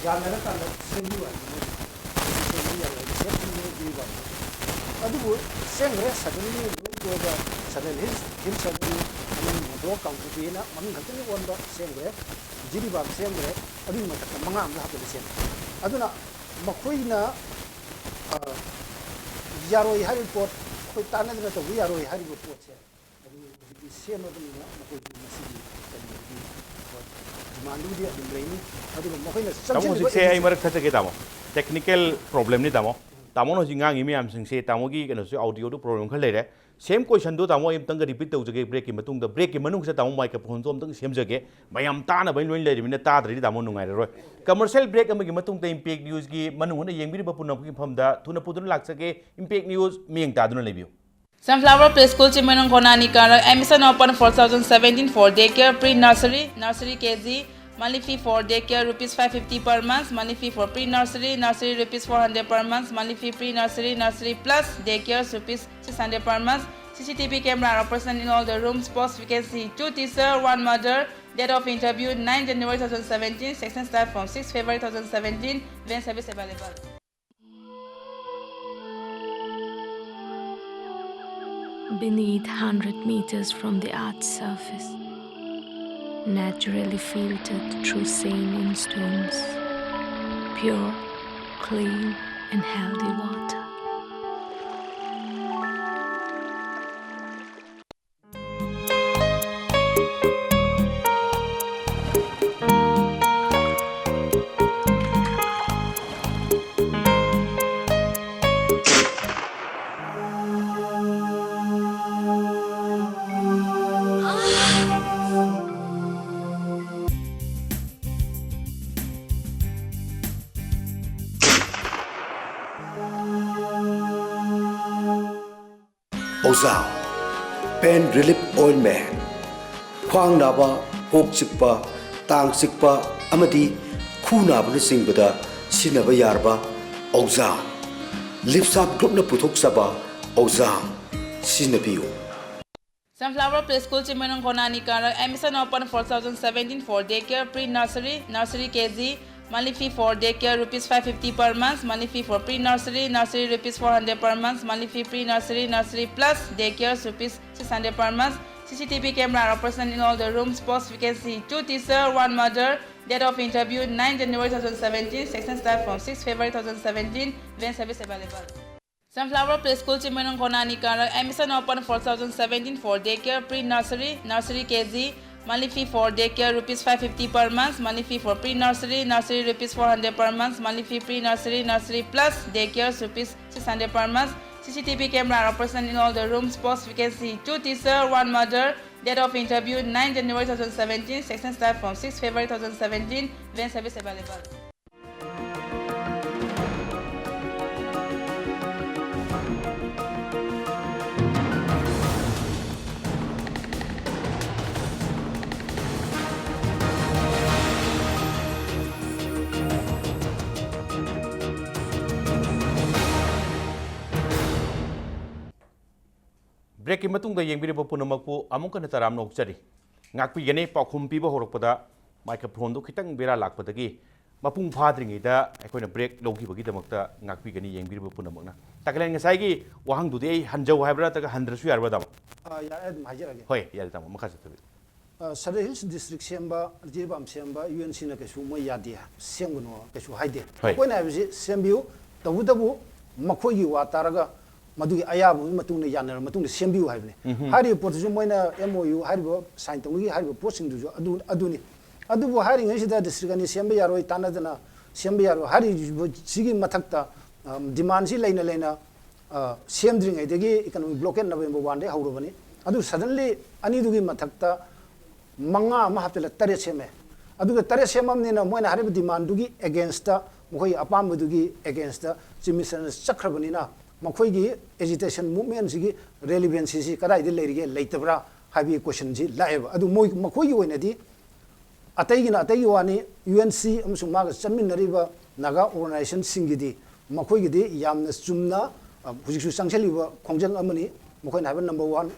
ꯌꯥꯅꯔꯀꯥꯟꯗ ꯁꯦꯝꯕꯤꯌꯨ ꯍꯥꯏꯕꯅꯤ꯫ ꯁꯦꯝꯕ ꯌꯥꯔꯣꯏ ꯍꯥꯏꯗꯤ ꯁꯦꯝꯕꯤꯌꯨ ꯍꯥꯏꯕ꯫ ꯑꯗꯨꯕꯨ ꯁꯦꯝꯈ꯭ꯔꯦ, Sadar ꯍꯤꯜꯁ ꯂꯣꯏ ꯀꯣꯏꯕ, Sadar Hills, Hills ꯍꯥꯏꯕꯗꯤ ꯃꯃꯤꯡ ꯍꯣꯡꯗꯣꯛꯑ ꯀꯥꯡꯄꯣꯛꯄꯤꯅ ꯃꯃꯤꯡ ꯈꯛꯇꯒꯤ ꯑꯣꯟꯕ ꯁꯦꯝꯈ꯭ꯔꯦ, ꯖꯤꯔꯤꯕꯥꯝ ꯁꯦꯝꯈ꯭ꯔꯦ, ꯑꯗꯨꯒꯤ ꯃꯊꯛꯇ ꯃꯉꯥ ꯑꯃꯒ ꯍꯥꯞꯆꯤꯜꯂ ꯁꯦꯝꯈ꯭ꯔꯦ꯫ ꯑꯗꯨꯅ ꯃꯈꯣꯏꯅ, ꯑ, ꯌꯥꯔꯣꯏ ꯍꯥꯏꯔꯤꯕ ꯄꯣꯠ, ꯑꯩꯈꯣꯏ ꯇꯥꯟꯅꯗꯅ ꯇꯧꯕ ꯌꯥꯔꯣꯏ ꯍꯥꯏꯔꯤꯕ ꯄꯣꯠꯁꯦ, ꯑꯗꯨ ꯍꯧꯖꯤꯛꯇꯤ ꯁꯦꯝꯃꯕꯅꯤꯅ ꯃꯈꯣꯏꯒꯤ ꯃꯁꯤꯒꯤ ꯀꯩꯅꯣꯗꯨꯗꯤ, ꯍꯣꯏ, demand ꯗꯨꯕꯨꯗꯤ ꯑꯗꯨꯝ ꯂꯩꯅꯤ꯫ ꯑꯗꯨꯒ ꯃꯈꯣꯏꯅ ꯇꯥꯃꯣ, ꯆꯪꯁꯤꯜꯂꯤꯕ ꯍꯧꯖꯤꯛꯁꯦ ꯑꯩ agency ꯃꯔꯛ ꯊꯠꯆꯒꯦ, ꯇꯥꯃꯣ꯫ Technical problem ꯅꯤ, ꯇꯥꯃꯣ꯫ ꯇꯥꯃꯣꯅ ꯍꯧꯖꯤꯛ ꯉꯥꯡꯉꯤ ꯃꯌꯥꯝꯁꯤꯡꯁꯦ ꯇꯥꯃꯣꯒꯤ ꯀꯩꯅꯣꯁꯦ, audio ꯗꯨ problem ꯈꯔ ꯂꯩꯔꯦ꯫ Same question ꯗꯨ ꯇꯥꯃꯣ ꯑꯩ ꯑꯃꯨꯛꯇꯪꯒ repeat ꯇꯧꯖꯒꯦ break ꯀꯤ ꯃꯇꯨꯡꯗ꯫ Break ꯀꯤ ꯃꯅꯨꯡꯁꯤꯗ ꯇꯥꯃꯣ microphone ꯗꯣ ꯑꯃꯨꯛꯇꯪ ꯁꯦꯝꯖꯒꯦ꯫ ꯃꯌꯥꯝ ꯇꯥꯅꯕ ꯂꯣꯏꯅ ꯂꯩꯔꯤꯕꯅꯤꯅ ꯇꯥꯗ꯭ꯔꯗꯤ ꯇꯥꯃꯣ ꯅꯨꯡꯉꯥꯏꯔꯔꯣꯏ꯫ Commercial break ꯑꯃꯒꯤ ꯃꯇꯨꯡꯗ Impact News ꯀꯤ ꯃꯅꯨꯡ ꯍꯨꯠꯅ ꯌꯦꯡꯕꯤꯔꯤꯕ ꯄꯨꯝꯅꯃꯛꯀꯤ ꯃꯐꯝꯗ ꯊꯨꯅ ꯄꯨꯗꯨꯅ ꯂꯥꯛꯆꯒꯦ꯫ Impact News ꯃꯤꯠꯌꯦꯡ ꯇꯥꯗꯨꯅ ꯂꯩꯕꯤꯌꯨ꯫ Sunflower Preschool ꯆꯤꯡꯃꯩꯔꯣꯡ ꯈꯣꯡꯅꯥꯡ ꯑꯅꯤ ꯀꯥꯔꯛ꯫ Admission open four thousand seventeen for day care, pre nursery, nursery K G. Monthly fee for day care rupees five fifty per month. Monthly fee for pre nursery, nursery rupees four hundred per month. Monthly fee pre nursery, nursery plus day care rupees six hundred per month. C C T V camera are operational in all the rooms. Post vacancy, two teacher, one mother. Date of interview, nine January two thousand seventeen. Section start from six February two thousand seventeen. Van service available. Beneath hundred meters from the earth's surface, naturally filtered through saline stones, pure, clean, and healthy water. ꯑꯣꯖꯥ, Pain Relief Ointment꯫ ꯈ꯭ꯋꯥꯡ ꯅꯥꯕ, ꯀꯣꯛ ꯆꯤꯛꯄ, ꯇꯥꯡ ꯆꯤꯛꯄ ꯑꯃꯗꯤ ꯈꯨ ꯅꯥꯕꯅꯆꯤꯡꯕꯗ ꯁꯤꯖꯤꯟꯅꯕ ꯌꯥꯔꯕ ꯑꯣꯖꯥ꯫ ꯂꯤꯞꯁꯥꯞ ꯒ꯭ꯔꯨꯞꯅ ꯄꯨꯊꯣꯛꯆꯕ ꯑꯣꯖꯥ꯫ ꯁꯤꯖꯤꯟꯅꯕꯤꯌꯨ꯫ Sunflower Preschool, Chimwirong, Khonani Karak. Admission open for two thousand seventeen for daycare, pre-nursery, nursery K G. Monthly fee for daycare, rupees five fifty per month. Monthly fee for pre-nursery, nursery, rupees four hundred per month. Monthly fee pre-nursery, nursery plus daycare, rupees six hundred per month. C C T V camera are operational in all the rooms. Post vacancy, two teacher, one mother. Date of interview, nine January two thousand seventeen. Section start from six February two thousand seventeen. Van service available. Sunflower Preschool, Chimwirong, Khonani Karak. Admission open for two thousand seventeen for daycare, pre-nursery, nursery K G. Monthly fee for daycare, rupees five fifty per month. Monthly fee for pre-nursery, nursery, rupees four hundred per month. Monthly fee pre-nursery, nursery plus daycare, rupees six hundred per month. C C T V camera are operational in all the rooms. Post vacancy, two teacher, one mother. Date of interview, nine January two thousand seventeen. Section start from six February two thousand seventeen. Van service available. Breakꯀꯤ ꯃꯇꯨꯡꯗ ꯌꯦꯡꯕꯤꯔꯤꯕ ꯄꯨꯝꯅꯃꯛꯄꯨ ꯑꯃꯨꯛ ꯍꯟꯅ ꯇꯔꯥꯝꯅ ꯑꯣꯛꯆꯔꯤ꯫ ꯉꯥꯛꯄꯤꯒꯅꯤ, ꯄꯥꯎꯈꯨꯝ ꯄꯤꯕ ꯍꯧꯔꯛꯄꯗ microphoneꯗꯨ ꯈꯤꯇꯪ ꯕꯦꯔꯥ ꯂꯥꯛꯄꯗꯒꯤ ꯃꯄꯨꯡ ꯐꯥꯗ꯭ꯔꯤꯉꯩꯗ ꯑꯩꯈꯣꯏꯅ break ꯂꯧꯈꯤꯕꯒꯤꯗꯃꯛꯇ ꯉꯥꯛꯄꯤꯒꯅꯤ ꯌꯦꯡꯕꯤꯔꯤꯕ ꯄꯨꯝꯅꯃꯛꯅ꯫ ꯇꯥꯀꯂꯦꯟ, ꯉꯁꯥꯏꯒꯤ ꯋꯥꯍꯪꯗꯨꯗꯤ ꯑꯩ ꯍꯟꯖꯧ ꯍꯥꯏꯕ꯭ꯔꯥ ꯅꯠꯇ꯭ꯔꯒ ꯍꯟꯗ꯭ꯔꯁꯨ ꯌꯥꯔꯕ꯭ꯔꯥ, ꯇꯥꯃꯣ? ꯑꯥ, ꯌꯥꯔꯦ, ꯑꯗꯨꯝ ꯍꯥꯏꯖꯔꯒꯦ꯫ ꯍꯣꯏ, ꯌꯥꯔꯦ, ꯇꯥꯃꯣ, ꯃꯈꯥ ꯆꯠꯊꯕꯤꯔꯛꯑꯣ꯫ ꯁꯗꯔ ꯍꯤꯜꯁ ꯗꯤꯁꯇ꯭ꯔꯤꯛ ꯁꯦꯝꯕ, ꯖꯤꯔꯤꯕꯥꯝ ꯁꯦꯝꯕ ꯌꯨ ꯑꯦꯟ ꯁꯤꯅ ꯀꯩꯁꯨ ꯃꯣꯏ ꯌꯥꯗꯦ, ꯁꯦꯝꯒꯅꯨ ꯀꯩꯁꯨ ꯍꯥꯏꯗꯦ꯫ ꯍꯣꯏ꯫ ꯑꯩꯈꯣꯏꯅ ꯍꯥꯏꯕꯁꯤ ꯁꯦꯝꯕꯤꯌꯨ, ꯇꯧꯕꯇꯕꯨ ꯃꯈꯣꯏꯒꯤ ꯋꯥ ꯇꯥꯔꯒ ꯃꯗꯨꯒꯤ ꯑꯌꯥꯕꯒꯤ ꯃꯇꯨꯡꯗ ꯌꯥꯅꯔꯕ ꯃꯇꯨꯡꯗ ꯁꯦꯝꯕꯤꯌꯨ ꯍꯥꯏꯕꯅꯤ꯫ ꯍꯥꯏꯔꯤꯕ ꯄꯣꯠꯇꯨꯁꯨ ꯃꯣꯏꯅ ꯑꯦꯝ ꯑꯣ ꯌꯨ ꯍꯥꯏꯔꯤꯕ ꯁꯥꯏꯟ ꯇꯧꯕꯒꯤ ꯍꯥꯏꯔꯤꯕ ꯄꯣꯠꯁꯤꯡꯗꯨꯁꯨ ꯑꯗꯨ ꯑꯗꯨꯅꯤ꯫ ꯑꯗꯨꯕꯨ ꯍꯥꯏꯔꯤꯉꯩꯁꯤꯗ ꯗꯤꯁꯇ꯭ꯔꯤꯛ ꯑꯅꯤ ꯁꯦꯝꯕ ꯌꯥꯔꯣꯏ, ꯇꯥꯟꯅꯗꯅ ꯁꯦꯝꯕ ꯌꯥꯔꯣꯏ ꯍꯥꯏꯔꯤꯕꯁꯤꯒꯤ ꯃꯊꯛꯇ, ꯑ, ꯗꯤꯃꯥꯟꯁꯤ ꯂꯩꯅ ꯂꯩꯅ, ꯑ, ꯁꯦꯝꯗ꯭ꯔꯤꯉꯩꯗꯒꯤ ꯏꯀꯅꯣꯃꯤꯛ ꯕ꯭ꯂꯣꯀꯦꯠ ꯅꯕꯦꯝꯕꯔ ꯋꯥꯟꯗꯒꯤ ꯍꯧꯔꯕꯅꯤ꯫ ꯑꯗꯨ ꯁꯗꯟꯂꯤ ꯑꯅꯤꯗꯨꯒꯤ ꯃꯊꯛꯇ ꯃꯉꯥ ꯑꯃ ꯍꯥꯞꯆꯤꯜꯂ ꯇꯔꯦꯠ ꯁꯦꯝꯃꯦ꯫ ꯑꯗꯨꯒ ꯇꯔꯦꯠ ꯁꯦꯝꯃꯕꯅꯤꯅ ꯃꯣꯏꯅ ꯍꯥꯏꯔꯤꯕ ꯗꯤꯃꯥꯟꯗꯨꯒꯤ ꯑꯦꯒꯦꯟꯁꯇ, ꯃꯈꯣꯏꯒꯤ ꯑꯄꯥꯝꯕꯗꯨꯒꯤ ꯑꯦꯒꯦꯟꯁꯇ ꯆꯤꯐ ꯃꯤꯅꯤꯁꯇꯔꯅ ꯆꯠꯈ꯭ꯔꯕꯅꯤꯅ ꯃꯈꯣꯏꯒꯤ ꯑꯦꯖꯤꯇꯦꯁꯟ ꯃꯨꯚꯃꯦꯟꯁꯤꯒꯤ ꯔꯦꯂꯤꯚꯦꯟꯁꯤꯁꯤ ꯀꯗꯥꯏꯗ ꯂꯩꯔꯤꯒꯦ, ꯂꯩꯇꯕ꯭ꯔꯥ ꯍꯥꯏꯕꯒꯤ ꯀꯣꯏꯁꯟꯁꯤ ꯂꯥꯛꯑꯦꯕ꯫ ꯑꯗꯨ ꯃꯣꯏ, ꯃꯈꯣꯏꯒꯤ ꯑꯣꯏꯅꯗꯤ ꯑꯇꯩꯒꯤꯅ ꯑꯇꯩꯒꯤ ꯋꯥꯅꯤ, ꯌꯨ ꯑꯦꯟ ꯁꯤ ꯑꯃꯁꯨꯡ ꯃꯥꯒ ꯆꯠꯃꯤꯟꯅꯔꯤꯕ ꯅꯥꯒꯥ ꯑꯣꯔꯒꯅꯥꯏꯖꯦꯁꯟꯁꯤꯡꯒꯤꯗꯤ ꯃꯈꯣꯏꯒꯤꯗꯤ ꯌꯥꯝꯅ ꯆꯨꯝꯅ, ꯑ, ꯍꯧꯖꯤꯛꯁꯨ ꯆꯪꯁꯤꯜꯂꯤꯕ ꯈꯣꯡꯖꯪ ꯑꯃꯅꯤ꯫ ꯃꯈꯣꯏꯅ ꯍꯥꯏꯕ ꯅꯝꯕꯔ ꯋꯥꯟ,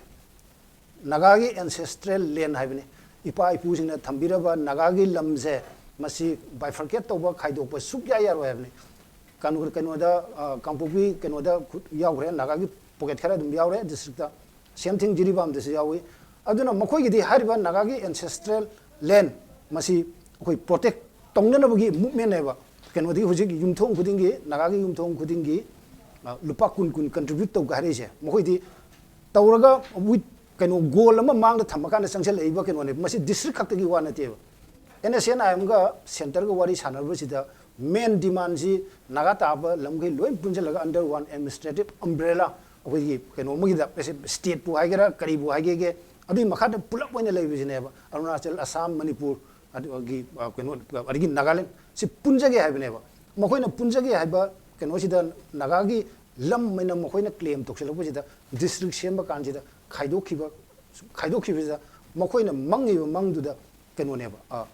ꯅꯥꯒꯥꯒꯤ ꯑꯦꯟꯁꯦꯁꯇ꯭ꯔꯦꯜ ꯂꯦꯟ ꯍꯥꯏꯕꯅꯤ꯫ ꯏꯄꯥ ꯏꯄꯨꯁꯤꯡꯅ ꯊꯝꯕꯤꯔꯕ ꯅꯥꯒꯥꯒꯤ ꯂꯝꯁꯦ ꯃꯁꯤ ꯕꯥꯏꯐꯔꯀꯦꯠ ꯇꯧꯕ, ꯈꯥꯏꯗꯣꯛꯄ ꯁꯨꯛꯌꯥ ꯌꯥꯔꯣꯏ ꯍꯥꯏꯕꯅꯤ꯫ ꯀꯩꯅꯣ, ꯀꯩꯅꯣꯗ, ꯑ, ꯀꯥꯡꯄꯣꯛꯄꯤ ꯀꯩꯅꯣꯗ ꯈꯨ-, ꯌꯥꯎꯈ꯭ꯔꯦ, ꯅꯥꯒꯥꯒꯤ ꯄꯣꯀꯦꯠ ꯈꯔ ꯑꯗꯨꯝ ꯌꯥꯎꯔꯦ ꯗꯤꯁꯇ꯭ꯔꯤꯛꯇ꯫ ꯁꯦꯝ ꯊꯤꯡ ꯖꯤꯔꯤꯕꯥꯝꯗꯁꯨ ꯌꯥꯎꯏ꯫ ꯑꯗꯨꯅ ꯃꯈꯣꯏꯒꯤꯗꯤ ꯍꯥꯏꯔꯤꯕ ꯅꯥꯒꯥꯒꯤ ꯑꯦꯟꯁꯦꯁꯇ꯭ꯔꯦꯜ ꯂꯦꯟ ꯃꯁꯤ ꯑꯩꯈꯣꯏ ꯄ꯭ꯔꯣꯇꯦꯛ ꯇꯧꯅꯅꯕꯒꯤ ꯃꯨꯞꯃꯦꯟꯅꯦꯕ꯫ ꯀꯩꯅꯣꯗꯤ ꯍꯧꯖꯤꯛ ꯌꯨꯝꯊꯣꯡ ꯈꯨꯗꯤꯡꯒꯤ, ꯅꯥꯒꯥꯒꯤ ꯌꯨꯝꯊꯣꯡ ꯈꯨꯗꯤꯡꯒꯤ, ꯑ, ꯂꯨꯄꯥ ꯀꯨꯟ ꯀꯨꯟ ꯀꯟꯇ꯭ꯔꯤꯕ꯭ꯌꯨꯠ ꯇꯧꯒꯦ ꯍꯥꯏꯔꯛꯏꯁꯦ꯫ ꯃꯈꯣꯏꯗꯤ ꯇꯧꯔꯒ with ꯀꯩꯅꯣ ꯒꯣꯜ ꯑꯃ ꯃꯥꯡꯗ ꯊꯝꯃꯀꯥꯟꯗ ꯆꯪꯁꯤꯜꯂꯛꯏꯕ ꯀꯩꯅꯣꯅꯦꯕ꯫ ꯃꯁꯤ ꯗꯤꯁꯇ꯭ꯔꯤꯛ ꯈꯛꯇꯒꯤ ꯋꯥ ꯅꯠꯇꯦꯕ꯫ ꯑꯦꯟ ꯑꯦꯁ ꯑꯦꯟ ꯑꯥꯏ ꯑꯦꯝꯒ ꯁꯦꯟꯇꯔꯒ ꯋꯥꯔꯤ ꯁꯥꯟꯅꯔꯨꯕꯁꯤꯗ ꯃꯦꯟ ꯗꯤꯃꯥꯟꯁꯤ ꯅꯥꯒꯥ ꯇꯥꯕ ꯂꯝꯈꯩ ꯂꯣꯏ ꯄꯨꯟꯁꯤꯜꯂꯒ under one administrative umbrella ꯑꯩꯈꯣꯏꯒꯤ ꯀꯩꯅꯣ ꯑꯃꯒꯤꯗ ꯁ꯭ꯇꯦꯠꯄꯨ ꯍꯥꯏꯒꯦꯔꯥ ꯀꯔꯤꯕꯨ ꯍꯥꯏꯒꯦꯒꯦ ꯑꯗꯨꯒꯤ ꯃꯈꯥꯗ ꯄꯨꯂꯞ ꯑꯣꯏꯅ ꯂꯩꯕꯁꯤꯅꯦꯕ꯫ ꯑꯔꯨꯅꯥꯆꯜ, ꯑꯁꯥꯝ, ꯃꯅꯤꯄꯨꯔ, ꯑꯗꯨꯒꯤ, ꯑ, ꯀꯩꯅꯣ, ꯑꯗꯒꯤ ꯅꯥꯒꯥꯂꯦꯟ ꯁꯤ ꯄꯨꯟꯖꯒꯦ ꯍꯥꯏꯕꯅꯦꯕ꯫ ꯃꯈꯣꯏꯅ ꯄꯨꯟꯖꯒꯦ ꯍꯥꯏꯕ ꯀꯩꯅꯣꯁꯤꯗ ꯅꯥꯒꯥꯒꯤ ꯂꯝ ꯑꯣꯏꯅ ꯃꯈꯣꯏꯅ ꯀ꯭ꯂꯦꯝ ꯇꯧꯁꯤꯜꯂꯛꯄꯁꯤꯗ ꯗꯤꯁꯇ꯭ꯔꯤꯛ ꯁꯦꯝꯕ ꯀꯥꯟꯁꯤꯗ ꯈꯥꯏꯗꯣꯛꯈꯤꯕ, ꯈꯥꯏꯗꯣꯛꯈꯤꯕꯁꯤꯗ ꯃꯈꯣꯏꯅ ꯃꯪꯉꯤꯕ ꯃꯪꯗꯨꯗ ꯀꯩꯅꯣꯅꯦꯕ, ꯑ,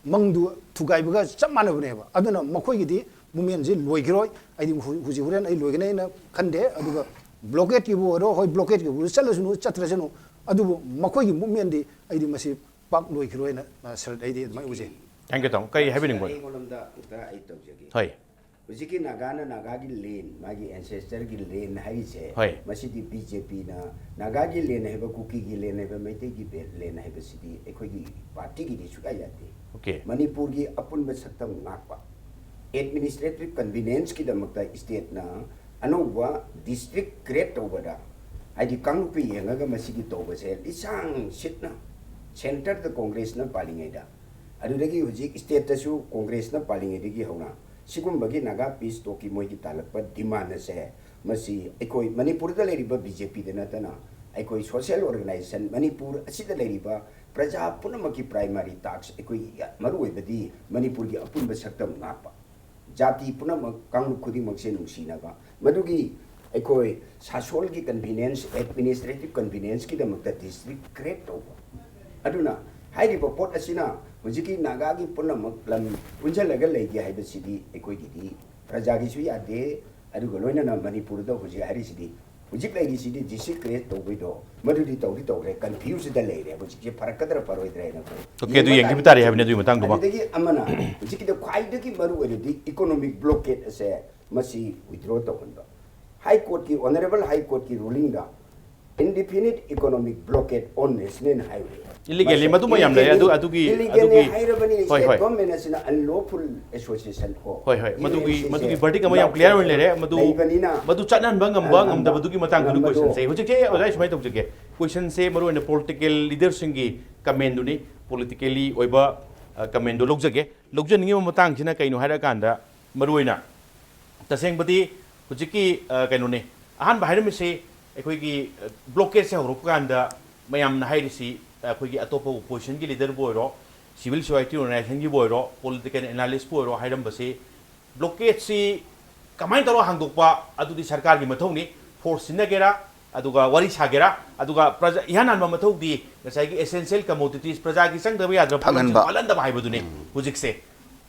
ꯃꯪꯗꯨ ꯊꯨꯒꯥꯏꯕꯒ ꯆꯞ ꯃꯥꯟꯅꯕꯅꯦꯕ꯫ ꯑꯗꯨꯅ ꯃꯈꯣꯏꯒꯤꯗꯤ ꯃꯨꯞꯃꯦꯟꯁꯤ ꯂꯣꯏꯈꯤꯔꯣꯏ꯫ ꯑꯩꯗꯤ ꯍꯧ-, ꯍꯧꯖꯤꯛ ꯍꯣꯔꯦꯟ ꯑꯩ ꯂꯣꯏꯒꯅꯤ ꯍꯥꯏꯅ ꯈꯟꯗꯦ꯫ ꯑꯗꯨꯒ ꯕ꯭ꯂꯣꯀꯦꯠꯀꯤꯕꯨ ꯑꯣꯏꯔꯣ, ꯍꯣꯏ ꯕ꯭ꯂꯣꯀꯦꯠꯀꯤꯕꯨ ꯆꯠꯂꯁꯅꯨ ꯆꯠꯇ꯭ꯔꯁꯅꯨ, ꯑꯗꯨꯕꯨ ꯃꯈꯣꯏꯒꯤ ꯃꯨꯞꯃꯦꯟꯗꯤ ꯑꯩꯗꯤ ꯃꯁꯤ ꯄꯥꯛ ꯂꯣꯏꯈꯤꯔꯣꯏꯅ, ꯑ, ꯁꯔꯠ ꯑꯩꯗꯤ ꯑꯗꯨꯃꯥꯏꯅ ꯎꯖꯩ꯫ ꯊꯦꯡꯀ꯭ꯌꯨ ꯇꯥꯃꯣ꯫ ꯀꯔꯤ ꯍꯥꯏꯕꯤꯅꯤꯡꯕ? ꯑꯩꯉꯣꯟꯗ ꯈꯤꯇ ꯑꯩ ꯇꯧꯖꯒꯦ꯫ ꯍꯣꯏ꯫ ꯍꯧꯖꯤꯛꯀꯤ ꯅꯥꯒꯥꯅ ꯅꯥꯒꯥꯒꯤ ꯂꯦꯟ, ꯃꯥꯒꯤ ꯑꯦꯟꯁꯦꯁꯇꯔꯒꯤ ꯂꯦꯟ ꯍꯥꯏꯔꯤꯁꯦ, ꯍꯣꯏ꯫ ꯃꯁꯤꯗꯤ ꯕꯤ ꯖꯦ ꯄꯤꯅ ꯅꯥꯒꯥꯒꯤ ꯂꯦꯟ ꯍꯥꯏꯕ, ꯀꯨꯀꯤꯒꯤ ꯂꯦꯟ ꯍꯥꯏꯕ, ꯃꯩꯇꯩꯒꯤ ꯕꯦ- ꯂꯦꯟ ꯍꯥꯏꯕꯁꯤꯗꯤ ꯑꯩꯈꯣꯏꯒꯤ ꯄꯥꯔꯇꯤꯒꯤꯗꯤ ꯁꯨꯛꯌꯥ ꯌꯥꯗꯦ꯫ Okay꯫ ꯃꯅꯤꯄꯨꯔꯒꯤ ꯑꯄꯨꯟꯕ ꯁꯛꯇꯝ ꯉꯥꯛꯄ, ꯑꯦꯗꯃꯤꯅꯤꯁꯇ꯭ꯔꯦꯇꯤꯚ ꯀꯟꯚꯤꯅꯦꯟꯁꯀꯤꯗꯃꯛꯇ ꯁ꯭ꯇꯦꯠꯅ ꯑꯅꯧꯕ ꯗꯤꯁꯇ꯭ꯔꯤꯛ ꯀ꯭ꯔꯤꯌꯦꯠ ꯇꯧꯕꯗ, ꯍꯥꯏꯗꯤ ꯀꯥꯡꯂꯨꯞꯀ ꯌꯦꯡꯉꯒ ꯃꯁꯤꯒꯤ ꯇꯧꯕꯁꯦ ꯂꯤꯁꯥꯡ ꯁꯤꯠꯅ ꯁꯦꯟꯇꯔꯗ ꯀꯣꯡꯒ꯭ꯔꯦꯁꯅ ꯄꯥꯜꯂꯤꯉꯩꯗ, ꯑꯗꯨꯗꯒꯤ ꯍꯧꯖꯤꯛ ꯁ꯭ꯇꯦꯠꯇꯁꯨ ꯀꯣꯡꯒ꯭ꯔꯦꯁꯅ ꯄꯥꯜꯂꯤꯉꯩꯗꯒꯤ ꯍꯧꯅ ꯁꯤꯒꯨꯝꯕꯒꯤ ꯅꯥꯒꯥ ꯄꯤꯁ ꯇꯣꯛꯀꯤ ꯃꯣꯏꯒꯤ ꯇꯥꯜꯂꯛꯄ ꯗꯤꯃꯥꯟ ꯑꯁꯦ, ꯃꯁꯤ ꯑꯩꯈꯣꯏ ꯃꯅꯤꯄꯨꯔꯗ ꯂꯩꯔꯤꯕ ꯕꯤ ꯖꯦ ꯄꯤꯗ ꯅꯠꯇꯅ ꯑꯩꯈꯣꯏ ꯁꯣꯁꯤꯌꯦꯜ ꯑꯣꯔꯒꯅꯥꯏꯖꯦꯁꯟ, ꯃꯅꯤꯄꯨꯔ ꯑꯁꯤꯗ ꯂꯩꯔꯤꯕ ꯄ꯭ꯔꯖꯥ ꯄꯨꯝꯅꯃꯛꯀꯤ ꯄ꯭ꯔꯥꯏꯃꯥꯔꯤ ꯇꯥꯛꯁ, ꯑꯩꯈꯣꯏ ꯃꯔꯨꯑꯣꯏꯕꯗꯤ ꯃꯅꯤꯄꯨꯔꯒꯤ ꯑꯄꯨꯟꯕ ꯁꯛꯇꯝ ꯉꯥꯛꯄ, ꯖꯥꯇꯤ ꯄꯨꯝꯅꯃꯛ, ꯀꯥꯡꯂꯨꯞ ꯈꯨꯗꯤꯡꯃꯛꯁꯦ ꯅꯨꯡꯁꯤꯅꯕ, ꯃꯗꯨꯒꯤ ꯑꯩꯈꯣꯏ ꯁꯥꯁꯣꯜꯒꯤ ꯀꯟꯚꯤꯅꯦꯟꯁ, ꯑꯦꯗꯃꯤꯅꯤꯁꯇ꯭ꯔꯦꯇꯤꯚ ꯀꯟꯚꯤꯅꯦꯟꯁꯀꯤꯗꯃꯛꯇ ꯗꯤꯁꯇ꯭ꯔꯤꯛ ꯀ꯭ꯔꯤꯌꯦꯠ ꯇꯧꯕ꯫ ꯑꯗꯨꯅ ꯍꯥꯏꯔꯤꯕ ꯄꯣꯠ ꯑꯁꯤꯅ ꯍꯧꯖꯤꯛꯀꯤ ꯅꯥꯒꯥꯒꯤ ꯄꯨꯝꯅꯃꯛ ꯂꯝ ꯄꯨꯟꯁꯤꯜꯂꯒ ꯂꯩꯒꯦ ꯍꯥꯏꯕꯁꯤꯗꯤ ꯑꯩꯈꯣꯏꯒꯤꯗꯤ ꯄ꯭ꯔꯖꯥꯒꯤꯁꯨ ꯌꯥꯗꯦ꯫ ꯑꯗꯨꯒ ꯂꯣꯏꯅꯅ ꯃꯅꯤꯄꯨꯔꯗ ꯍꯧꯖꯤꯛ ꯍꯥꯏꯔꯤꯁꯤꯗꯤ, ꯍꯧꯖꯤꯛ ꯂꯩꯔꯤꯁꯤꯗꯤ ꯗꯤꯁꯇ꯭ꯔꯤꯛ ꯀ꯭ꯔꯤꯌꯦꯠ ꯇꯧꯕꯩꯗꯣ, ꯃꯗꯨꯗꯤ ꯇꯧꯗꯤ ꯇꯧꯈ꯭ꯔꯦ, ꯀꯟꯐ꯭ꯌꯨꯁꯇ ꯂꯩꯔꯦ ꯍꯧꯖꯤꯛꯁꯦ, ꯐꯔꯛꯀꯗ꯭ꯔꯥ ꯐꯔꯣꯏꯗ꯭ꯔꯥ ꯍꯥꯏꯅ ꯑꯩꯈꯣꯏ Okay, ꯑꯗꯨ ꯌꯦꯡꯈꯤꯕ ꯇꯥꯔꯦ ꯍꯥꯏꯕꯅꯤ ꯑꯗꯨꯒꯤ ꯃꯇꯥꯡꯗꯨꯃ꯫ ꯑꯗꯨꯗꯒꯤ ꯑꯃꯅ ꯍꯧꯖꯤꯛꯀꯤꯗ ꯈ꯭ꯋꯥꯏꯗꯒꯤ ꯃꯔꯨ ꯑꯣꯏꯔꯤꯗꯤ ꯏꯀꯣꯅꯣꯃꯤꯛ ꯕ꯭ꯂꯣꯀꯦꯠ ꯑꯁꯦ ꯃꯁꯤ ꯋꯤꯗ꯭ꯔꯣ ꯇꯧꯍꯟꯕ꯫ ꯍꯥꯏ ꯀꯣꯔꯠꯀꯤ, ꯑꯣꯅꯔꯦꯕꯜ ꯍꯥꯏ ꯀꯣꯔꯠꯀꯤ ꯔꯨꯂꯤꯡꯗ indefinite economic blockade on national highway꯫ Illegally, ꯃꯗꯨꯃ ꯌꯥꯝ ꯂꯩ꯫ ꯑꯗꯨ, ꯑꯗꯨꯒꯤ, Illegally ꯑꯗꯨꯒꯤ, ꯍꯥꯏꯔꯕꯅꯤ, ꯍꯣꯏ, state ꯍꯣꯏ꯫ Government ꯑꯁꯤꯅ unlawful association ꯀꯣ꯫ ꯍꯣꯏ, ꯍꯣꯏ꯫ ꯃꯗꯨꯒꯤ, UNCC ꯁꯦ ꯃꯗꯨꯒꯤ verdict ꯑꯃ ꯌꯥꯝ clear ꯑꯣꯏꯅ ꯂꯩꯔꯦ꯫ ꯃꯗꯨ, ꯂꯩꯕꯅꯤꯅ ꯃꯗꯨ ꯆꯠꯅꯍꯟꯕ ꯉꯝꯕ ꯉꯝꯕ, ꯉꯝꯗꯕꯗꯨꯒꯤ ꯃꯇꯥꯡꯗꯨꯅꯤ ꯉꯝꯕꯗꯣ꯫ Question ꯁꯦ꯫ ꯍꯧꯖꯤꯛꯁꯦ ꯑꯣꯖꯥ, ꯁꯨꯃꯥꯏꯅ ꯇꯧꯖꯒꯦ꯫ Question ꯁꯦ ꯃꯔꯨꯑꯣꯏꯅ political leader ꯁꯤꯡꯒꯤ comment ꯗꯨꯅꯤ, politically ꯑꯣꯏꯕ, ꯑ, comment ꯗꯣ ꯂꯧꯖꯒꯦ꯫ ꯂꯧꯖꯅꯤꯡꯉꯤꯕ ꯃꯇꯥꯡꯁꯤꯅ ꯀꯩꯅꯣ ꯍꯥꯏꯔꯀꯥꯟꯗ, ꯃꯔꯨꯑꯣꯏꯅ ꯇꯁꯦꯡꯕꯗꯤ ꯍꯧꯖꯤꯛꯀꯤ, ꯑ, ꯀꯩꯅꯣꯅꯦ, ꯑꯍꯥꯟꯕ ꯍꯥꯏꯔꯝꯃꯤꯁꯤ ꯑꯩꯈꯣꯏꯒꯤ, ꯑ, blockade ꯁꯦ ꯍꯧꯔꯛꯄ ꯀꯥꯟꯗ ꯃꯌꯥꯝꯅ ꯍꯥꯏꯔꯤꯁꯤ, ꯑ, ꯑꯩꯈꯣꯏꯒꯤ ꯑꯇꯣꯞꯄ opposition ꯒꯤ leader ꯕꯨ ꯑꯣꯏꯔꯣ, civil society organization ꯒꯤꯕꯨ ꯑꯣꯏꯔꯣ, political analyst ꯄꯨ ꯑꯣꯏꯔꯣ, ꯍꯥꯏꯔꯝꯕꯁꯤ blockade ꯁꯤ ꯀꯃꯥꯏꯅ ꯇꯧꯔꯒ ꯍꯥꯡꯗꯣꯛꯄ, ꯑꯗꯨꯗꯤ ꯁꯔꯀꯥꯔꯒꯤ ꯃꯊꯧꯅꯤ꯫ Force ꯁꯤꯖꯤꯟꯅꯒꯦꯔꯥ, ꯑꯗꯨꯒ ꯋꯥꯔꯤ ꯁꯥꯒꯦꯔꯥ, ꯑꯗꯨꯒ ꯄ꯭ꯔꯖꯥ, ꯏꯍꯥꯟ ꯍꯥꯟꯕ ꯃꯊꯧꯗꯤ ꯉꯁꯥꯏꯒꯤ essential commodities, ꯄ꯭ꯔꯖꯥꯒꯤ ꯆꯪꯗꯕ ꯌꯥꯗ꯭ꯔꯕ ꯄꯣꯠꯂꯝꯁꯤꯡ ꯐꯪꯍꯟꯕ꯫ ꯋꯥꯠꯍꯟꯗꯕ ꯍꯥꯏꯕꯗꯨꯅꯤ ꯍꯧꯖꯤꯛꯁꯦ꯫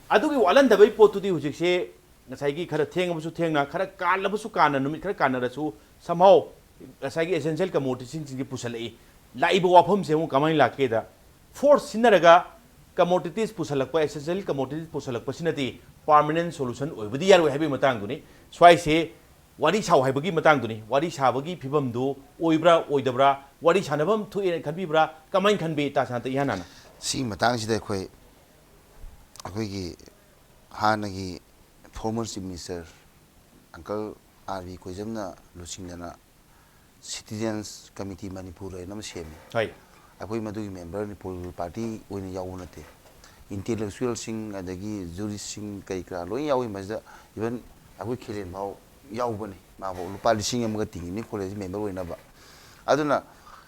ꯑꯗꯨꯒꯤ ꯋꯥꯠꯍꯟꯗꯕꯒꯤ ꯄꯣꯠꯇꯨꯗꯤ ꯍꯧꯖꯤꯛꯁꯦ ꯉꯁꯥꯏꯒꯤ ꯈꯔ ꯊꯦꯡꯉꯕꯁꯨ ꯊꯦꯡꯅ, ꯈꯔ ꯀꯥꯜꯂꯕꯁꯨ ꯀꯥꯟꯅ, ꯅꯨꯃꯤꯠ ꯈꯔ ꯀꯥꯟꯅꯔꯁꯨ somehow ꯉꯁꯥꯏꯒꯤ essential commodities ꯁꯤꯡꯁꯤ ꯄꯨꯁꯜꯂꯛꯏ꯫ ꯂꯥꯛꯏꯕ ꯋꯥꯐꯝꯁꯦ ꯑꯃꯨꯛ ꯀꯃꯥꯏꯅ ꯂꯥꯛꯀꯦꯗ, force ꯁꯤꯖꯤꯟꯅꯔꯒ Commodities ꯄꯨꯁꯜꯂꯛꯄ, essential commodities ꯄꯨꯁꯜꯂꯛꯄꯁꯤꯅꯗꯤ permanent solution ꯑꯣꯏꯕꯗꯤ ꯌꯥꯔꯣꯏ ꯍꯥꯏꯕꯒꯤ ꯃꯇꯥꯡꯗꯨꯅꯤ꯫ ꯁ꯭ꯋꯥꯏꯁꯦ ꯋꯥꯔꯤ ꯁꯥꯎ ꯍꯥꯏꯕꯒꯤ ꯃꯇꯥꯡꯗꯨꯅꯤ꯫ ꯋꯥꯔꯤ ꯁꯥꯕꯒꯤ ꯐꯤꯕꯝꯗꯨ ꯑꯣꯏꯕ꯭ꯔꯥ ꯑꯣꯏꯗꯕ꯭ꯔꯥ, ꯋꯥꯔꯤ ꯁꯥꯟꯅꯐꯝ ꯊꯣꯛꯑꯦꯅ ꯈꯟꯕꯤꯕ꯭ꯔꯥ, ꯀꯃꯥꯏꯅ ꯈꯟꯕꯤ, ꯇꯥ ꯁꯥꯟꯇ, ꯏꯍꯥꯟ ꯍꯥꯟꯅ? ꯁꯤꯒꯤ ꯃꯇꯥꯡꯁꯤꯗ ꯑꯩꯈꯣꯏ ꯑꯩꯈꯣꯏꯒꯤ ꯍꯥꯟꯅꯒꯤ former Chief Minister uncle R B ꯀꯣꯏꯖꯝꯅ ꯂꯨꯆꯤꯡꯗꯅ Citizens Committee Manipur ꯍꯥꯏꯅ ꯑꯃ ꯁꯦꯝꯃꯤ꯫ ꯍꯣꯏ꯫ ꯑꯩꯈꯣꯏ ꯃꯗꯨꯒꯤ member ꯅꯤ, political party ꯑꯣꯏꯅ ꯌꯥꯎꯕ ꯅꯠꯇꯦ꯫ Intellectualꯁꯤꯡ, ꯑꯗꯒꯤ juristꯁꯤꯡ, ꯀꯔꯤ ꯀꯔꯥ ꯂꯣꯏ ꯌꯥꯎꯏ ꯃꯁꯤꯗ꯫ Even ꯑꯩꯈꯣꯏ ꯈꯦꯂꯦꯟ ꯐꯥꯎ ꯌꯥꯎꯕꯅꯤ꯫ ꯃꯥꯐꯥꯎ ꯂꯨꯄꯥ ꯂꯤꯁꯤꯡ ꯑꯃꯒ ꯇꯤꯡꯉꯤꯅꯤ college member ꯑꯣꯏꯅꯕ꯫ ꯑꯗꯨꯅ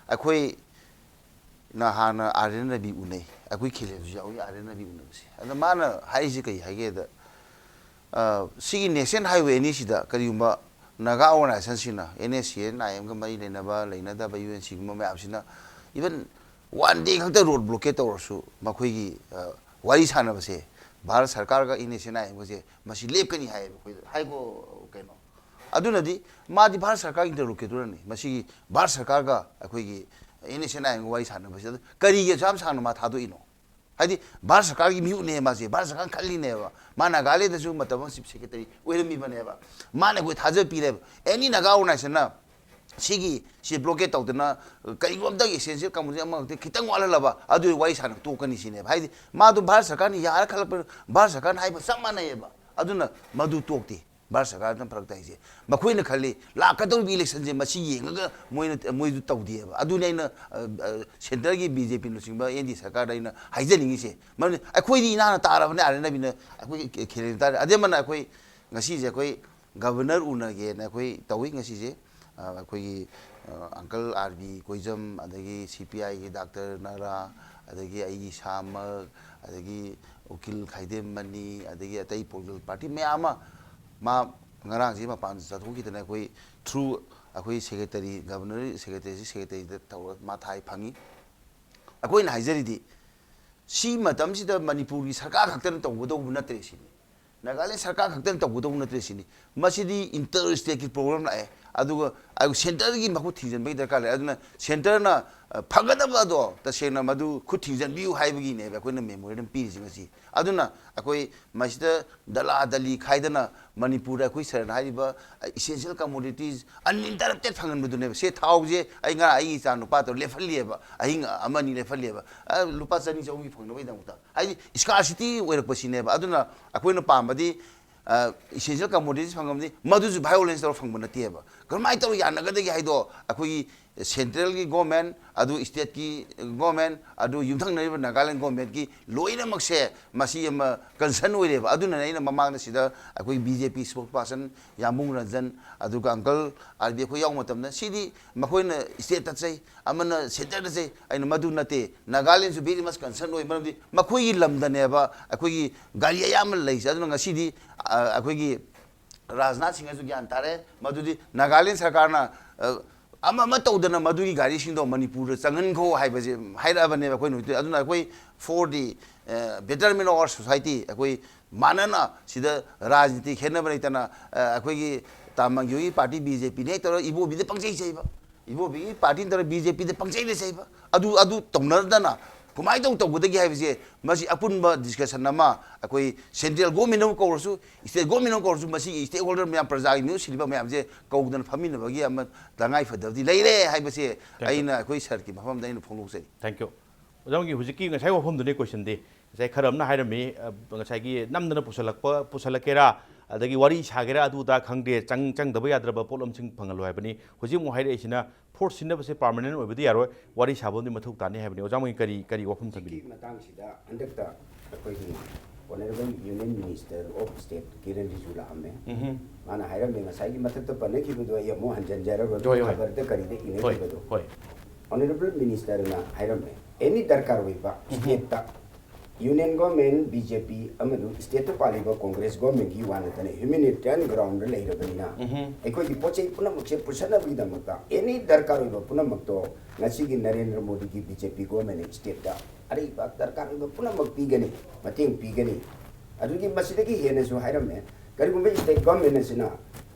ꯑꯩꯈꯣꯏꯅ ꯍꯥꯟꯅ ꯑꯥꯔ ꯑꯦꯟ ꯔꯕꯤ ꯎꯅꯩ, ꯑꯩꯈꯣꯏ ꯈꯦꯂꯦꯟꯁꯨ ꯌꯥꯎꯏ ꯑꯥꯔ ꯑꯦꯟ ꯔꯕꯤ ꯎꯅꯕꯁꯦ꯫ ꯑꯗ ꯃꯥꯅ ꯍꯥꯏꯔꯤꯁꯦ ꯀꯩ ꯍꯥꯏꯒꯦꯗ, ꯑ, ꯁꯤꯒꯤ National Highway ꯑꯅꯤꯁꯤꯗ ꯀꯔꯤꯒꯨꯝꯕ Naga organizationꯁꯤꯡꯅ, N S C N I M ꯒ ꯃꯔꯤ ꯂꯩꯅꯕ, ꯂꯩꯅꯗꯕ, U N Cꯒꯨꯝꯕ ꯃꯌꯥꯝꯁꯤꯅ even one day ꯈꯛꯇ road blockade ꯇꯧꯔꯁꯨ, ꯃꯈꯣꯏꯒꯤ, ꯑ, ꯋꯥꯔꯤ ꯁꯥꯟꯅꯕꯁꯦ Bharat ꯁꯔꯀꯥꯔꯒ N S C N I M ꯒꯁꯦ ꯃꯁꯤ ꯂꯦꯞꯀꯅꯤ ꯍꯥꯏꯌꯦꯕ ꯑꯩꯈꯣꯏꯗ꯫ ꯍꯥꯏꯀꯣ, ꯀꯩꯅꯣ, ꯑꯗꯨꯅꯅꯤ ꯃꯥꯗꯤ ꯚꯥꯔꯠ ꯁꯔꯀꯥꯔꯒꯤ interlocutorꯅꯤ꯫ ꯃꯁꯤꯒꯤ ꯚꯥꯔꯠ ꯁꯔꯀꯥꯔꯒ ꯑꯩꯈꯣꯏꯒꯤ N S C N I M ꯒ ꯋꯥꯔꯤ ꯁꯥꯟꯅꯕꯁꯤꯗ ꯀꯔꯤꯒꯤ ꯑꯁꯨꯛ ꯌꯥꯝ ꯁꯥꯡꯅ ꯃꯥ ꯊꯥꯗꯣꯛꯏꯅꯣ? ꯍꯥꯏꯗꯤ ꯚꯥꯔꯠ ꯁꯔꯀꯥꯔꯒꯤ ꯃꯤꯍꯨꯠꯅꯦ ꯃꯥꯁꯦ, ꯚꯥꯔꯠ ꯁꯔꯀꯥꯔꯅ ꯈꯜꯂꯤꯅꯦꯕ꯫ ꯃꯥ ꯅꯥꯒꯥꯂꯦꯟꯗꯁꯨ ꯃꯇꯝ ꯑꯃ Chief Secretary ꯑꯣꯏꯔꯝꯃꯤꯕꯅꯦꯕ꯫ ꯃꯥꯅ ꯑꯩꯈꯣꯏ ꯊꯥꯖꯕ ꯄꯤꯔꯦꯕ꯫ Any Naga organizationꯅ ꯁꯤꯒꯤ ꯁꯤ blockade ꯇꯧꯗꯅ ꯀꯔꯤꯒꯨꯝꯕ ꯑꯝꯇ essential commodity ꯑꯃꯈꯛꯇ ꯈꯤꯇꯪ ꯋꯥꯠꯍꯜꯂꯕ, ꯑꯗꯨ ꯋꯥꯔꯤ ꯁꯥꯟꯅ ꯇꯣꯛꯀꯅꯤ ꯁꯤꯅꯦꯕ꯫ ꯍꯥꯏꯗꯤ ꯃꯥꯗꯣ ꯚꯥꯔꯠ ꯁꯔꯀꯥꯔꯅ ꯌꯥꯔ ꯈꯜꯂꯛꯄ, ꯚꯥꯔꯠ ꯁꯔꯀꯥꯔꯅ ꯍꯥꯏꯕ ꯆꯞ ꯃꯥꯟꯅꯩꯌꯦꯕ꯫ ꯑꯗꯨꯅ ꯃꯗꯨ ꯇꯣꯛꯇꯦ꯫ ꯚꯥꯔꯠ ꯁꯔꯀꯥꯔꯗꯨꯅ ꯐꯔꯛ ꯇꯥꯏꯁꯦ꯫ ꯃꯈꯣꯏꯅ ꯈꯜꯂꯤ ꯂꯥꯛꯀꯗꯧꯔꯤꯕ electionꯁꯦ ꯃꯁꯤ ꯌꯦꯡꯉꯒ ꯃꯣꯏꯅ, ꯃꯣꯏꯗꯨ ꯇꯧꯗꯦꯕ꯫ ꯑꯗꯨꯅꯤ ꯑꯩꯅ, ꯑ, ꯑ, centreꯒꯤ B J P ꯂꯨꯆꯤꯡꯕ N D A ꯁꯔꯀꯥꯔꯗ ꯑꯩꯅ ꯍꯥꯏꯖꯅꯤꯡꯉꯤꯁꯦ꯫ ꯃꯔꯝꯗꯤ ꯑꯩꯈꯣꯏꯗꯤ ꯏꯅꯥꯅ ꯇꯥꯔꯕꯅꯦ, ꯑꯥꯔ ꯑꯦꯟ ꯔꯕꯤꯅ ꯑꯩꯈꯣꯏꯒꯤ ꯈꯦ-, ꯈꯦꯂꯦꯟ ꯇꯥꯔꯦ꯫ ꯑꯗꯩ ꯑꯃꯅ ꯑꯩꯈꯣꯏ ꯉꯁꯤꯁꯦ ꯑꯩꯈꯣꯏ governor ꯎꯅꯒꯦꯅ ꯑꯩꯈꯣꯏ ꯇꯧꯏ ꯉꯁꯤꯁꯦ꯫ ꯑ, ꯑꯩꯈꯣꯏꯒꯤ, ꯑ, uncle R B ꯀꯣꯏꯖꯝ, ꯑꯗꯒꯤ C P Iꯒꯤ doctor ꯅꯔꯥ, ꯑꯗꯒꯤ ꯑꯩ ꯏꯁꯥꯃꯛ, ꯑꯗꯒꯤ ꯎꯀꯤꯜ ꯈꯥꯏꯗꯦꯝ ꯃꯅꯤ, ꯑꯗꯒꯤ ꯑꯇꯩ political party ꯃꯌꯥꯝ ꯑꯃ, ꯃꯥ ꯉꯔꯥꯡꯁꯤ ꯃꯄꯥꯟ ꯆꯠꯊꯣꯛꯈꯤꯗꯅ ꯑꯩꯈꯣꯏ through ꯑꯩꯈꯣꯏ secretary, governorꯒꯤ secretary, secretaryꯗ ꯇꯧꯔꯒ ꯃꯥ ꯊꯥꯏ ꯐꯪꯉꯤ꯫ ꯑꯩꯈꯣꯏꯅ ꯍꯥꯏꯖꯔꯤꯗꯤ ꯁꯤ ꯃꯇꯝꯁꯤꯗ ꯃꯅꯤꯄꯨꯔꯒꯤ ꯁꯔꯀꯥꯔ ꯈꯛꯇꯅ ꯇꯧꯒꯗꯧꯕ ꯅꯠꯇ꯭ꯔꯦ ꯁꯤꯅꯤ꯫ ꯅꯥꯒꯥꯂꯦꯟ ꯁꯔꯀꯥꯔ ꯈꯛꯇꯅ ꯇꯧꯒꯗꯧꯕ ꯅꯠꯇ꯭ꯔꯦ ꯁꯤꯅꯤ꯫ ꯃꯁꯤꯗꯤ inter stateꯀꯤ problem ꯂꯥꯛꯑꯦ꯫ ꯑꯗꯨꯒ ꯑꯩ ꯁꯦꯟꯇꯔꯒꯤ ꯃꯈꯨꯠ ꯊꯤꯡꯖꯤꯟꯕꯒꯤ ꯗꯔꯀꯥꯔ ꯂꯩ꯫ ꯑꯗꯨꯅ ꯁꯦꯟꯇꯔꯅ, ꯑ, ꯐꯒꯗꯕ ꯑꯗꯣ ꯇꯁꯦꯡꯅ ꯃꯗꯨ ꯈꯨꯠ ꯊꯤꯡꯖꯤꯟꯕꯤꯌꯨ ꯍꯥꯏꯕꯒꯤꯅꯦꯕ ꯑꯩꯈꯣꯏꯅ ꯃꯦꯃꯣꯔꯦꯟꯗꯝ ꯄꯤꯔꯤꯁꯤ ꯉꯁꯤ꯫ ꯑꯗꯨꯅ ꯑꯩꯈꯣꯏ ꯃꯁꯤꯗ ꯗꯂꯥ ꯗꯂꯤ ꯈꯥꯏꯗꯅ ꯃꯅꯤꯄꯨꯔꯗ ꯑꯩꯈꯣꯏ ꯁꯔꯅ ꯍꯥꯏꯔꯤꯕ essential commodities uninterrupted ꯐꯪꯍꯟꯕꯗꯨꯅꯦꯕ꯫ ꯁꯦ ꯊꯥꯎꯁꯦ ꯑꯩ ꯉꯔꯥꯡ ꯑꯩꯒꯤ ꯏꯆꯥ ꯅꯨꯄꯥ ꯇꯧꯔ ꯂꯦꯞꯍꯜꯂꯤꯑꯕ, ꯑꯍꯤꯡ ꯑꯃ ꯑꯅꯤ ꯂꯦꯞꯍꯜꯂꯤꯑꯕ, ꯑ, ꯂꯨꯄꯥ ꯆꯅꯤ ꯆꯍꯨꯝꯒꯤ ꯐꯪꯅꯕꯒꯤꯗꯃꯛꯇ꯫ ꯍꯥꯏꯗꯤ scarcity ꯑꯣꯏꯔꯛꯄꯁꯤꯅꯦꯕ꯫ ꯑꯗꯨꯅ ꯑꯩꯈꯣꯏꯅ ꯄꯥꯝꯕꯗꯤ, ꯑ, essential commodities ꯐꯪꯉꯕꯗꯤ ꯃꯗꯨꯁꯨ violence ꯇꯧꯔ ꯐꯪꯕ ꯅꯠꯇꯦꯕ꯫ ꯀꯔꯝꯍꯥꯏꯅ ꯇꯧꯔ ꯌꯥꯅꯒꯗꯒꯦ ꯍꯥꯏꯗꯣ ꯑꯩꯈꯣꯏꯒꯤ central ꯒꯤ government, ꯑꯗꯨ state ꯀꯤ government, ꯑꯗꯨ ꯌꯨꯝꯊꯪꯅꯔꯤꯕ Nagaland government ꯀꯤ ꯂꯣꯏꯅꯃꯛꯁꯦ ꯃꯁꯤ ꯑꯃ concern ꯑꯣꯏꯔꯦꯕ꯫ ꯑꯗꯨꯅꯅꯦ ꯑꯩꯅ ꯃꯃꯥꯡꯗ ꯁꯤꯗ ꯑꯩꯈꯣꯏ B J P spokesperson ꯌꯥꯝꯕꯨꯡ Ranjan, ꯑꯗꯨꯒ uncle R B ꯑꯩꯈꯣꯏ ꯌꯥꯎꯕ ꯃꯇꯝꯗ ꯁꯤꯗꯤ ꯃꯈꯣꯏꯅ state ꯇ ꯆꯩ, ꯑꯃꯅ centre ꯗ ꯆꯩ, ꯑꯩꯅ ꯃꯗꯨ ꯅꯠꯇꯦ, Nagaland ꯁꯨ very much concern ꯑꯣꯏ, ꯃꯔꯝꯗꯤ ꯃꯈꯣꯏꯒꯤ ꯂꯝꯗꯅꯦꯕ ꯑꯩꯈꯣꯏꯒꯤ ꯒꯥꯔꯤ ꯑꯌꯥꯝꯕ ꯂꯩꯁꯦ꯫ ꯑꯗꯨꯅ ꯉꯁꯤꯗꯤ, ꯑ, ꯑꯩꯈꯣꯏꯒꯤ ꯔꯥꯖꯅꯥꯊ ꯁꯤꯡꯍꯁꯨ ꯒ꯭ꯌꯥꯟ ꯇꯥꯔꯦ ꯃꯗꯨꯗꯤ ꯅꯥꯒꯥꯂꯦꯟ ꯁꯔꯀꯥꯔꯅ, ꯑ, ꯑꯃ ꯑꯃ ꯇꯧꯗꯅ ꯃꯗꯨꯒꯤ ꯒꯥꯔꯤꯁꯤꯡꯗꯣ ꯃꯅꯤꯄꯨꯔꯗ ꯆꯪꯍꯟꯈꯣ ꯍꯥꯏꯕꯁꯦ ꯍꯥꯏꯔꯛꯑꯕꯅꯦꯕ ꯑꯩꯈꯣꯏ ꯅꯨꯃꯤꯠꯇꯨ꯫ ꯑꯗꯨꯅ ꯑꯩꯈꯣꯏ for the, ꯑ, betterment of our society, ꯑꯩꯈꯣꯏ ꯃꯥꯟꯅꯅ ꯁꯤꯗ ꯔꯥꯖꯅꯤꯇꯤ ꯈꯦꯠꯅꯕ ꯂꯩꯇꯅ, ꯑ, ꯑꯩꯈꯣꯏꯒꯤ ꯇꯥ ꯃꯪꯒꯤꯍꯣꯏꯒꯤ party B J P ꯅ ꯍꯦꯛ ꯇꯧꯔꯒ ꯏꯕꯣꯕꯤꯗ ꯄꯪꯆꯩ ꯆꯩꯕ, ꯏꯕꯣꯕꯤꯒꯤ party ꯅ ꯇꯧꯔꯒ B J P ꯗ ꯄꯪꯆꯩꯗ ꯆꯩꯕ, ꯑꯗꯨ, ꯑꯗꯨ ꯇꯧꯅꯗꯅ ꯀꯃꯥꯏꯅ ꯇꯧ ꯇꯧꯒꯗꯒꯦ ꯍꯥꯏꯕꯁꯦ ꯃꯁꯤ ꯑꯄꯨꯟꯕ discussion ꯑꯃ ꯑꯩꯈꯣꯏ central government ꯅ ꯀꯧꯔꯁꯨ, state government ꯅ ꯀꯧꯔꯁꯨ, ꯃꯁꯤꯒꯤ stakeholder ꯃꯌꯥꯝ, ꯄ꯭ꯔꯖꯥꯒꯤ ꯃꯤꯍꯨꯠ ꯁꯤꯜꯂꯤꯕ ꯃꯌꯥꯝꯁꯦ ꯀꯧꯗꯅ ꯐꯝꯃꯤꯟꯅꯕꯒꯤ ꯑꯃ ꯇꯉꯥꯏ ꯐꯗꯕꯗꯤ ꯂꯩꯔꯦ ꯍꯥꯏꯕꯁꯦ Thank you. ꯑꯩꯅ ꯑꯩꯈꯣꯏ ꯁꯔꯒꯤ ꯃꯐꯝꯗ ꯑꯩꯅ ꯐꯣꯡꯗꯣꯛꯆꯔꯤ꯫ Thank you. ꯑꯣꯖꯥꯒꯤ ꯍꯧꯖꯤꯛꯀꯤ ꯉꯁꯥꯏ ꯋꯥꯐꯝꯗꯨꯅꯤ question ꯗꯤ꯫ ꯉꯁꯥꯏ ꯈꯔ ꯑꯃꯅ ꯍꯥꯏꯔꯝꯃꯤ, ꯑ, ꯉꯁꯥꯏꯒꯤ ꯅꯝꯗꯅ ꯄꯨꯁꯜꯂꯛꯄ, ꯄꯨꯁꯜꯂꯛꯀꯦꯔꯥ, ꯑꯗꯒꯤ ꯋꯥꯔꯤ ꯁꯥꯒꯦꯔꯥ, ꯑꯗꯨ ꯑꯗꯥ ꯈꯪꯗꯦ, ꯆꯪ-, ꯆꯪꯗꯕ ꯌꯥꯗ꯭ꯔꯕ ꯄꯣꯠꯂꯝꯁꯤꯡ ꯐꯪꯍꯜꯂꯣ ꯍꯥꯏꯕꯅꯤ꯫ ꯍꯧꯖꯤꯛ ꯑꯃꯨꯛ ꯍꯥꯏꯔꯛꯏꯁꯤꯅ force ꯁꯤꯖꯤꯟꯅꯕꯁꯦ permanent ꯑꯣꯏꯕꯗꯤ ꯌꯥꯔꯣꯏ, ꯋꯥꯔꯤ ꯁꯥꯕ ꯑꯃꯗꯤ ꯃꯊꯧ ꯇꯥꯅꯤ ꯍꯥꯏꯕꯅꯤ꯫ ꯑꯣꯖꯥ ꯃꯣꯏ ꯀꯔꯤ, ꯀꯔꯤ ꯋꯥꯐꯝ ꯊꯝꯕꯤꯅꯤꯡꯉꯤ? ꯍꯧꯖꯤꯛꯀꯤ ꯃꯇꯥꯡꯁꯤꯗ ꯍꯟꯗꯛꯇ ꯑꯩꯈꯣꯏꯒꯤ Honourable Union Minister of State Kiran ꯔꯤꯖꯤꯖꯨ ꯂꯥꯛꯑꯝꯃꯦ꯫ ꯎꯝꯍꯨꯝ꯫ ꯃꯥꯅ ꯍꯥꯏꯔꯝꯃꯦ, ꯉꯁꯥꯏꯒꯤ ꯃꯊꯛꯇ ꯄꯟꯅꯈꯤꯕꯗꯣ ꯑꯩ ꯑꯃꯨꯛ ꯍꯟꯖꯤꯟꯖꯔꯔꯣꯏ, ꯍꯣꯏ, ꯍꯣꯏ꯫ ꯈꯕꯔꯗ ꯀꯔꯤꯗ ꯍꯣꯏ, ꯏꯅꯈꯤꯕꯗꯣ꯫ ꯍꯣꯏ꯫ Honourable Minister ꯅ ꯍꯥꯏꯔꯝꯃꯦ, any ꯗꯔꯀꯥꯔ ꯑꯣꯏꯕ ꯎꯝꯍꯨꯝ꯫ State ꯇ Union Government, B J P ꯑꯃꯗꯤ state ꯇ ꯄꯥꯜꯂꯤꯕ Congress government ꯀꯤ ꯋꯥ ꯅꯠꯇꯅ humanitarian ground ꯗ ꯂꯩꯔꯕꯅꯤꯅ ꯎꯝꯍꯨꯝ꯫ ꯑꯩꯈꯣꯏꯒꯤ ꯄꯣꯠ ꯆꯩ ꯄꯨꯝꯅꯃꯛꯁꯦ ꯄꯨꯁꯟꯅꯕꯒꯤꯗꯃꯛꯇ any ꯗꯔꯀꯥꯔ ꯑꯣꯏꯕ ꯄꯨꯝꯅꯃꯛꯇꯣ ꯉꯁꯤꯒꯤ ꯅꯔꯦꯟꯗ꯭ꯔ ꯃꯣꯗꯤꯒꯤ B J P government ꯅ state ꯇ ꯑꯔꯩꯕ ꯗꯔꯀꯥꯔ ꯑꯣꯏꯕ ꯄꯨꯝꯅꯃꯛ ꯄꯤꯒꯅꯤ, ꯃꯇꯦꯡ ꯄꯤꯒꯅꯤ꯫ ꯑꯗꯨꯒꯤ ꯃꯁꯤꯗꯒꯤ ꯍꯦꯟꯅꯁꯨ ꯍꯥꯏꯔꯝꯃꯦ, ꯀꯔꯤꯒꯨꯝꯕ state government ꯑꯁꯤꯅ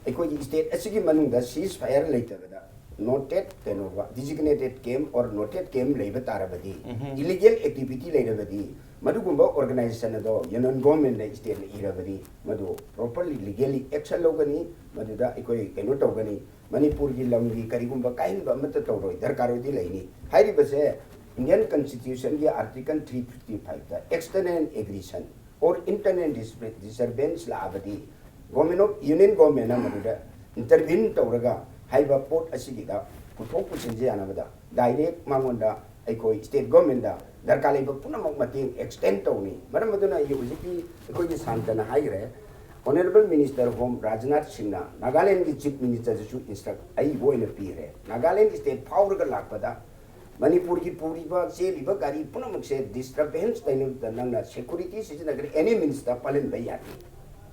ꯑꯩꯈꯣꯏꯒꯤ state ꯑꯁꯤꯒꯤ ꯃꯅꯨꯡꯗ ceasefire ꯂꯩꯇꯕꯗ, noted ꯀꯩꯅꯣꯕ, designated camp or noted camp ꯂꯩꯕ ꯇꯥꯔꯕꯗꯤ, illegal activity ꯂꯩꯔꯕꯗꯤ, ꯃꯗꯨꯒꯨꯝꯕ organization ꯑꯗꯣ union governmentꯅ stateꯅ ꯏꯔꯕꯗꯤ, ꯃꯗꯨ properly legally action ꯂꯧꯒꯅꯤ꯫ ꯃꯗꯨꯗ ꯑꯩꯈꯣꯏ ꯀꯩꯅꯣ ꯇꯧꯒꯅꯤ꯫ ꯃꯅꯤꯄꯨꯔꯒꯤ ꯂꯝꯒꯤ ꯀꯔꯤꯒꯨꯝꯕ ꯀꯥꯏꯍꯟꯕ ꯑꯃꯠꯇ ꯇꯧꯔꯣꯏ, ꯗꯔꯀꯥꯔ ꯑꯣꯏꯗꯤ ꯂꯩꯅꯤ꯫ ꯍꯥꯏꯔꯤꯕꯁꯦ Indian Constitutionꯒꯤ Article three fifty fiveꯇ external aggression or internal dispute, disturbance ꯂꯥꯛꯑꯕꯗꯤ Government of, Union Governmentꯅ ꯃꯗꯨꯗ intervene ꯇꯧꯔꯒ ꯍꯥꯏꯕ ꯄꯣꯠ ꯑꯁꯤꯒꯤꯗ ꯄꯨꯊꯣꯛ ꯄꯨꯁꯤꯟꯁꯦ ꯌꯥꯅꯕꯗ direct ꯃꯉꯣꯟꯗ ꯑꯩꯈꯣꯏ state governmentꯗ ꯗꯔꯀꯥꯔ ꯂꯩꯕ ꯄꯨꯝꯅꯃꯛ ꯃꯇꯦꯡ extend ꯇꯧꯅꯤ꯫ ꯃꯔꯝ ꯑꯗꯨꯅ ꯑꯩ ꯍꯧꯖꯤꯛꯀꯤ ꯑꯩꯈꯣꯏꯒꯤ ꯁꯥꯟꯇꯅ ꯍꯥꯏꯈ꯭ꯔꯦ, Honourable Minister Home ꯔꯥꯖꯅꯥꯊ ꯁꯤꯡꯅ ꯅꯥꯒꯥꯂꯦꯟꯒꯤ Chief Ministerꯗꯁꯨ instruct ꯑꯩꯕꯨ ꯑꯣꯏꯅ ꯄꯤꯈ꯭ꯔꯦ꯫ ꯅꯥꯒꯥꯂꯦꯟ state ꯐꯥꯎꯔꯒ ꯂꯥꯛꯄꯗ ꯃꯅꯤꯄꯨꯔꯒꯤ ꯄꯨꯔꯤꯕ, ꯆꯦꯜꯂꯤꯕ ꯒꯥꯔꯤ ꯄꯨꯝꯅꯃꯛꯁꯦ disturbance ꯇꯩꯅꯕꯗ ꯅꯪꯅ security ꯁꯤꯖꯤꯟꯅꯒꯅꯤ, any meansꯇ ꯄꯥꯜꯍꯟꯕ ꯌꯥꯅꯤ꯫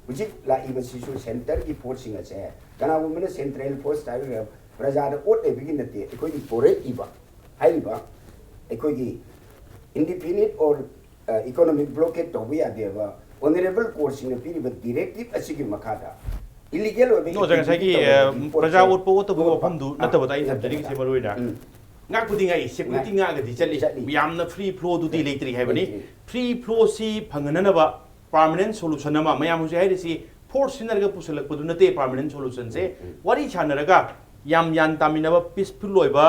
ꯍꯧꯖꯤꯛ ꯂꯥꯛꯏꯕꯁꯤꯁꯨ centreꯒꯤ forceꯁꯤꯡ ꯑꯁꯦ ꯀꯅꯥꯒꯨꯝꯕꯅ central force ꯍꯥꯏꯔꯒ ꯄ꯭ꯔꯖꯥꯗ ꯑꯣꯠ ꯂꯩꯕꯒꯤ ꯅꯠꯇꯦ꯫ ꯑꯩꯈꯣꯏꯒꯤ ꯄꯨꯔꯛꯏꯕ, ꯍꯥꯏꯔꯤꯕ ꯑꯩꯈꯣꯏꯒꯤ indefinite or economic blockade ꯇꯧꯕ ꯌꯥꯗꯦꯕ꯫ Honourable Courtꯁꯤꯡꯅ ꯄꯤꯔꯤꯕ directive ꯑꯁꯤꯒꯤ ꯃꯈꯥꯗ illegal ꯑꯣꯏꯕ ꯑꯣꯖꯥ, activity ꯉꯁꯥꯏꯒꯤ, ꯇꯧꯔꯕꯗꯤ ꯑ, ꯄꯣꯠꯁꯦ ꯄ꯭ꯔꯖꯥ ꯑꯣꯠꯄ ꯑꯣꯠꯇꯕꯒꯤ ꯇꯣꯛꯄ꯫ ꯋꯥꯐꯝꯗꯨ ꯑꯥ, ꯅꯠꯇꯕꯗ ꯑꯩꯅ ꯅꯠꯇꯕꯗ꯫ ꯊꯝꯖꯅꯤꯡꯉꯤꯁꯦ ꯃꯔꯨ ꯑꯣꯏꯅ ꯎꯝ꯫ ꯉꯥꯛꯄꯨꯗꯤ ꯉꯥꯛꯏ, security ꯉꯥꯛ-, ꯉꯥꯛꯑꯒꯗꯤ ꯆꯠꯂꯤ꯫ ꯆꯠꯂꯤ꯫ ꯌꯥꯝꯅ free flowꯗꯨꯗꯤ ꯂꯩꯇ꯭ꯔꯤ ꯍꯥꯏꯕꯅꯤ꯫ ꯂꯩꯇ꯭ꯔꯤ꯫ Free flowꯁꯤ ꯐꯪꯍꯟꯅꯅꯕ permanent solution ꯑꯃ, ꯃꯌꯥꯝ ꯍꯧꯖꯤꯛ ꯍꯥꯏꯔꯤꯁꯤ force ꯁꯤꯖꯤꯟꯅꯔꯒ ꯄꯨꯁꯜꯂꯛꯄꯗꯨ ꯅꯠꯇꯦ permanent solutionꯁꯦ꯫ ꯎꯝ, ꯎꯝ꯫ ꯋꯥꯔꯤ ꯁꯥꯟꯅꯔꯒ ꯌꯥꯝ ꯌꯥꯟ ꯇꯥꯃꯤꯟꯅꯕ, peaceful ꯑꯣꯏꯕ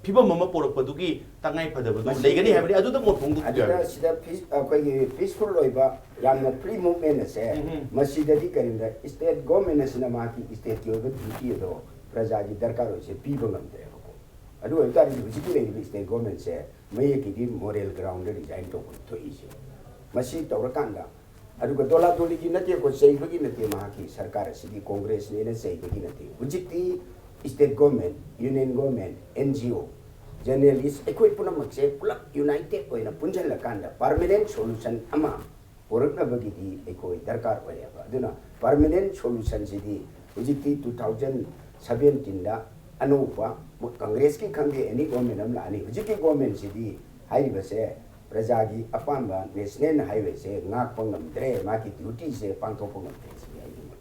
ꯐꯤꯕꯝ ꯑꯃ ꯄꯨꯔꯛꯄꯗꯨꯒꯤ ꯇꯉꯥꯏ ꯐꯗꯕꯗꯨ ꯃꯁꯤ ꯂꯩꯒꯅꯤ ꯍꯥꯏꯕꯅꯤ꯫ ꯑꯗꯨꯗ ꯃꯣꯠ ꯐꯣꯡꯗꯣꯛꯄꯤꯌꯨ ꯑꯗꯨꯗ ꯍꯥꯏꯕꯅꯤ꯫ ꯁꯤꯗ peace-, ꯑꯩꯈꯣꯏꯒꯤ peaceful ꯑꯣꯏꯕ ꯌꯥꯝꯅ free movement ꯑꯁꯦ ꯎꯝ, ꯎꯝ꯫ ꯃꯁꯤꯗꯗꯤ ꯀꯔꯤꯒꯨꯝꯕ state government ꯑꯁꯤꯅ ꯃꯍꯥꯛꯀꯤ stateꯀꯤ ꯑꯣꯏꯕ duty ꯑꯗꯣ ꯄ꯭ꯔꯖꯥꯒꯤ ꯗꯔꯀꯥꯔ ꯑꯣꯏꯁꯦ ꯄꯤꯕ ꯉꯝꯗ꯭ꯔꯦꯕꯀꯣ꯫ ꯑꯗꯨ ꯑꯣꯏꯕ ꯇꯥꯔꯗꯤ ꯍꯧꯖꯤꯛꯀꯤ ꯂꯩꯔꯤꯕ state governmentꯁꯦ ꯃꯌꯦꯛꯀꯤꯗꯤ moral groundꯗ resign ꯇꯧꯐꯝ ꯊꯣꯛꯏꯁꯦ꯫ ꯃꯁꯤ ꯇꯧꯔꯀꯥꯟꯗ, ꯑꯗꯨꯒ ꯗꯣꯂꯥꯗꯣꯂꯤꯒꯤ ꯅꯠꯇꯦꯀꯣ, ꯆꯩꯕꯒꯤ ꯅꯠꯇꯦ, ꯃꯍꯥꯛꯀꯤ ꯁꯔꯀꯥꯔ ꯑꯁꯤꯗꯤ ꯀꯣꯡꯒ꯭ꯔꯦꯁꯅꯦꯅ ꯆꯩꯕꯒꯤ ꯅꯠꯇꯦ꯫ ꯍꯧꯖꯤꯛꯇꯤ state government, union government, NGO, journalist, ꯑꯩꯈꯣꯏ ꯄꯨꯝꯅꯃꯛꯁꯦ ꯄꯨꯂꯞ united ꯑꯣꯏꯅ ꯄꯨꯟꯁꯤꯜꯂꯀꯥꯟꯗ permanent solution ꯑꯃ ꯄꯨꯔꯛꯅꯕꯒꯤꯗꯤ ꯑꯩꯈꯣꯏ ꯗꯔꯀꯥꯔ ꯑꯣꯏꯔꯦꯕ꯫ ꯑꯗꯨꯅ permanent solutionꯁꯤꯗꯤ ꯍꯧꯖꯤꯛꯇꯤ two thousand seventeenꯗ ꯑꯅꯧꯕ ꯀꯪꯒ꯭ꯔꯦꯁꯀꯤ ꯈꯪꯗꯦ, any government ꯑꯃ ꯂꯥꯛꯑꯅꯤ꯫ ꯍꯧꯖꯤꯛꯀꯤ governmentꯁꯤꯗꯤ ꯍꯥꯏꯔꯤꯕꯁꯦ ꯄ꯭ꯔꯖꯥꯒꯤ ꯑꯄꯥꯝꯕ national highwayꯁꯦ ꯉꯥꯛꯄ ꯉꯝꯗ꯭ꯔꯦ, ꯃꯥꯒꯤ dutyꯁꯦ ꯄꯥꯡꯊꯣꯛꯄ ꯉꯝꯗ꯭ꯔꯦ ꯁꯤꯅꯤ ꯑꯩꯒꯤ ꯃꯣꯠ꯫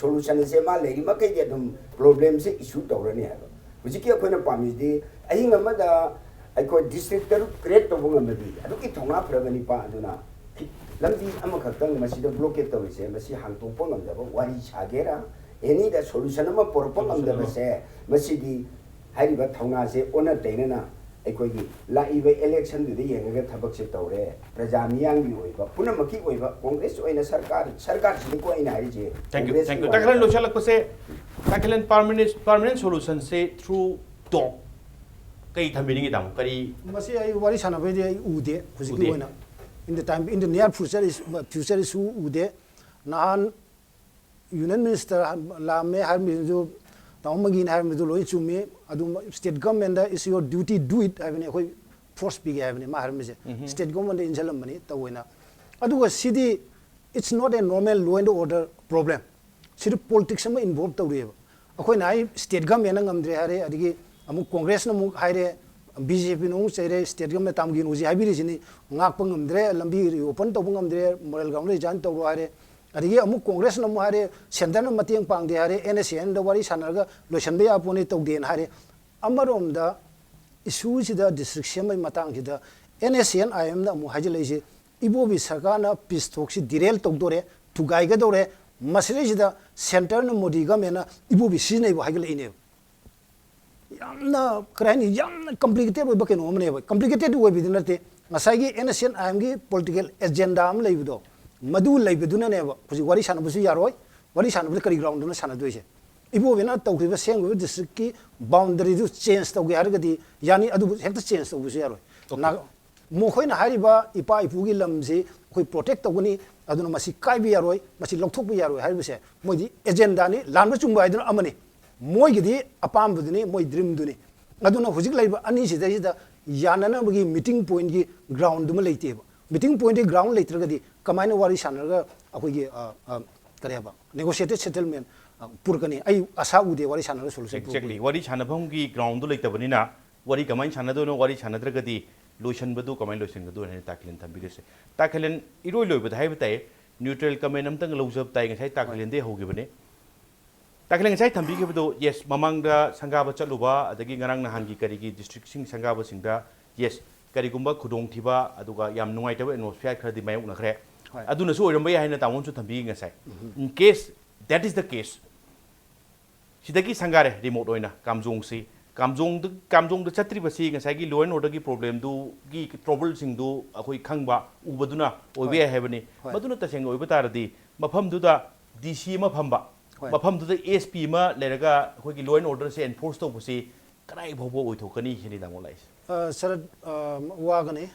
ꯁꯣꯂꯨꯁꯟꯁꯦ ꯃꯥ ꯂꯩꯔꯤ ꯃꯈꯩꯗꯤ ꯑꯗꯨꯝ ꯄ꯭ꯔꯣꯕ꯭ꯂꯦꯝꯁꯦ ꯏꯁꯨ ꯇꯧꯔꯅꯤ ꯍꯥꯏꯕ꯫ ꯍꯧꯖꯤꯛꯀꯤ ꯑꯩꯈꯣꯏꯅ ꯄꯥꯝꯃꯤꯁꯤꯗꯤ ꯑꯍꯤꯡ ꯑꯃꯗ ꯑꯩꯈꯣꯏ ꯗꯤꯁꯇ꯭ꯔꯤꯛ ꯇꯔꯨꯛ ꯀ꯭ꯔꯤꯌꯦꯠ ꯇꯧꯕ ꯉꯝꯃꯗꯤ ꯑꯗꯨꯛꯀꯤ ꯊꯧꯅꯥ ꯐꯔꯕ ꯅꯤꯄꯥ ꯑꯗꯨꯅ ꯂꯝꯕꯤ ꯑꯃꯈꯛꯇꯪ ꯃꯁꯤꯗ ꯕ꯭ꯂꯣꯀꯦꯠ ꯇꯧꯔꯤꯁꯦ, ꯃꯁꯤ ꯍꯥꯡꯇꯣꯛꯄ ꯉꯝꯗꯕ ꯋꯥꯔꯤ ꯁꯥꯒꯦꯔꯥ, ꯑꯦꯅꯤꯗ ꯁꯣꯂꯨꯁꯟ ꯑꯃ ꯄꯨꯔꯛꯄ ꯉꯝꯗꯕꯁꯦ, ꯃꯁꯤꯗꯤ ꯍꯥꯏꯔꯤꯕ ꯊꯧꯅꯥꯁꯦ ꯑꯣꯟꯅ ꯇꯩꯅꯅ ꯑꯩꯈꯣꯏꯒꯤ ꯂꯥꯛꯏꯕ ꯏꯂꯦꯛꯁꯟꯗꯨꯗ ꯌꯦꯡꯉꯒ ꯊꯕꯛꯁꯦ ꯇꯧꯔꯦ꯫ ꯄ꯭ꯔꯖꯥ ꯃꯤꯌꯥꯝꯒꯤ ꯑꯣꯏꯕ, ꯄꯨꯝꯅꯃꯛꯀꯤ ꯑꯣꯏꯕ, ꯀꯣꯡꯒ꯭ꯔꯦꯁ ꯑꯣꯏꯅ ꯁꯔꯀꯥꯔ, ꯁꯔꯀꯥꯔꯁꯤꯅꯤꯀꯣ ꯑꯩꯅ ꯍꯥꯏꯔꯤꯁꯦ꯫ Thank you, ꯀꯣꯡꯒ꯭ꯔꯦꯁꯀꯤ thank you. ꯇꯥꯈꯂꯦꯟ ꯋꯥꯅ ꯂꯣꯏꯁꯤꯜꯂꯛꯄꯁꯦ, ꯇꯥꯈꯂꯦꯟ permanent, permanent solution ꯁꯦ through talk ꯀꯩ ꯊꯝꯕꯤꯅꯤꯡꯉꯤ ꯇꯥꯃꯣ? ꯀꯔꯤ? ꯃꯁꯤ ꯑꯩ ꯋꯥꯔꯤ ꯁꯥꯟꯅꯕꯩꯗꯤ ꯑꯩ ꯎꯗꯦ ꯍꯧꯖꯤꯛꯀꯤ ꯎꯗꯦ꯫ ꯑꯣꯏꯅ in the time, in the near future is, future ꯁꯨ ꯎꯗꯦ꯫ ꯅꯍꯥꯟ ꯌꯨꯅꯤꯌꯟ ꯃꯤꯅꯤꯁꯇꯔ ꯂꯥꯛꯑꯝꯃꯦ ꯍꯥꯏꯔꯝꯃꯤꯗꯨ, ꯇꯥꯃꯣ ꯃꯪꯒꯤꯅ ꯍꯥꯏꯔꯝꯃꯤꯗꯨ ꯂꯣꯏ ꯆꯨꯝꯃꯤ꯫ ꯑꯗꯨꯝ state government the is your duty, do it ꯍꯥꯏꯕꯅꯤ, ꯑꯩꯈꯣꯏ ꯐꯣꯔꯁ ꯄꯤꯒꯦ ꯍꯥꯏꯕꯅꯤ ꯃꯥ ꯍꯥꯏꯔꯝꯃꯤꯁꯦ꯫ State government ꯗ ꯏꯟꯁꯤꯜꯂꯝꯕꯅꯤ ꯇꯧꯑꯣꯏꯅ꯫ ꯑꯗꯨꯒ ꯁꯤꯗꯤ it's not a normal law and order problem꯫ ꯁꯤꯗ ꯄꯣꯂꯤꯇꯤꯛꯁ ꯑꯃ ꯏꯟꯚꯣꯜꯕ ꯇꯧꯔꯤꯑꯕ꯫ ꯑꯩꯈꯣꯏꯅ ꯍꯥꯏ ꯁ꯭ꯇꯦꯠ ꯒꯃꯦꯟꯅ ꯉꯝꯗ꯭ꯔꯦ ꯍꯥꯏꯔꯦ, ꯑꯗꯒꯤ ꯑꯃꯨꯛ ꯀꯣꯡꯒ꯭ꯔꯦꯁꯅ ꯑꯃꯨꯛ ꯍꯥꯏꯔꯦ, ꯕꯤ ꯖꯦ ꯄꯤꯅ ꯑꯃꯨꯛ ꯆꯩꯔꯦ, ꯁ꯭ꯇꯦꯠ ꯒꯃꯦꯟ ꯇꯥꯝꯒꯤꯅꯨ ꯍꯧꯖꯤꯛ ꯍꯥꯏꯕꯤꯔꯤꯁꯤꯅꯤ, ꯉꯥꯛꯄ ꯉꯝꯗ꯭ꯔꯦ, ꯂꯝꯕꯤ ꯔꯤꯑꯣꯄꯟ ꯇꯧꯕ ꯉꯝꯗ꯭ꯔꯦ, ꯃꯣꯔꯦꯜ ꯒ꯭ꯔꯥꯎꯟꯗ ꯔꯤꯖꯥꯏꯟ ꯇꯧꯔꯣ ꯍꯥꯏꯔꯦ꯫ ꯑꯗꯒꯤ ꯑꯃꯨꯛ ꯀꯣꯡꯒ꯭ꯔꯦꯁꯅ ꯑꯃꯨꯛ ꯍꯥꯏꯔꯦ, ꯁꯦꯟꯇꯔꯅ ꯃꯇꯦꯡ ꯄꯥꯡꯗꯦ ꯍꯥꯏꯔꯦ, ꯑꯦꯟ ꯑꯦꯁ ꯑꯦ ꯑꯦꯟꯗ ꯋꯥꯔꯤ ꯁꯥꯟꯅꯔꯒ ꯂꯣꯏꯁꯤꯟꯕ ꯌꯥꯕ ꯄꯣꯠꯅꯤ ꯇꯧꯗꯦꯅ ꯍꯥꯏꯔꯦ꯫ ꯑꯃꯔꯣꯝꯗ ꯏꯁꯨꯁꯤꯗ ꯗꯤꯁꯇ꯭ꯔꯤꯛ ꯁꯦꯝꯕꯒꯤ ꯃꯇꯥꯡꯁꯤꯗ ꯑꯦꯟ ꯑꯦꯁ ꯑꯦꯟ ꯑꯥꯏ ꯑꯦꯝꯅ ꯑꯃꯨꯛ ꯍꯥꯏꯖꯤꯜꯂꯛꯏꯁꯦ, ꯏꯕꯣꯕꯤ ꯁꯔꯀꯥꯔꯅ ꯄꯤꯁ ꯊꯣꯛꯁꯤ ꯗꯤꯔꯦꯜ ꯇꯧꯗꯣꯔꯦ, ꯊꯨꯒꯥꯏꯒꯗꯧꯔꯦ, ꯃꯁꯤꯗꯩꯁꯤꯗ ꯁꯦꯟꯇꯔꯅ ꯃꯣꯗꯤ ꯒꯃꯦꯟꯅ ꯏꯕꯣꯕꯤ ꯁꯤꯖꯤꯟꯅꯩꯕ ꯍꯥꯏꯒꯠꯂꯛꯏꯅꯦꯕ꯫ ꯌꯥꯝꯅ ꯀꯔꯤ ꯍꯥꯏꯅꯤ, ꯌꯥꯝꯅ ꯀꯝꯄ꯭ꯂꯤꯀꯦꯇꯦꯠ ꯑꯣꯏꯕ ꯀꯩꯅꯣ ꯑꯃꯅꯦꯕ꯫ ꯀꯝꯄ꯭ꯂꯤꯀꯦꯇꯦꯠ ꯑꯣꯏꯕꯗꯤ ꯅꯠꯇꯦ, ꯉꯁꯥꯏꯒꯤ ꯑꯦꯟ ꯑꯦꯁ ꯑꯦꯟ ꯑꯥꯏ ꯑꯦꯝꯒꯤ ꯄꯣꯂꯤꯇꯤꯀꯦꯜ ꯑꯦꯖꯦꯟꯗꯥ ꯑꯃ ꯂꯩꯕꯗꯣ, ꯃꯗꯨ ꯂꯩꯕꯗꯨꯅꯅꯦꯕ ꯍꯧꯖꯤꯛ ꯋꯥꯔꯤ ꯁꯥꯟꯅꯕꯁꯨ ꯌꯥꯔꯣꯏ꯫ ꯋꯥꯔꯤ ꯁꯥꯟꯅꯕꯗ ꯀꯔꯤ ꯒ꯭ꯔꯥꯎꯟꯗꯅ ꯁꯥꯟꯅꯗꯣꯏꯁꯦ? ꯏꯕꯣꯕꯤꯅ ꯇꯧꯈ꯭ꯔꯤꯕ ꯁꯦꯝꯈ꯭ꯔꯤꯕ ꯗꯤꯁꯇ꯭ꯔꯤꯛꯀꯤ ꯕꯥꯎꯟꯗꯔꯤꯗꯨ ꯆꯦꯟꯖ ꯇꯧꯒꯦ ꯍꯥꯏꯔꯒꯗꯤ ꯌꯥꯅꯤ, ꯑꯗꯨꯕꯨ ꯍꯦꯛꯇ ꯆꯦꯟꯖ ꯇꯧꯕꯁꯨ ꯌꯥꯔꯣꯏ꯫ ꯅꯥ-, ꯃꯈꯣꯏꯅ ꯍꯥꯏꯔꯤꯕ ꯏꯄꯥ ꯏꯄꯨꯒꯤ ꯂꯝꯁꯤ ꯑꯩꯈꯣꯏ ꯄ꯭ꯔꯣꯇꯦꯛ ꯇꯧꯒꯅꯤ, ꯑꯗꯨꯅ ꯃꯁꯤ ꯀꯥꯏꯕ ꯌꯥꯔꯣꯏ, ꯃꯁꯤ ꯂꯧꯊꯣꯛꯄ ꯌꯥꯔꯣꯏ ꯍꯥꯏꯔꯤꯕꯁꯦ ꯃꯣꯏꯗꯤ ꯑꯦꯖꯦꯟꯗꯥꯅꯤ, ꯂꯥꯟꯕ ꯆꯨꯝꯕ ꯍꯥꯏꯗꯨꯅ ꯑꯃꯅꯤ꯫ ꯃꯣꯏꯒꯤꯗꯤ ꯑꯄꯥꯝꯕꯗꯨꯅꯤ, ꯃꯣꯏ ꯗ꯭ꯔꯤꯝꯗꯨꯅꯤ꯫ ꯑꯗꯨꯅ ꯍꯧꯖꯤꯛ ꯂꯩꯔꯤꯕ ꯑꯅꯤꯁꯤꯗꯩꯁꯤꯗ ꯌꯥꯅꯅꯕꯒꯤ ꯃꯤꯇꯤꯡ ꯄꯣꯏꯟꯒꯤ ꯒ꯭ꯔꯥꯎꯟꯗꯨꯃ ꯂꯩꯇꯦꯕ꯫ ꯃꯤꯇꯤꯡ ꯄꯣꯏꯟꯒꯤ ꯒ꯭ꯔꯥꯎꯟ ꯂꯩꯇ꯭ꯔꯒꯗꯤ ꯀꯃꯥꯏꯅ ꯋꯥꯔꯤ ꯁꯥꯟꯅꯔꯒ ꯑꯩꯈꯣꯏꯒꯤ, ꯑ, ꯑ, ꯀꯔꯤ ꯍꯥꯏꯕ, ꯅꯦꯒꯣꯁꯤꯌꯦꯇꯦꯠ ꯁꯦꯇꯜꯃꯦꯟ ꯄꯨꯔꯛꯀꯅꯤ? ꯑꯩ ꯑꯁꯥ ꯎꯗꯦ ꯋꯥꯔꯤ ꯁꯥꯟꯅꯔꯒ ꯁꯣꯂꯨꯁꯟ ꯑꯦꯛꯖꯦꯛꯂꯤ꯫ ꯋꯥꯔꯤ ꯁꯥꯟꯅꯐꯝꯒꯤ ꯒ꯭ꯔꯥꯎꯟꯗꯣ ꯂꯩꯇꯕꯅꯤꯅ ꯋꯥꯔꯤ ꯀꯃꯥꯏꯅ ꯁꯥꯟꯅꯗꯣꯏꯅꯣ? ꯋꯥꯔꯤ ꯁꯥꯟꯅꯗ꯭ꯔꯒꯗꯤ ꯂꯣꯏꯁꯤꯟꯕꯗꯨ ꯀꯃꯥꯏꯅ ꯂꯣꯏꯁꯤꯟꯒꯗꯣꯏꯅꯣ ꯍꯥꯏꯅ ꯇꯥꯈꯤꯂꯟ ꯊꯝꯕꯤꯔꯤꯁꯦ꯫ ꯇꯥꯈꯤꯂꯟ, ꯏꯔꯣꯏ ꯂꯣꯏꯕꯗ ꯍꯥꯏꯕ ꯇꯥꯏ, ꯅ꯭ꯌꯨꯇ꯭ꯔꯦꯜ ꯀꯃꯦꯟ ꯑꯝꯇꯪ ꯂꯧꯖꯕ ꯇꯥꯏ꯫ ꯉꯁꯥꯏ ꯇꯥꯈꯤꯂꯦꯟꯗꯩ ꯍꯧꯈꯤꯕꯅꯦ꯫ ꯇꯥꯈꯤꯂꯦꯟ ꯉꯁꯥꯏ ꯊꯝꯕꯤꯈꯤꯕꯗꯣ, ꯌꯦꯁ, ꯃꯃꯥꯡꯗ ꯁꯪꯒꯥꯕ ꯆꯠꯂꯨꯕ, ꯑꯗꯒꯤ ꯉꯔꯥꯡ ꯅꯍꯥꯟꯒꯤ ꯀꯔꯤꯒꯤ ꯗꯤꯁꯇ꯭ꯔꯤꯛꯁꯤꯡ ꯁꯪꯒꯥꯕꯁꯤꯡꯗ, ꯌꯦꯁ, ꯀꯔꯤꯒꯨꯝꯕ ꯈꯨꯗꯣꯡꯊꯤꯕ ꯑꯗꯨꯒ ꯌꯥꯝ ꯅꯨꯡꯉꯥꯏꯇꯕ ꯑꯦꯠꯃꯣꯁꯐꯤꯌꯥꯔ ꯈꯔꯗꯤ ꯃꯥꯌꯣꯛꯅꯈ꯭ꯔꯦ꯫ ꯍꯣꯏ꯫ ꯑꯗꯨꯅꯁꯨ ꯑꯣꯏꯔꯝꯕ ꯌꯥꯏ ꯍꯥꯏꯅ ꯇꯥꯃꯣꯅꯁꯨ ꯊꯝꯕꯤꯈꯤ ꯉꯁꯥꯏ꯫ ꯎꯝ꯫ In case that is the case, ꯁꯤꯗꯒꯤ ꯁꯪꯒꯥꯔꯦ ꯔꯤꯃꯣꯠ ꯑꯣꯏꯅ ꯀꯥꯝꯖꯣꯡꯁꯤ꯫ ꯀꯥꯝꯖꯣꯡꯗ, ꯀꯥꯝꯖꯣꯡꯗ ꯆꯠꯇ꯭ꯔꯤꯕꯁꯤ ꯉꯁꯥꯏꯒꯤ law and orderꯒꯤ problemꯗꯨꯒꯤ troubleꯁꯤꯡꯗꯨ ꯑꯩꯈꯣꯏ ꯈꯪꯕ, ꯎꯕꯗꯨꯅ ꯑꯣꯏꯕ ꯍꯣꯏ꯫ ꯌꯥꯏ ꯍꯥꯏꯕꯅꯤ꯫ ꯍꯣꯏ꯫ ꯃꯗꯨꯅ ꯇꯁꯦꯡꯅ ꯑꯣꯏꯕ ꯇꯥꯔꯗꯤ ꯃꯐꯝꯗꯨꯗ DC ꯑꯃ ꯐꯝꯕ, ꯍꯣꯏ꯫ ꯃꯐꯝꯗꯨꯗ SP ꯑꯃ ꯂꯩꯔꯒ ꯑꯩꯈꯣꯏꯒꯤ law and orderꯁꯦ enforce ꯇꯧꯕꯁꯤ ꯀꯗꯥꯏ ꯐꯥꯎꯕ ꯑꯣꯏꯊꯣꯛꯀꯅꯤ ꯁꯤꯅꯤ ꯇꯥꯃꯣ ꯂꯥꯛꯏꯁꯦ꯫ ꯑ, ꯁꯔꯠ, ꯑ, ꯋꯥꯒꯅꯤ꯫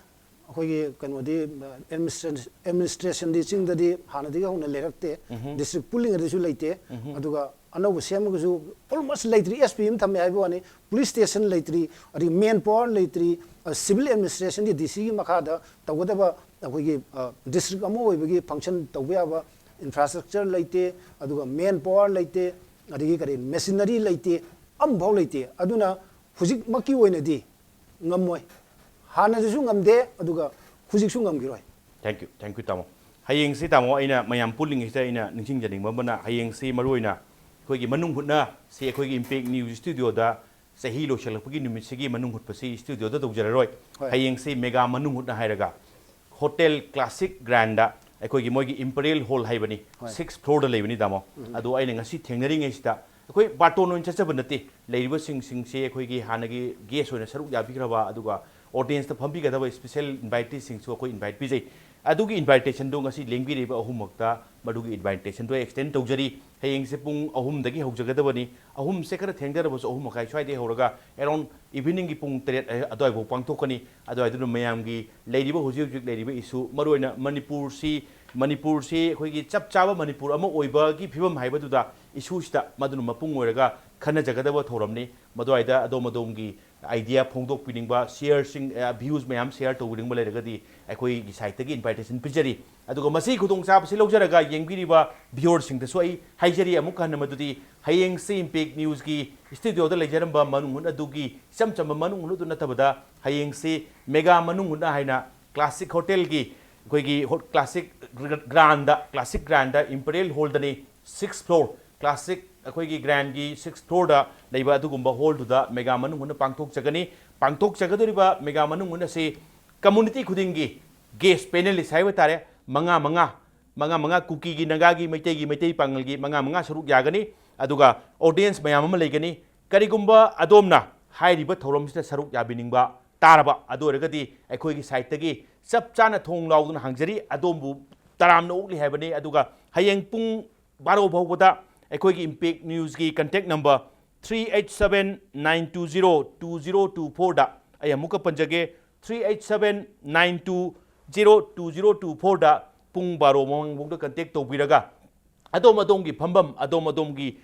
ꯑꯩꯈꯣꯏꯒꯤ ꯀꯩꯅꯣꯗꯤ, ꯑ, administration-, administrationꯗꯤ ꯆꯤꯡꯗꯗꯤ ꯍꯥꯟꯅꯗꯒꯤ ꯍꯧꯅ ꯂꯩꯔꯛꯇꯦ꯫ ꯎꯝꯍꯨꯝ꯫ District ꯄꯨꯜꯂꯤꯉꯩꯗꯁꯨ ꯂꯩꯇꯦ꯫ ꯎꯝꯍꯨꯝ꯫ ꯑꯗꯨꯒ ꯑꯅꯧꯕ ꯁꯦꯝꯃꯒꯁꯨ almost ꯂꯩꯇ꯭ꯔꯤ꯫ SP ꯑꯃ ꯊꯝꯃꯦ ꯍꯥꯏꯕ ꯋꯥꯅꯤ, police station ꯂꯩꯇ꯭ꯔꯤ, ꯑꯗꯒꯤ man power ꯂꯩꯇ꯭ꯔꯤ, ꯑ, civil administrationꯒꯤ DCꯒꯤ ꯃꯈꯥꯗ ꯇꯧꯒꯗꯕ ꯑꯩꯈꯣꯏꯒꯤ, ꯑ, district ꯑꯃ ꯑꯣꯏꯕꯒꯤ function ꯇꯧꯕ ꯌꯥꯕ infrastructure ꯂꯩꯇꯦ, ꯑꯗꯨꯒ man power ꯂꯩꯇꯦ, ꯑꯗꯒꯤ ꯀꯔꯤ machinery ꯂꯩꯇꯦ, ꯑꯃꯐꯥꯎ ꯂꯩꯇꯦ꯫ ꯑꯗꯨꯅ ꯍꯧꯖꯤꯛꯃꯛꯀꯤ ꯑꯣꯏꯅꯗꯤ ꯉꯝꯃꯣꯏ꯫ ꯍꯥꯟꯅꯗꯁꯨ ꯉꯝꯗꯦ, ꯑꯗꯨꯒ ꯍꯧꯖꯤꯛꯁꯨ ꯉꯝꯈꯤꯔꯣꯏ꯫ Thank you, thank you, ꯇꯥꯃꯣ꯫ ꯍꯌꯦꯡꯁꯤ, ꯇꯥꯃꯣ, ꯑꯩꯅ ꯃꯌꯥꯝ ꯄꯨꯜꯂꯤꯉꯩꯁꯤꯗ ꯑꯩꯅ ꯅꯤꯡꯁꯤꯡꯖꯅꯤꯡꯕ ꯑꯃꯅ, ꯍꯌꯦꯡꯁꯤ ꯃꯔꯨꯑꯣꯏꯅ ꯑꯩꯈꯣꯏꯒꯤ ꯃꯅꯨꯡ ꯍꯨꯠꯅ ꯁꯤ ꯑꯩꯈꯣꯏꯒꯤ Impact News studioꯗ ꯆꯍꯤ ꯂꯣꯏꯁꯤꯜꯂꯛꯄꯒꯤ ꯅꯨꯃꯤꯠꯁꯤꯒꯤ ꯃꯅꯨꯡ ꯍꯨꯠꯄꯁꯤ studioꯗ ꯇꯧꯖꯔꯔꯣꯏ꯫ ꯍꯣꯏ꯫ ꯍꯌꯦꯡꯁꯤ mega ꯃꯅꯨꯡ ꯍꯨꯠꯅ ꯍꯥꯏꯔꯒ Hotel Classic Grandꯗ ꯑꯩꯈꯣꯏꯒꯤ ꯃꯣꯏꯒꯤ Imperial Hall ꯍꯥꯏꯕꯅꯤ, ꯍꯣꯏ꯫ Sixth floorꯗ ꯂꯩꯕꯅꯤ, ꯇꯥꯃꯣ꯫ ꯎꯝ꯫ ꯑꯗꯣ ꯑꯩꯅ ꯉꯁꯤ ꯊꯦꯡꯅꯔꯤꯉꯩꯁꯤꯗ ꯑꯩꯈꯣꯏ ꯕꯥꯔꯇꯣꯟ ꯑꯣꯏꯅ ꯆꯠꯆꯕ ꯅꯠꯇꯦ, ꯂꯩꯔꯤꯕꯁꯤꯡꯁꯤꯡꯁꯦ ꯑꯩꯈꯣꯏꯒꯤ ꯍꯥꯟꯅꯒꯤ guest ꯑꯣꯏꯅ ꯁꯔꯨꯛ ꯌꯥꯕꯤꯈ꯭ꯔꯕ, ꯑꯗꯨꯒ audienceꯇ ꯐꯝꯕꯤꯒꯗꯕ special inviteeꯁꯤꯡꯁꯨ ꯑꯩꯈꯣꯏ invite ꯄꯤꯖꯩ꯫ ꯑꯗꯨꯒꯤ invitationꯗꯣ ꯉꯁꯤ ꯂꯦꯡꯕꯤꯔꯤꯕ ꯑꯍꯨꯝꯃꯛꯇ ꯃꯗꯨꯒꯤ invitationꯗꯣ extend ꯇꯧꯖꯔꯤ꯫ ꯍꯌꯦꯡꯁꯦ ꯄꯨꯡ ꯑꯍꯨꯝꯗꯒꯤ ꯍꯧꯖꯒꯗꯕꯅꯤ꯫ ꯑꯍꯨꯝꯁꯦ ꯈꯔ ꯊꯦꯡꯊꯔꯕꯁꯨ ꯑꯍꯨꯝ ꯃꯈꯥꯏ ꯁ꯭ꯋꯥꯏꯗꯒꯤ ꯍꯧꯔꯒ around eveningꯒꯤ ꯄꯨꯡ ꯇꯔꯦꯠ ꯑꯗꯨꯋꯥꯏꯐꯥꯎ ꯄꯥꯡꯊꯣꯛꯀꯅꯤ꯫ ꯑꯗꯨꯋꯥꯏꯗꯨꯅ ꯃꯌꯥꯝꯒꯤ ꯂꯩꯔꯤꯕ, ꯍꯧꯖꯤꯛ ꯍꯧꯖꯤꯛ ꯂꯩꯔꯤꯕ issue, ꯃꯔꯨꯑꯣꯏꯅ ꯃꯅꯤꯄꯨꯔꯁꯤ, ꯃꯅꯤꯄꯨꯔꯁꯤ ꯑꯩꯈꯣꯏꯒꯤ ꯆꯞ ꯆꯥꯕ ꯃꯅꯤꯄꯨꯔ ꯑꯃ ꯑꯣꯏꯕꯒꯤ ꯐꯤꯕꯝ ꯍꯥꯏꯕꯗꯨꯗ issueꯁꯤꯗ ꯃꯗꯨꯅ ꯃꯄꯨꯡ ꯑꯣꯏꯔꯒ ꯈꯟꯅꯖꯒꯗꯕ ꯊꯧꯔꯝꯅꯤ꯫ ꯃꯗꯨꯋꯥꯏꯗ ꯑꯗꯣꯝ ꯑꯗꯣꯝꯒꯤ idea ꯐꯣꯡꯗꯣꯛꯄꯤꯅꯤꯡꯕ, shareꯁꯤꯡ, ꯑ, views ꯃꯌꯥꯝ share ꯇꯧꯕꯤꯅꯤꯡꯕ ꯂꯩꯔꯒꯗꯤ ꯑꯩꯈꯣꯏꯒꯤ siteꯇꯒꯤ invitation ꯄꯤꯖꯔꯤ꯫ ꯑꯗꯨꯒ ꯃꯁꯤꯒꯤ ꯈꯨꯗꯣꯡꯆꯥꯕꯁꯤ ꯂꯧꯖꯔꯒ ꯌꯦꯡꯕꯤꯔꯤꯕ viewerꯁꯤꯡꯗꯁꯨ ꯑꯩ ꯍꯥꯏꯖꯔꯤ ꯑꯃꯨꯛ ꯍꯟꯅ, ꯃꯗꯨꯗꯤ ꯍꯌꯦꯡꯁꯤ Impact Newsꯀꯤ studioꯗ ꯂꯩꯖꯔꯝꯕ ꯃꯅꯨꯡ ꯍꯨꯠ ꯑꯗꯨꯒꯤ ꯏꯆꯝ ꯆꯝꯕ ꯃꯅꯨꯡ ꯍꯨꯠ ꯑꯗꯨ ꯅꯠꯇꯕꯗ ꯍꯌꯦꯡꯁꯤ mega ꯃꯅꯨꯡ ꯍꯨꯠꯅ ꯍꯥꯏꯅ Classic Hotelꯒꯤ ꯑꯩꯈꯣꯏꯒꯤ ꯍꯣ-, Classic grand, classic grand imperial ꯍꯣꯜꯗꯅꯤ, ꯁꯤꯛꯁ ꯐ꯭ꯂꯣꯔ, ꯀ꯭ꯂꯥꯁꯤꯛ ꯑꯩꯈꯣꯏꯒꯤ ꯒ꯭ꯔꯥꯟꯒꯤ ꯁꯤꯛꯁ ꯐ꯭ꯂꯣꯔꯗ ꯂꯩꯕ ꯑꯗꯨꯒꯨꯝꯕ ꯍꯣꯜꯗꯨꯗ ꯃꯦꯒꯥ ꯃꯅꯨꯡ ꯍꯨꯠꯅ ꯄꯥꯡꯊꯣꯛꯆꯒꯅꯤ꯫ ꯄꯥꯡꯊꯣꯛꯆꯒꯗꯧꯔꯤꯕ ꯃꯦꯒꯥ ꯃꯅꯨꯡ ꯍꯨꯠ ꯑꯁꯤ ꯀꯝꯃꯨꯅꯤꯇꯤ ꯈꯨꯗꯤꯡꯒꯤ ꯒꯦꯁ ꯄꯦꯅꯦꯂꯤꯁ ꯍꯥꯏꯕ ꯇꯥꯔꯦ, ꯃꯉꯥ ꯃꯉꯥ, ꯃꯉꯥ ꯃꯉꯥ, ꯀꯨꯀꯤꯒꯤ, ꯅꯥꯒꯥꯒꯤ, ꯃꯩꯇꯩꯒꯤ, ꯃꯩꯇꯩ ꯄꯥꯉꯜꯒꯤ ꯃꯉꯥ ꯃꯉꯥ ꯁꯔꯨꯛ ꯌꯥꯒꯅꯤ꯫ ꯑꯗꯨꯒ ꯑꯣꯗꯤꯌꯦꯟꯁ ꯃꯌꯥꯝ ꯑꯃ ꯂꯩꯒꯅꯤ꯫ ꯀꯔꯤꯒꯨꯝꯕ ꯑꯗꯣꯝꯅ ꯍꯥꯏꯔꯤꯕ ꯊꯧꯔꯝꯁꯤꯗ ꯁꯔꯨꯛ ꯌꯥꯕꯤꯅꯤꯡꯕ ꯇꯥꯔꯕ, ꯑꯗꯨ ꯑꯣꯏꯔꯒꯗꯤ ꯑꯩꯈꯣꯏꯒꯤ ꯁꯥꯏꯠꯇꯒꯤ ꯆꯞ ꯆꯥꯅ ꯊꯣꯡ ꯂꯥꯎꯗꯨꯅ ꯍꯥꯡꯖꯔꯤ꯫ ꯑꯗꯣꯝꯕꯨ ꯇꯔꯥꯝꯅ ꯑꯣꯛꯂꯤ ꯍꯥꯏꯕꯅꯤ꯫ ꯑꯗꯨꯒ ꯍꯌꯦꯡ ꯄꯨꯡ ꯕꯥꯔꯣ ꯐꯥꯎꯕꯗ ꯑꯩꯈꯣꯏꯒꯤ ꯏꯝꯄꯦꯛ ꯅ꯭ꯌꯨꯁꯀꯤ contact number three eight seven nine two zero two zero two ꯐꯣꯔꯗ, ꯑꯩ ꯑꯃꯨꯛꯀ ꯄꯟꯖꯒꯦ, three eight seven nine two zero two zero two ꯐꯣꯔꯗ ꯄꯨꯡ ꯕꯥꯔꯣ ꯃꯃꯥꯡꯐꯥꯎꯗ ꯀꯟꯇꯦꯛ ꯇꯧꯕꯤꯔꯒ ꯑꯗꯣꯝ ꯑꯗꯣꯝꯒꯤ ꯐꯝꯐꯝ, ꯑꯗꯣꯝ ꯑꯗꯣꯝꯒꯤ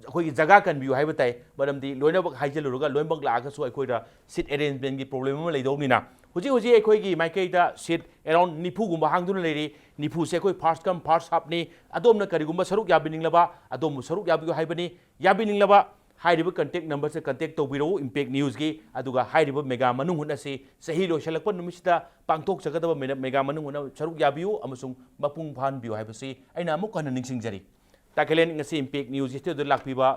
ꯑꯩꯈꯣꯏꯒꯤ ꯖꯒꯥ ꯀꯟꯕꯤꯌꯨ ꯍꯥꯏꯕ ꯇꯥꯏ꯫ ꯃꯔꯝꯗꯤ ꯂꯣꯏꯅꯃꯛ ꯍꯥꯏꯖꯤꯜꯂꯨꯔꯒ ꯂꯣꯏꯅꯃꯛ ꯂꯥꯛꯑꯒꯁꯨ ꯑꯩꯈꯣꯏꯗ ꯁꯤꯠ ꯑꯦꯔꯦꯟꯖꯃꯦꯟꯒꯤ ꯄ꯭ꯔꯣꯕ꯭ꯂꯦꯝ ꯑꯃ ꯂꯩꯗꯧꯅꯤꯅ, ꯍꯧꯖꯤꯛ ꯍꯧꯖꯤꯛ ꯑꯩꯈꯣꯏꯒꯤ ꯃꯥꯏꯀꯩꯗ ꯁꯤꯠ ꯑꯦꯔꯥꯎꯟ ꯅꯤꯐꯨꯒꯨꯝꯕ ꯍꯥꯡꯗꯨꯅ ꯂꯩꯔꯤ꯫ ꯅꯤꯐꯨꯁꯦ ꯑꯩꯈꯣꯏ ꯐꯥꯔꯁ ꯀꯝ ꯐꯥꯔꯁ ꯁꯥꯔꯚꯅꯤ꯫ ꯑꯗꯣꯝꯅ ꯀꯔꯤꯒꯨꯝꯕ ꯁꯔꯨꯛ ꯌꯥꯕꯤꯅꯤꯡꯂꯕ, ꯑꯗꯣꯝꯕꯨ ꯁꯔꯨꯛ ꯌꯥꯕꯤꯌꯨ ꯍꯥꯏꯕꯅꯤ꯫ ꯌꯥꯕꯤꯅꯤꯡꯂꯕ ꯍꯥꯏꯔꯤꯕ ꯀꯟꯇꯦꯛ ꯅꯝꯕꯔꯁꯦ ꯀꯟꯇꯦꯛ ꯇꯧꯕꯤꯔꯛꯎ ꯏꯝꯄꯦꯛ ꯅ꯭ꯌꯨꯁꯀꯤ, ꯑꯗꯨꯒ ꯍꯥꯏꯔꯤꯕ ꯃꯦꯒꯥ ꯃꯅꯨꯡ ꯍꯨꯠ ꯑꯁꯤ ꯆꯍꯤ ꯂꯣꯏꯁꯤꯜꯂꯛꯄ ꯅꯨꯃꯤꯠꯁꯤꯗ ꯄꯥꯡꯊꯣꯛꯆꯒꯗꯕ ꯃꯦꯅ-, ꯃꯦꯒꯥ ꯃꯅꯨꯡ ꯍꯨꯠꯅ ꯁꯔꯨꯛ ꯌꯥꯕꯤꯌꯨ ꯑꯃꯁꯨꯡ ꯃꯄꯨꯡ ꯐꯥꯍꯟꯕꯤꯌꯨ ꯍꯥꯏꯕꯁꯤ ꯑꯩꯅ ꯑꯃꯨꯛ ꯍꯟꯅ ꯅꯤꯡꯁꯤꯡꯖꯔꯤ꯫ ꯇꯥꯈꯦꯂꯦꯟ, ꯉꯁꯤ ꯏꯝꯄꯦꯛ ꯅ꯭ꯌꯨꯁ ꯁ꯭ꯇꯨꯗꯤꯑꯣꯗ ꯂꯥꯛꯄꯤꯕ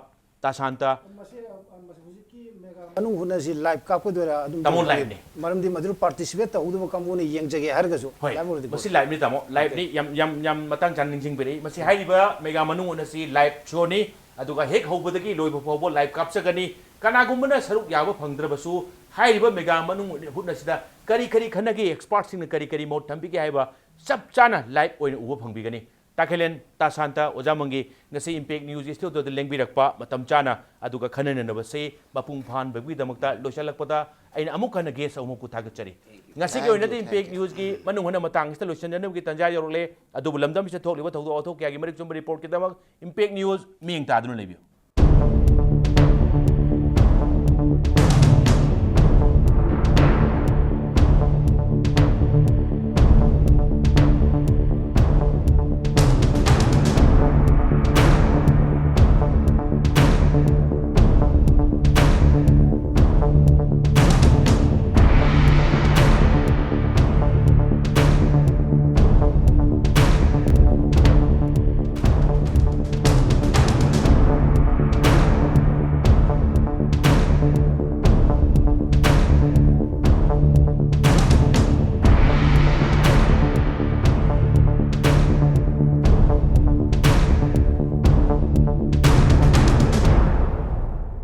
ꯇꯥꯁꯥꯟꯇ꯫ ꯃꯁꯤ, ꯑ, ꯃꯁꯤ ꯍꯧꯖꯤꯛꯀꯤ ꯃꯦꯒꯥ ꯃꯅꯨꯡ ꯍꯨꯠꯅꯁꯤ ꯂꯥꯏꯚ ꯀꯥꯞꯀꯗꯣꯏꯔꯥ? ꯑꯗꯨꯝ ꯇꯥꯃꯣ, ꯇꯧꯒꯗꯣꯏꯔꯥ? ꯂꯥꯏꯚꯅꯤ꯫ ꯃꯔꯝꯗꯤ ꯃꯗꯨ ꯄꯥꯔꯇꯤꯁꯤꯄꯦꯠ ꯇꯧꯍꯧꯗꯕ ꯀꯥꯡꯕꯨꯅ ꯌꯦꯡꯖꯒꯦ ꯍꯥꯏꯔꯒꯁꯨ ꯍꯣꯏ, ꯂꯥꯏꯚ ꯑꯣꯏꯔꯗꯤ ꯃꯁꯤ ꯀꯣ? ꯂꯥꯏꯚꯅꯤ ꯇꯥꯃꯣ, ꯂꯥꯏꯚꯅꯤ꯫ ꯌꯥꯝ, ꯌꯥꯝ, ꯌꯥꯝ ꯃꯇꯥꯡ ꯆꯥꯅ ꯅꯤꯡꯁꯤꯡꯕꯤꯔꯛꯏ꯫ ꯃꯁꯤ ꯍꯥꯏꯔꯤꯕ ꯃꯦꯒꯥ ꯃꯅꯨꯡ ꯍꯨꯠ ꯑꯁꯤ ꯂꯥꯏꯚ ꯁꯣꯅꯤ, ꯑꯗꯨꯒ ꯍꯦꯛ ꯍꯧꯕꯗꯒꯤ ꯂꯣꯏꯕ ꯐꯥꯎꯕ ꯂꯥꯏꯚ ꯀꯥꯞꯆꯒꯅꯤ꯫ ꯀꯅꯥꯒꯨꯝꯕꯅ ꯁꯔꯨꯛ ꯌꯥꯕ ꯐꯪꯗ꯭ꯔꯕꯁꯨ ꯍꯥꯏꯔꯤꯕ ꯃꯦꯒꯥ ꯃꯅꯨꯡ ꯍꯨꯠ ꯑꯁꯤꯗ ꯀꯔꯤ ꯀꯔꯤ ꯈꯟꯅꯒꯦ, ꯑꯦꯛꯁꯄꯥꯔꯠꯁꯤꯡꯅ ꯀꯔꯤ ꯀꯔꯤ ꯃꯣꯠ ꯊꯝꯕꯤꯒꯦ ꯍꯥꯏꯕ ꯆꯞ ꯆꯥꯅ ꯂꯥꯏꯚ ꯑꯣꯏꯅ ꯎꯕ ꯐꯪꯕꯤꯒꯅꯤ꯫ ꯇꯥꯈꯦꯂꯦꯟ, ꯇꯥꯁꯥꯟꯇ, ꯑꯣꯖꯥ ꯃꯪꯒꯤ ꯉꯁꯤ ꯏꯝꯄꯦꯛ ꯅ꯭ꯌꯨꯁ ꯁ꯭ꯇꯨꯗꯤꯑꯣꯗ ꯂꯦꯡꯕꯤꯔꯛꯄ ꯃꯇꯝ ꯆꯥꯅ, ꯑꯗꯨꯒ ꯈꯟꯅ ꯅꯩꯅꯕꯁꯤ ꯃꯄꯨꯡ ꯐꯥꯍꯟꯕꯒꯤꯗꯃꯛꯇ ꯂꯣꯏꯁꯤꯜꯂꯛꯄꯗ ꯑꯩꯅ ꯑꯃꯨꯛ ꯍꯟꯅ ꯒꯦꯁ ꯑꯃꯨꯛꯄꯨ ꯊꯥꯒꯠꯆꯔꯤ꯫ ꯉꯁꯤꯒꯤ ꯑꯣꯏꯅꯗꯤ ꯏꯝꯄꯦꯛ ꯅ꯭ꯌꯨꯁꯀꯤ ꯃꯅꯨꯡ ꯍꯨꯠꯅ ꯃꯇꯥꯡ ꯑꯁꯤꯗ ꯂꯣꯏꯁꯤꯟꯖꯅꯕꯒꯤ ꯇꯥꯟꯖꯥ ꯌꯧꯔꯛꯂꯦ꯫ ꯑꯗꯨꯕꯨ ꯂꯝꯗꯝꯁꯤꯗ ꯊꯣꯛꯂꯤꯕ ꯊꯧꯗꯣꯛ ꯋꯥꯊꯣꯛ ꯀꯌꯥꯒꯤ ꯃꯔꯤꯛ ꯆꯨꯝꯕ ꯔꯤꯄꯣꯔꯠꯀꯤꯗꯃꯛ ꯏꯝꯄꯦꯛ ꯅ꯭ꯌꯨꯁ ꯃꯤꯠꯌꯦꯡ ꯇꯥꯗꯨꯅ ꯂꯩꯕꯤꯌꯨ꯫